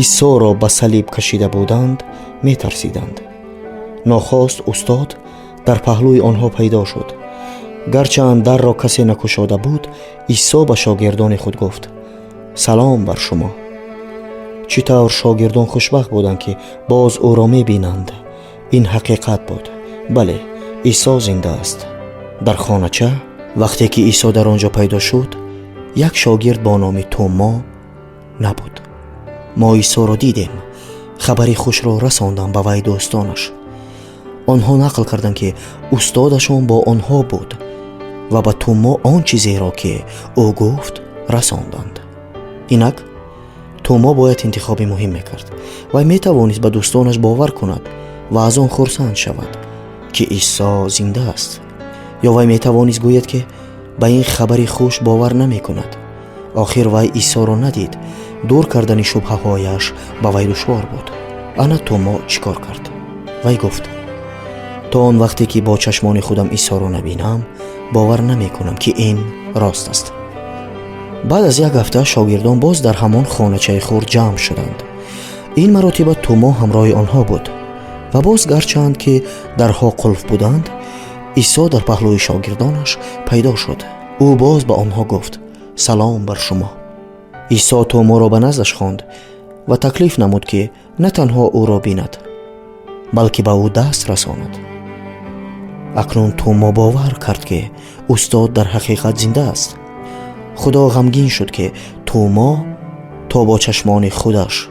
Исоро ба салиб кашида буданд, метарсиданд. Нохост устод дар паҳлӯи онҳо пайдо шуд. Гарчанд дарро касе накушода буд, Исо ба шогирдони худ гуфт: «Салом бар шумо». Чӣ тавр шогирдон хушбахт буданд, ки боз ӯро мебинанд. Ин ҳақиқат буд. Бале, Исо зинда аст. Дар хонача, вақте ки Исо дар он ҷо пайдо шуд, як шогирд бо номи Тӯмо набуд. «Мо Исоро дидем», хабари хушро расондам ба вай дӯстонаш. Онҳо нақл карданд, ки устодашон бо онҳо буд, ва ба Тӯмо он чизеро, ки ӯ гуфт, расонданд. Инак Тӯмо бояд интихоби муҳим мекард. Вай метавонист ба дӯстонаш бовар кунад ва аз он хурсанд шавад, ки Исо зинда аст, ё вай метавонист гӯяд, ки ба ин хабари хуш бовар намекунад. Охир вай Исоро надид. Дур кардани шубҳаҳояш ба вай душвор буд. Ана Тӯмо чӣ кор кард. Вай гуфт: «То он вақте ки бо чашмони худам Исоро набинам, бовар намекунам, ки ин рост аст». Баъд аз як ҳафта шогирдон боз дар ҳамон хоначаи хурд ҷамъ шуданд. Ин маротиба Тӯмо ҳамроҳи онҳо буд. Ва боз, гарчанд ки дарҳо қулф буданд, Исо дар паҳлӯи шогирдонаш пайдо шуд. Ӯ боз ба онҳо гуфт: «Салом бар шумо». Исо Тӯморо ба наздаш хонд ва таклиф намуд, ки на танҳо ӯро бинад, балки ба ӯ даст расонад. Акнун Тӯмо бовар кард, ки устод дар ҳақиқат зинда аст. Худо ғамгин шуд, ки Тӯмо то бо чашмони худаш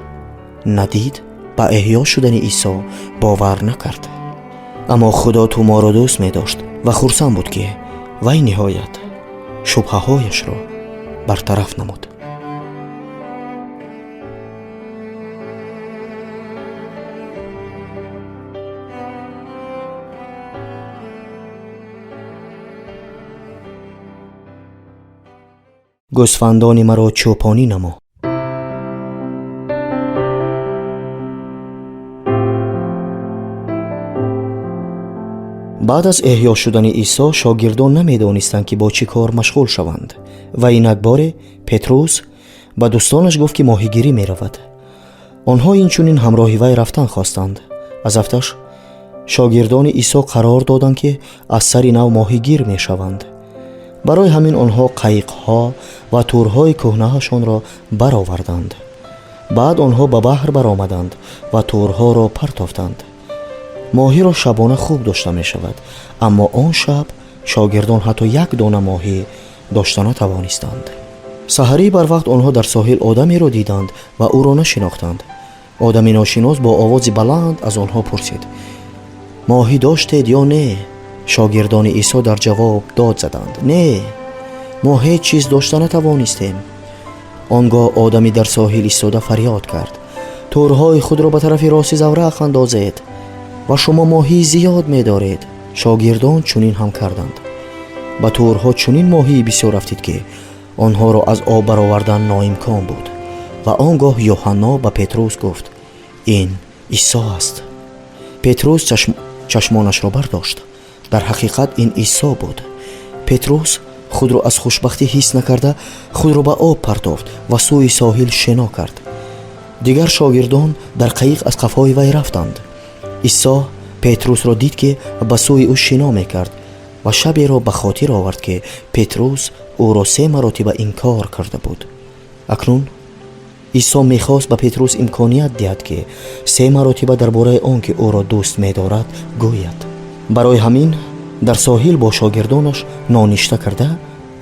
надид, ба эҳё шудани Исо бовар накард. Аммо Худо Тӯморо дӯст медошт ва хурсанд буд, ки вай ниҳоят шубҳаҳояшро бартараф намуд. Гӯсфандони маро чӯпонӣ намо. Баъд аз эҳё шудани Исо шогирдон намедонистанд, ки бо чӣ кор машғул шаванд. Ва инак боре Петрус ба дӯстонаш гуфт, ки моҳигирӣ меравад. Онҳо инчунин ҳамроҳи вай рафтан хостанд. Аз афташ шогирдони Исо қарор доданд, ки аз сари нав моҳигир мешаванд. Барои ҳамин онҳо қайиқҳо ва тӯрҳои кӯҳнаашонро бароварданд. Баъд онҳо ба баҳр баромаданд ва тӯрҳоро партофтанд. Моҳиро шабона хуб дошта мешавад, аммо он шаб шогирдон ҳатто як дона моҳӣ дошта натавонистанд. Саҳарӣ барвақт онҳо дар соҳил одамеро диданд ва ӯро нашинохтанд. Одами ношинос бо овози баланд аз онҳо пурсид: «Моҳӣ доштед ё не?» Шогирдони Исо дар ҷавоб дод заданд: «Не, мо ҳеҷ чиз дошта натавонистем». Он гоҳ одами дар соҳил истода фарёд кард: «Тӯрҳои худро ба тарафи рости заврақ андозед ва шумо моҳии зиёд медоред». Шогирдон чунин ҳам карданд. Ба тӯрҳо чунин моҳии бисёр афтид, ки онҳоро аз об баровардан ноимкон буд. Ва он гоҳ Йӯҳанно ба Петрус гуфт: «Ин Исо аст». Петрус чашмонашро бардошт. Дар ҳақиқат ин Исо буд. Петрус худро аз хушбахтӣ ҳис накарда, худро ба об партофт ва сӯи соҳил шино кард. Дигар шогирдон дар қайиқ аз қафои вай рафтанд. Исо Петрусро дид, ки ба сӯи ӯ шино мекард, ва шаберо ба хотир овард, ки Петрус ӯро се маротиба инкор карда буд. Акнун Исо мехост ба Петрус имконият диҳад, ки се маротиба дар бораи он ки ӯро дӯст медорад, гӯяд. Барои ҳамин дар соҳил бо шогирдонаш ноништа карда,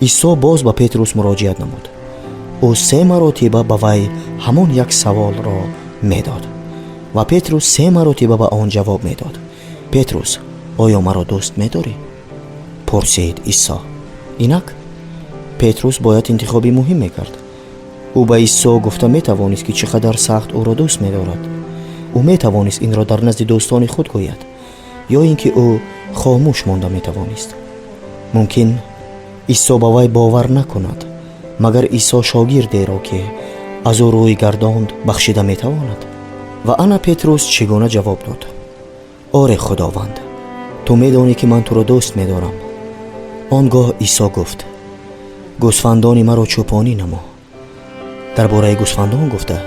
Исо боз ба Петрус муроҷиат намуд. Ӯ се маротиба ба вай ҳамон як саволро медод ва Петрус се маротиба ба он ҷавоб медод. «Петрус, оё маро дӯст медорӣ?» пурсид Исо. Инак Петрус бояд интихоби муҳим мекард. Ӯ ба Исо гуфта метавонист, ки чӣ қадар сахт ӯро дӯст медорад. Ӯ метавонист инро дар назди дӯстони худ гӯяд, ё ин ки ӯ хомӯш монда метавонист. Мумкин Исо ба вай бовар накунад, магар Исо шогирдеро, ки аз ӯ рӯй гардонд, бахшида метавонад? Ва ана Петрус чӣ гуна ҷавоб дод: «Оре, Худованд, ту медонӣ, ки ман туро дӯст медорам». Он гоҳ Исо гуфт: «Гӯсфандони маро чӯпонӣ намо». Дар бораи гӯсфандон гуфта,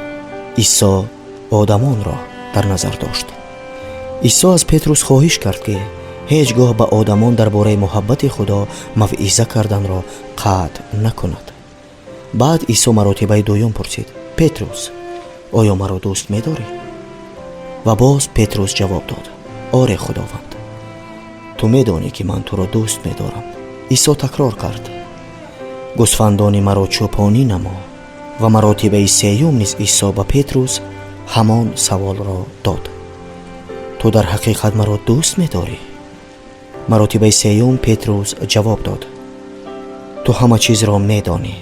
Исо одамонро дар назар дошт. Исо аз Петрус хоҳиш кард, ки ҳеҷ гоҳ ба одамон дар бораи муҳаббати Худо мавъиза карданро қатъ накунад. Баъд Исо маротибаи дуюм пурсид: «Петрус, оё маро дӯст медорӣ?» Ва боз Петрус ҷавоб дод: «Оре, Худованд, ту медонӣ, ки ман туро дӯст медорам». Исо такрор кард: «Гӯсфандони маро чӯпонӣ намо». Ва маротибаи сеюм низ Исо ба Петрус ҳамон саволро дод: «Ту дар ҳақиқат маро дӯст медорӣ?» Маротибаи сеюм Петрус ҷавоб дод: «Ту ҳама чизро медонӣ,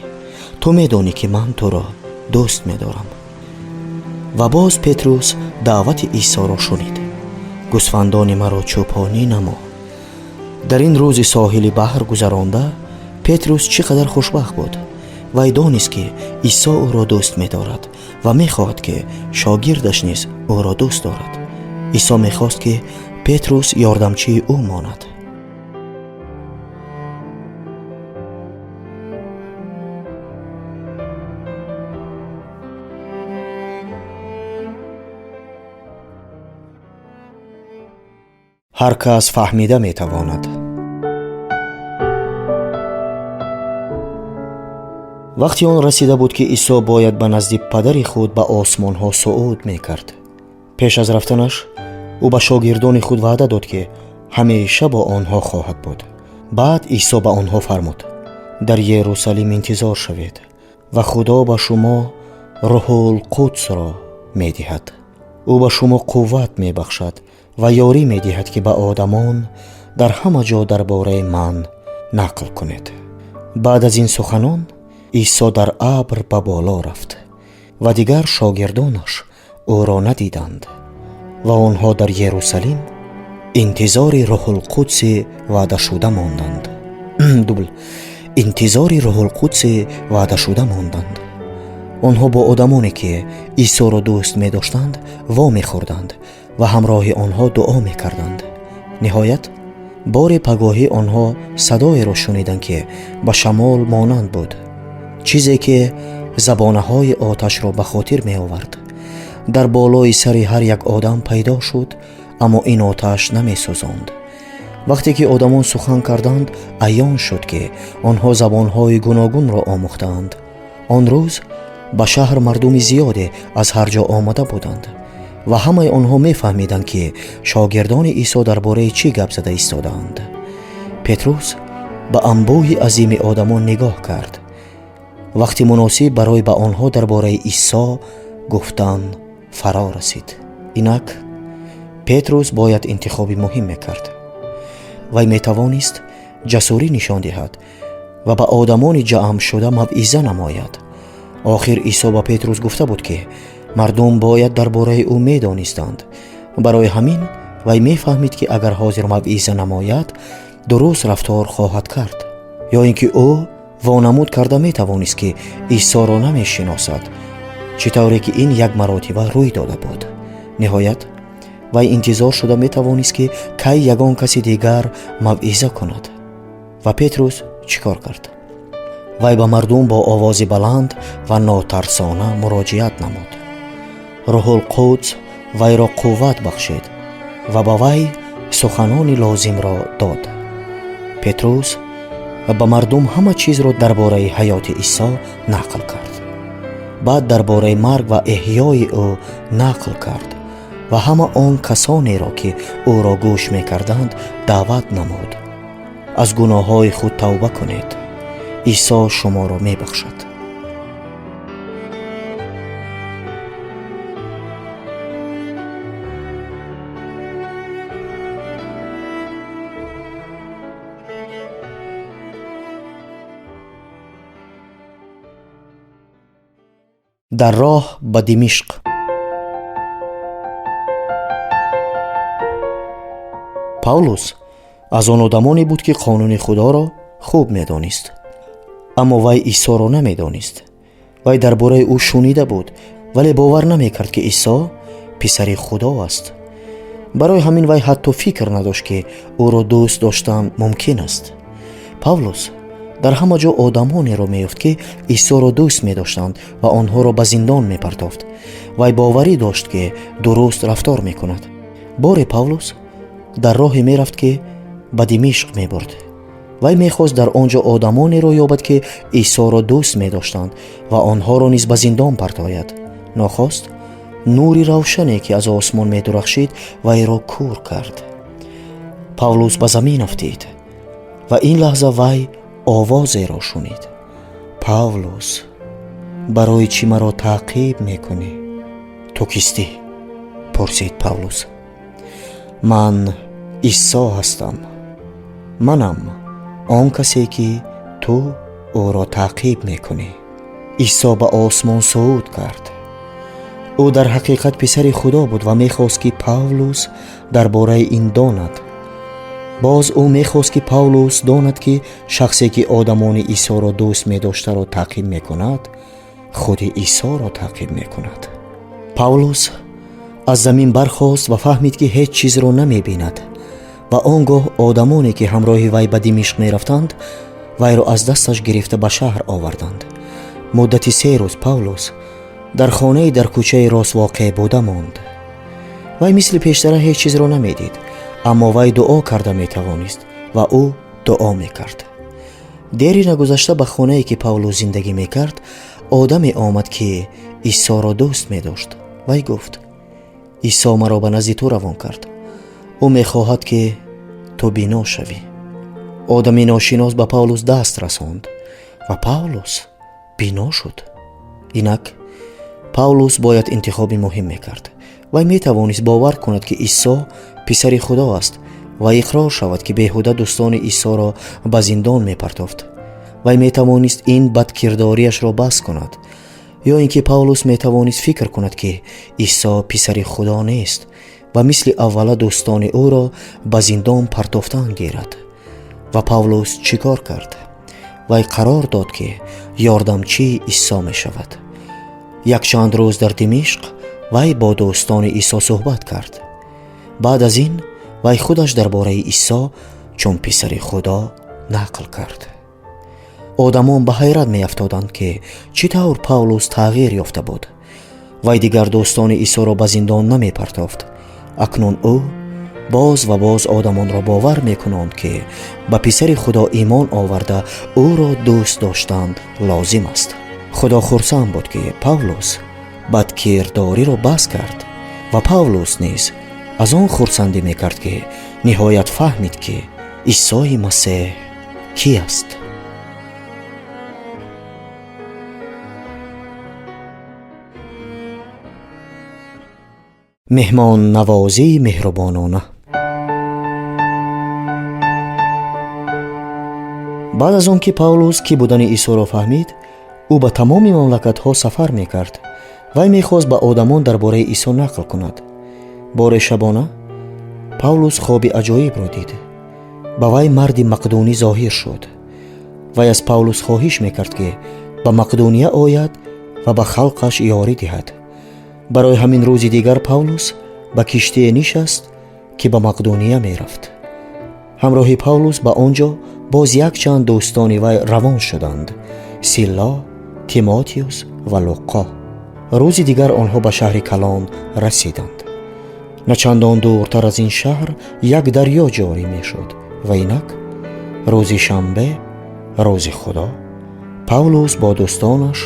ту медонӣ, ки ман туро дӯст медорам». Ва боз Петрус даъвати Исоро шунид: «Гӯсфандони маро чӯпонӣ намо». Дар ин рӯзи соҳили баҳр гузаронда, Петрус чӣ қадар хушбахт буд. Вай донист, ки Исо ӯро дӯст медорад ва мехоҳад, ки шогирдаш низ ӯро дӯст дорад. Исо мехост, ки Петрус ёрдамчии ӯ монад. Ҳар кас фаҳмида метавонад. Вақти он расида буд, ки Исо бояд ба назди падари худ ба осмонҳо сууд мекард. Пеш аз рафтанаш ӯ ба шогирдони худ ваъда дод, ки ҳамеша бо онҳо хоҳад буд. Баъд Исо ба онҳо фармуд: «Дар Ерусалим интизор шавед ва Худо ба шумо Рӯҳулқудсро медиҳад. Ӯ ба шумо қувват мебахшад ва ёрӣ медиҳад, ки ба одамон дар ҳама ҷо дар бораи ман нақл кунед». Баъд аз ин суханон Исо дар абр ба боло рафт ва дигар шогирдонаш ӯро надиданд ва онҳо дар Ерусалим интизори Рӯҳулқудси ваъдашуда монданд. Дубл интизори Рӯҳулқудси ваъдашуда монданд. Онҳо бо одамоне, ки Исоро дӯст медоштанд, вомехӯрданд ва ҳамроҳи онҳо дуо мекарданд. Ниҳоят, бори пагоҳӣ онҳо садоеро шуниданд, ки ба шамол монанд буд, чизе ки забонаҳои оташро ба хотир меовард. Дар болои сари ҳар як одам пайдо шуд, аммо ин оташ намесӯзонд. Вақте ки одамон сухан карданд, аён шуд, ки онҳо забонҳои гуногунро омӯхтаанд. Он рӯз ба шаҳр мардуми зиёде аз ҳар ҷо омада буданд ва ҳамаи онҳо мефаҳмиданд, ки шогирдони Исо дар бораи чӣ гап зада истодаанд. Петрус ба анбӯҳи азими одамон нигоҳ кард. Вақти муносиб барои ба онҳо дар бораи Исо гуфтан фаро расид. Инак Петрус бояд интихоби муҳим мекард. Вай метавонист ҷасурӣ нишон диҳад ва ба одамони ҷамъшуда мавъиза намояд. Охир Исо ба Петрус гуфта буд, ки мардум бояд дар бораи ӯ медонистанд. Барои ҳамин вай мефаҳмид, ки агар ҳозир мавъиза намояд, дуруст рафтор хоҳад кард, ё ин ки ӯ вонамуд карда метавонист, ки Исоро намешиносад, чӣ тавре ки ин як маротиба рӯй дода буд. Ниҳоят, вай интизор шуда метавонист, ки кай ягон каси дигар мавъиза кунад. Ва Петрус чӣ кор кард? Вай ба мардум бо овози баланд ва нотарсона муроҷиат намуд. Рӯҳулқудс вайро қувват бахшид ва ба вай суханони лозимро дод. Петрус ба мардум ҳама чизро дар бораи ҳаёти Исо нақл кард. Баъд дар бораи марг ва эҳёи ӯ нақл кард ва ҳама он касонеро, ки ӯро гӯш мекарданд, даъват намуд: «Аз гуноҳҳои худ тавба кунед, Исо шуморо мебахшад». Дар роҳ ба Димишқ. Павлус аз он одамоне буд, ки қонуни Худоро хуб медонист, аммо вай Исоро намедонист. Вай дар бораи ӯ шунида буд, вале бовар намекард, ки Исо писари Худо аст. Барои ҳамин вай ҳатто фикр надошт, ки ӯро дӯст доштан мумкин аст. Павлус дар ҳама ҷо одамонеро меёфт, ки Исоро дӯст медоштанд, ва онҳоро ба зиндон мепартофт. Вай боварӣ дошт, ки дуруст рафтор мекунад. Боре Павлус дар роҳе мерафт, ки ба Димишқ мебурд. Вай мехост дар он ҷо одамонеро ёбад, ки Исоро дӯст медоштанд, ва онҳоро низ ба зиндон партояд. Нохост нури равшане, ки аз осмон медурахшид, вайро кур кард. Павлус ба замин афтид ва ин лаҳза вай овозеро шунид: «Павлус, барои чӣ маро таъқиб мекунӣ?» «Ту кистӣ?» пурсид Павлус. «Ман Исо ҳастам. Манам он касе, ки ту ӯро таъқиб мекунӣ». Исо ба осмон сууд кард. Ӯ дар ҳақиқат писари Худо буд ва мехост, ки Павлус дар бораи ин донад. Боз ӯ мехост, ки Павлус донад, ки шахсе, ки одамони Исоро дӯст медоштаро таъқиб мекунад, худи Исоро таъқиб мекунад. Павлус аз замин бархост ва фаҳмид, ки ҳеҷ чизро намебинад. Ва он гоҳ одамоне, ки ҳамроҳи вай ба Димишқ мерафтанд, вайро аз дасташ гирифта ба шаҳр оварданд. Муддати 3 рӯз Павлус дар хонае дар кӯчаи рост воқеъ буда монд. Вай мисли пештара ҳеҷ чизро намедид, аммо вай дуо карда метавонист ва ӯ дуо мекард. Дери нагузашта ба хонае, ки Павлус зиндагӣ мекард, одаме омад, ки Исоро дӯст медошт. Вай гуфт: «Исо маро ба назди ту равон кард. Ӯ мехоҳад, ки ту бино шавӣ». Одами ношинос ба Павлус даст расонд ва Павлус бино шуд. Инак Павлус бояд интихоби муҳим мекард. Вай метавонист бовар кунад, ки Исо писари Худо аст, ва иқрор шавад, ки беҳуда дӯстони Исоро ба зиндон мепартофт. Вай метавонист ин бадкирдориашро бас кунад. Ё ин ки Павлус метавонист фикр кунад, ки Исо писари Худо нест, ва мисли аввала дӯстони ӯро ба зиндон партофтан гирад. Ва Павлус чӣ кор кард? Вай қарор дод, ки ёрдамчии Исо мешавад. Якчанд рӯз дар Димишқ вай бо дӯстони Исо суҳбат кард. Баъд аз ин вай худаш дар бораи Исо чун писари Худо нақл кард. Одамон ба ҳайрат меафтоданд, ки чӣ тавр Павлус тағйир ёфта буд. Вай дигар дӯстони Исоро ба зиндон намепартофт. Акнун ӯ боз ва боз одамонро бовар мекунонд, ки ба писари Худо имон оварда, ӯро дӯст доштан лозим аст. Худо хурсанд буд, ки Павлус бадкирдориро бас кард, ва Павлус низ аз он хурсандӣ мекард, ки ниҳоят фаҳмид, ки Исои Масеҳ кӣ аст. Меҳмоннавозии меҳрубонона. Баъд аз он ки Павлус кӣ будани Исоро фаҳмид, ӯ ба тамоми мамлакатҳо сафар мекард. Вай мехост ба одамон дар бораи Исо нақл кунад. Боре шабона Павлус хоби аҷоибро дид. Ба вай марди мақдунӣ зоҳир шуд. Вай аз Павлус хоҳиш мекард, ки ба Мақдуния ояд ва ба халқаш ёрӣ диҳад. Барои ҳамин рӯзи дигар Павлус ба киштие нишаст, ки ба Мақдуния мерафт. Ҳамроҳи Павлус ба он ҷо боз якчанд дӯстони вай равон шуданд: Силла, Тимотиюс ва Луқо. Рӯзи дигар онҳо ба шаҳри калон расиданд. На чандон дуртар аз ин шаҳр як дарё ҷорӣ мешуд. Ва инак рӯзи шанбе, рӯзи Худо, Павлус бо дӯстонаш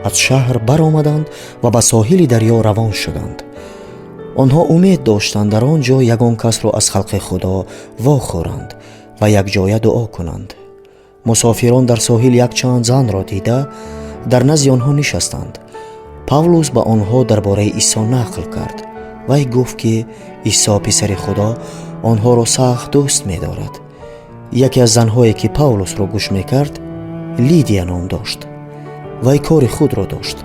аз шаҳр баромаданд ва ба соҳили дарё равон шуданд. Онҳо умед доштанд дар он ҷо ягон касро аз халқи Худо вохӯранд ва якҷоя дуо кунанд. Мусофирон дар соҳил якчанд занро дида, дар назди онҳо нишастанд. Павлус ба онҳо дар бораи Исо нақл кард. Вай гуфт, ки Исо писари Худо онҳоро сахт дӯст медорад. Яке аз занҳое, ки Павлусро гӯш мекард, Лидия ном дошт. Вай кори худро дошт,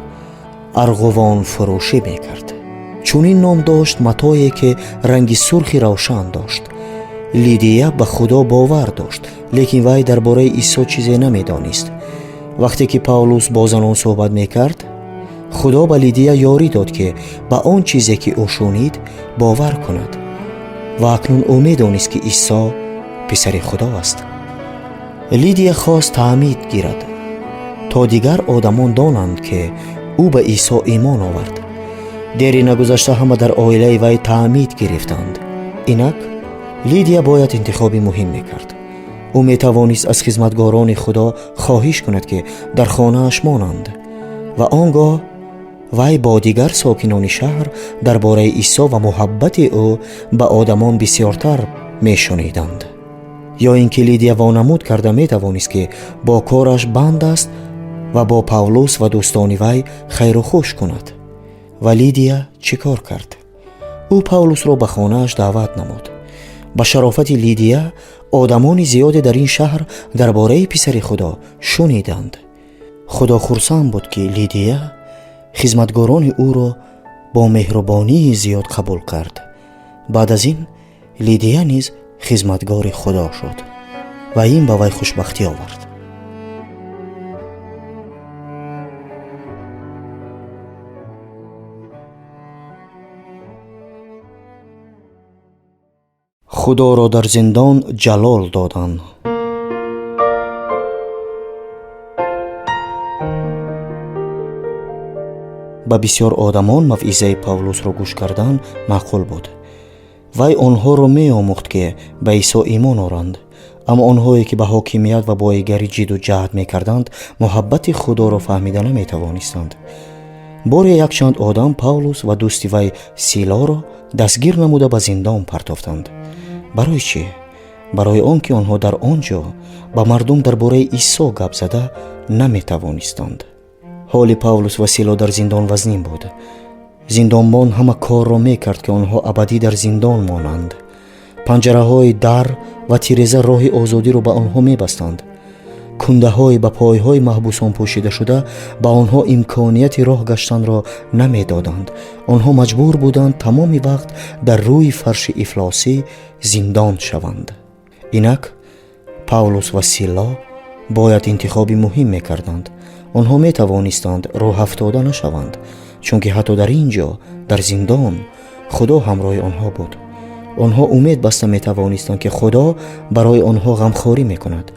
арғувонфурӯшӣ мекард. Чунин ном дошт матое, ки ранги сурхи равшан дошт. Лидия ба Худо бовар дошт, лекин вай дар бораи Исо чизе намедонист. Вақте ки Павлус бо занон суҳбат мекард, Худо ба Лидия ёрӣ дод, ки ба он чизе, ки ӯ шунид, бовар кунад. Ва акнун ӯ медонист, ки Исо писари Худо аст. Лидия хост таъмид гирад, то дигар одамон донанд, ки ӯ ба Исо имон овард. Дери нагузашта ҳама дар оилаи вай таъмид гирифтанд. Инак Лидия бояд интихоби муҳим мекард. Ӯ метавонист аз хизматгорони Худо хоҳиш кунад, ки дар хонааш монанд, ва он гоҳ вай бо дигар сокинони шаҳр дар бораи Исо ва муҳаббати ӯ ба одамон бисёртар мешуниданд. Ё ин ки Лидия вонамуд карда метавонист, ки бо кораш банд аст ва бо Павлус ва дӯстони вай хайру хуш кунад. Ва Лидия чӣ кор кард? Ӯ Павлусро ба хонааш даъват намуд. Ба шарофати Лидия одамони зиёде дар ин шаҳр дар бораи писари Худо шуниданд. Худо хурсанд буд, ки Лидия хизматгорони ӯро бо меҳрубонии зиёд қабул кард. Баъд аз ин Лидия низ хизматгори Худо шуд ва ин ба вай хушбахтӣ овард. Худоро дар зиндон ҷалол додан. Ба бисёр одамон мавъизаи Павлусро гӯш кардан маъқул буд. Вай онҳоро меомӯхт, ки ба Исо имон оранд. Аммо онҳое, ки ба ҳокимият ва боигарӣ ҷиду ҷаҳд мекарданд, муҳаббати Худоро фаҳмида наметавонистанд. Боре якчанд одам Павлус ва дӯсти вай Силоро дастгир намуда ба зиндон партофтанд. Барои чӣ? Барои он ки онҳо дар он ҷо ба мардум дар бораи Исо гап зада наметавонистанд. Ҳоли Павлус ва Сило дар зиндон вазнин буд. Зиндонбон ҳама корро мекард, ки онҳо абадӣ дар зиндон монанд. Панҷараҳои дар ва тиреза роҳи озодиро ба онҳо мебастанд. Кундаҳои ба пойҳои маҳбусон пӯшидашуда ба онҳо имконияти роҳ гаштанро намедоданд. Онҳо маҷбур буданд тамоми вақт дар рӯи фарши ифлосӣ зиндон шаванд. Инак Павлус ва Сило бояд интихоби муҳим мекарданд. Онҳо метавонистанд рӯҳафтода нашаванд, чунки ҳатто дар ин ҷо, дар зиндон, Худо ҳамроҳи онҳо буд. Онҳо умед баста метавонистанд, ки Худо барои онҳо ғамхорӣ мекунад,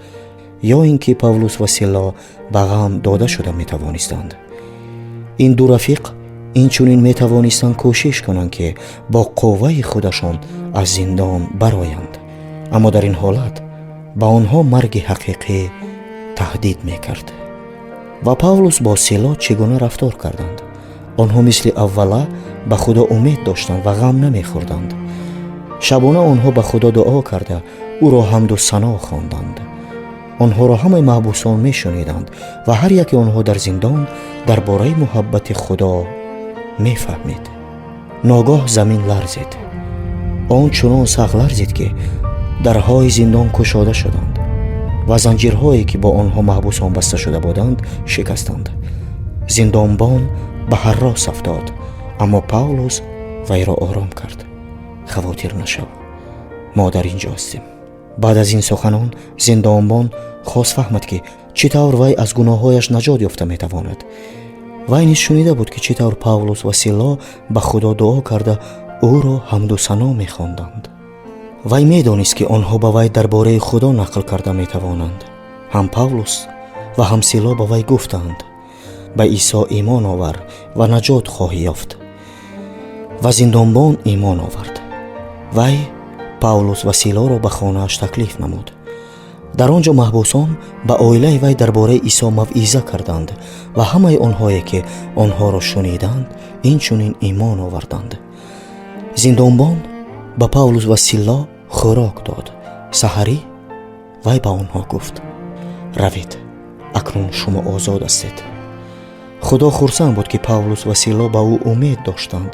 ё ин ки Павлус ва Сило ба ғам дода шуда метавонистанд. Ин ду рафиқ инчунин метавонистанд кӯшиш кунанд, ки бо қувваи худашон аз зиндон бароянд. Аммо дар ин ҳолат ба онҳо марги ҳақиқӣ таҳдид мекард. Ва Павлус бо Сило чӣ гуна рафтор карданд? Онҳо мисли аввала ба Худо умед доштанд ва ғам намехӯрданд. Шабона онҳо ба Худо дуо карда, ӯро ҳамду сано хонданд. Онҳоро ҳамаи маҳбусон мешуниданд ва ҳар яке онҳо дар зиндон дар бораи муҳаббати Худо мефаҳмид. Ногоҳ замин ларзид. Он чунон сахт ларзид, ки дарҳои зиндон кушода шуданд ва занҷирҳое, ки бо онҳо маҳбусон баста шуда буданд, шикастанд. Зиндонбон ба ҳаррос афтод, аммо Павлус вайро ором кард. Хавотир нашав, мо дар ин ҷо ҳастем. Баъд аз ин суханон зиндонбон хост фаҳмад, ки чӣ тавр вай аз гуноҳҳояш наҷот ёфта метавонад. Вай низ шунида буд, ки чӣ тавр Павлус ва Сило ба Худо дуо карда ӯро ҳамду сано мехонданд. Вай медонист, ки онҳо ба вай дар бораи Худо нақл карда метавонанд. Ҳам Павлус ва ҳам Сило ба вай гуфтанд: ба Исо имон овар ва наҷот хоҳӣ ёфт. Ва зиндонбон имон овард. Вай Павлус ва Силоро ба хонааш таклиф намуд. Дар он ҷо маҳбусон ба оилаи вай дар бораи Исо мавъиза карданд ва ҳамаи онҳое, ки онҳоро шуниданд, инчунин имон оварданд. Зиндонбон ба Павлус ва Сило хӯрок дод. Саҳарӣ вай ба онҳо гуфт: равед, акнун шумо озод ҳастед. Худо хурсанд буд, ки Павлус ва Сило ба ӯ умед доштанд.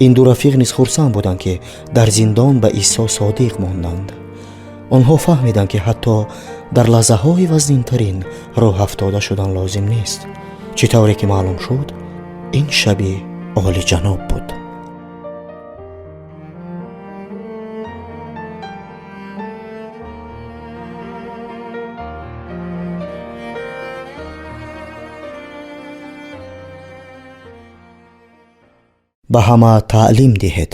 Ин ду рафиқ низ хурсанд буданд, ки дар зиндон ба Исо содиқ монданд. Онҳо фаҳмиданд, ки ҳатто дар лаҳзаҳои вазнинтарин рӯҳафтода шудан лозим нест. Чӣ тавре ки маълум шуд, ин шаби олиҷаноб буд. Ба ҳама таълим диҳед.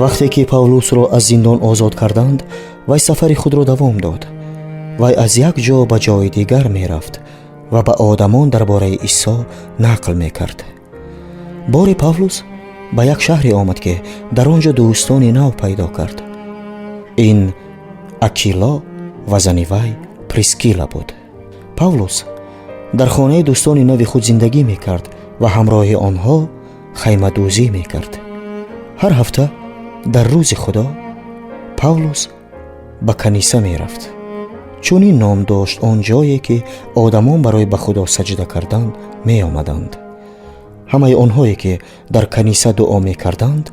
Вақте ки Павлусро аз зиндон озод карданд, вай сафари худро давом дод. Вай аз як ҷо ба ҷои дигар мерафт ва ба одамон дар бораи Исо нақл мекард. Боре Павлус ба як шаҳре омад, ки дар он ҷо дӯстони нав пайдо кард. Ин Акило ва зани вай Прискила буд. Павлус дар хонаи дӯстони нави худ зиндагӣ мекард ва ҳамроҳи онҳо хаймадӯзӣ мекард. Ҳар ҳафта дар рӯзи Худо Павлус ба каниса мерафт. Чунин ном дошт он ҷое, ки одамон барои ба Худо саҷда кардан меомаданд. Ҳамаи онҳое, ки дар каниса дуо мекарданд,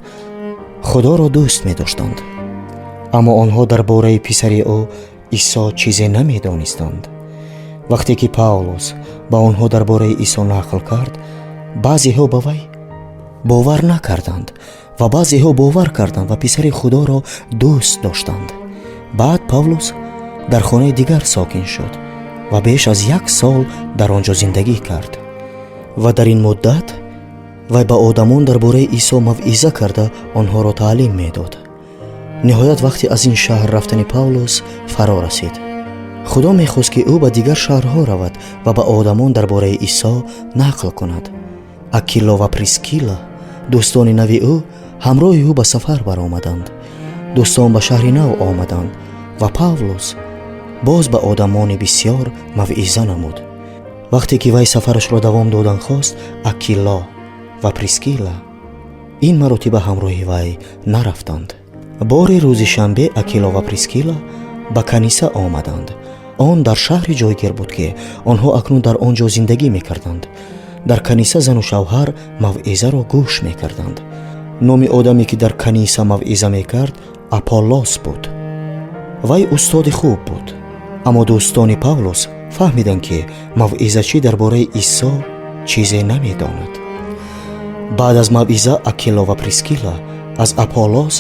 Худоро дӯст медоштанд, аммо онҳо дар бораи писари ӯ Исо чизе намедонистанд. Вақте ки Павлус ба онҳо дар бораи Исо нақл кард, баъзеҳо ба вай бовар накарданд ва баъзеҳо бовар карданд ва писари Худоро дӯст доштанд. Баъд Павлус дар хонаи дигар сокин шуд ва беш аз як сол дар он ҷо зиндагӣ кард. Ва дар ин муддат вай ба одамон дар бораи Исо мавъиза карда, онҳоро таълим медод. Ниҳоят, вақте аз ин шаҳр рафтани Павлус фаро расид. Худо мехост, ки ӯ ба дигар шаҳрҳо равад ва ба одамон дар бораи Исо нақл кунад. Акило ва Прискила, дӯстони нави ӯ, ҳамроҳи ӯ ба сафар баромаданд. Дӯстон ба шаҳри нав омаданд ва Павлус боз ба одамони бисьёр мавъиза намуд. Вақте ки вай сафарашро давом додан хост, Акило ва Прискила ин маротиба ҳамроҳи вай нарафтанд. Бори рӯзи шанбе Акило ва Прискила ба каниса омаданд. Он дар шаҳре ҷойгир буд, ки онҳо акнун дар он ҷо зиндагӣ мекарданд. Дар каниса зану шавҳар мавъизаро гӯш мекарданд. Номи одаме, ки дар каниса мавъиза мекард, Аполлос буд. Вай устоди хуб буд, аммо дӯстони Павлус фаҳмиданд, ки мавъизачӣ дар бораи Исо чизе намедонад. Баъд аз мавъиза Акило ва Прискила аз Аполлос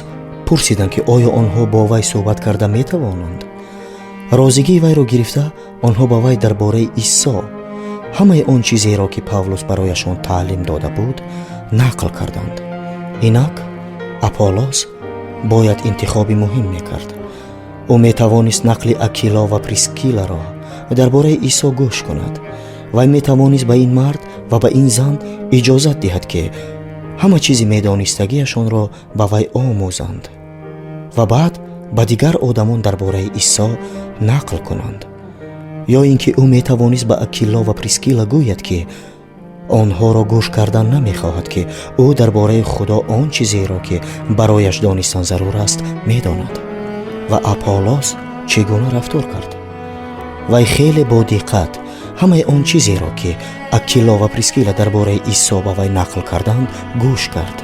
пурсиданд, ки оё онҳо бо вай суҳбат карда метавонанд. Розигии вайро гирифта, онҳо ба вай дар бораи Исо ҳамаи он чизеро, ки Павлус барояшон таълим дода буд, нақл карданд. Инак Аполлос бояд интихоби муҳим мекард. Ӯ метавонист нақли Акило ва Прискиларо дар бораи Исо гӯш кунад. Вай метавонист ба ин мард ва ба ин зан иҷозат диҳад, ки ҳама чизи медонистагиашонро ба вай омӯзанд ва баъд ба дигар одамон дар бораи Исо нақл кунанд. Ё ин ки ӯ метавонист ба Акило ва Прискила гӯяд, ки онҳоро гӯш кардан намехоҳад, ки ӯ дар бораи Худо он чизеро, ки барояш донистан зарур аст, медонад. Ва Аполлос чӣ гуна рафтор кард? Вай хеле бодиққат ҳамаи он чизеро, ки Акило ва Прискила дар бораи Исо ба вай нақл карданд, гӯш кард.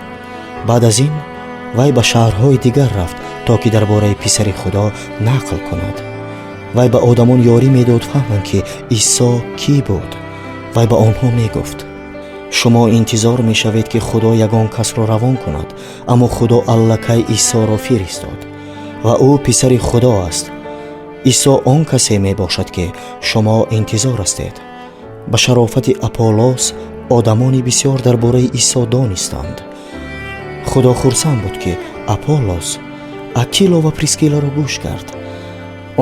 Баъд аз ин вай ба шаҳрҳои дигар рафт, то ки дар бораи писари Худо нақл кунад. Вай ба одамон ёрӣ медод фаҳманд, ки Исо кӣ буд. Вай ба онҳо мегуфт: шумо интизор мешавед, ки Худо ягон касро равон кунад, аммо Худо аллакай Исоро фиристод ва ӯ писари Худо аст. Исо он касе мебошад, ки шумо интизор ҳастед. Ба шарофати Аполлос одамони бисьёр дар бораи Исо донистанд. Худо хурсанд буд, ки Аполлос Акило ва Прискиларо гӯш кард.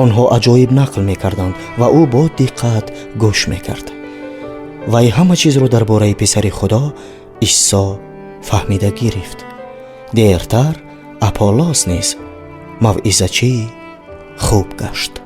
Онҳо аҷоиб нақл мекарданд ва ӯ бо диққат гӯш мекард. Вай ҳама чизро дар бораи писари Худо Исо фаҳмида гирифт. Дертар Аполлос низ мавъизачии хуб гашт.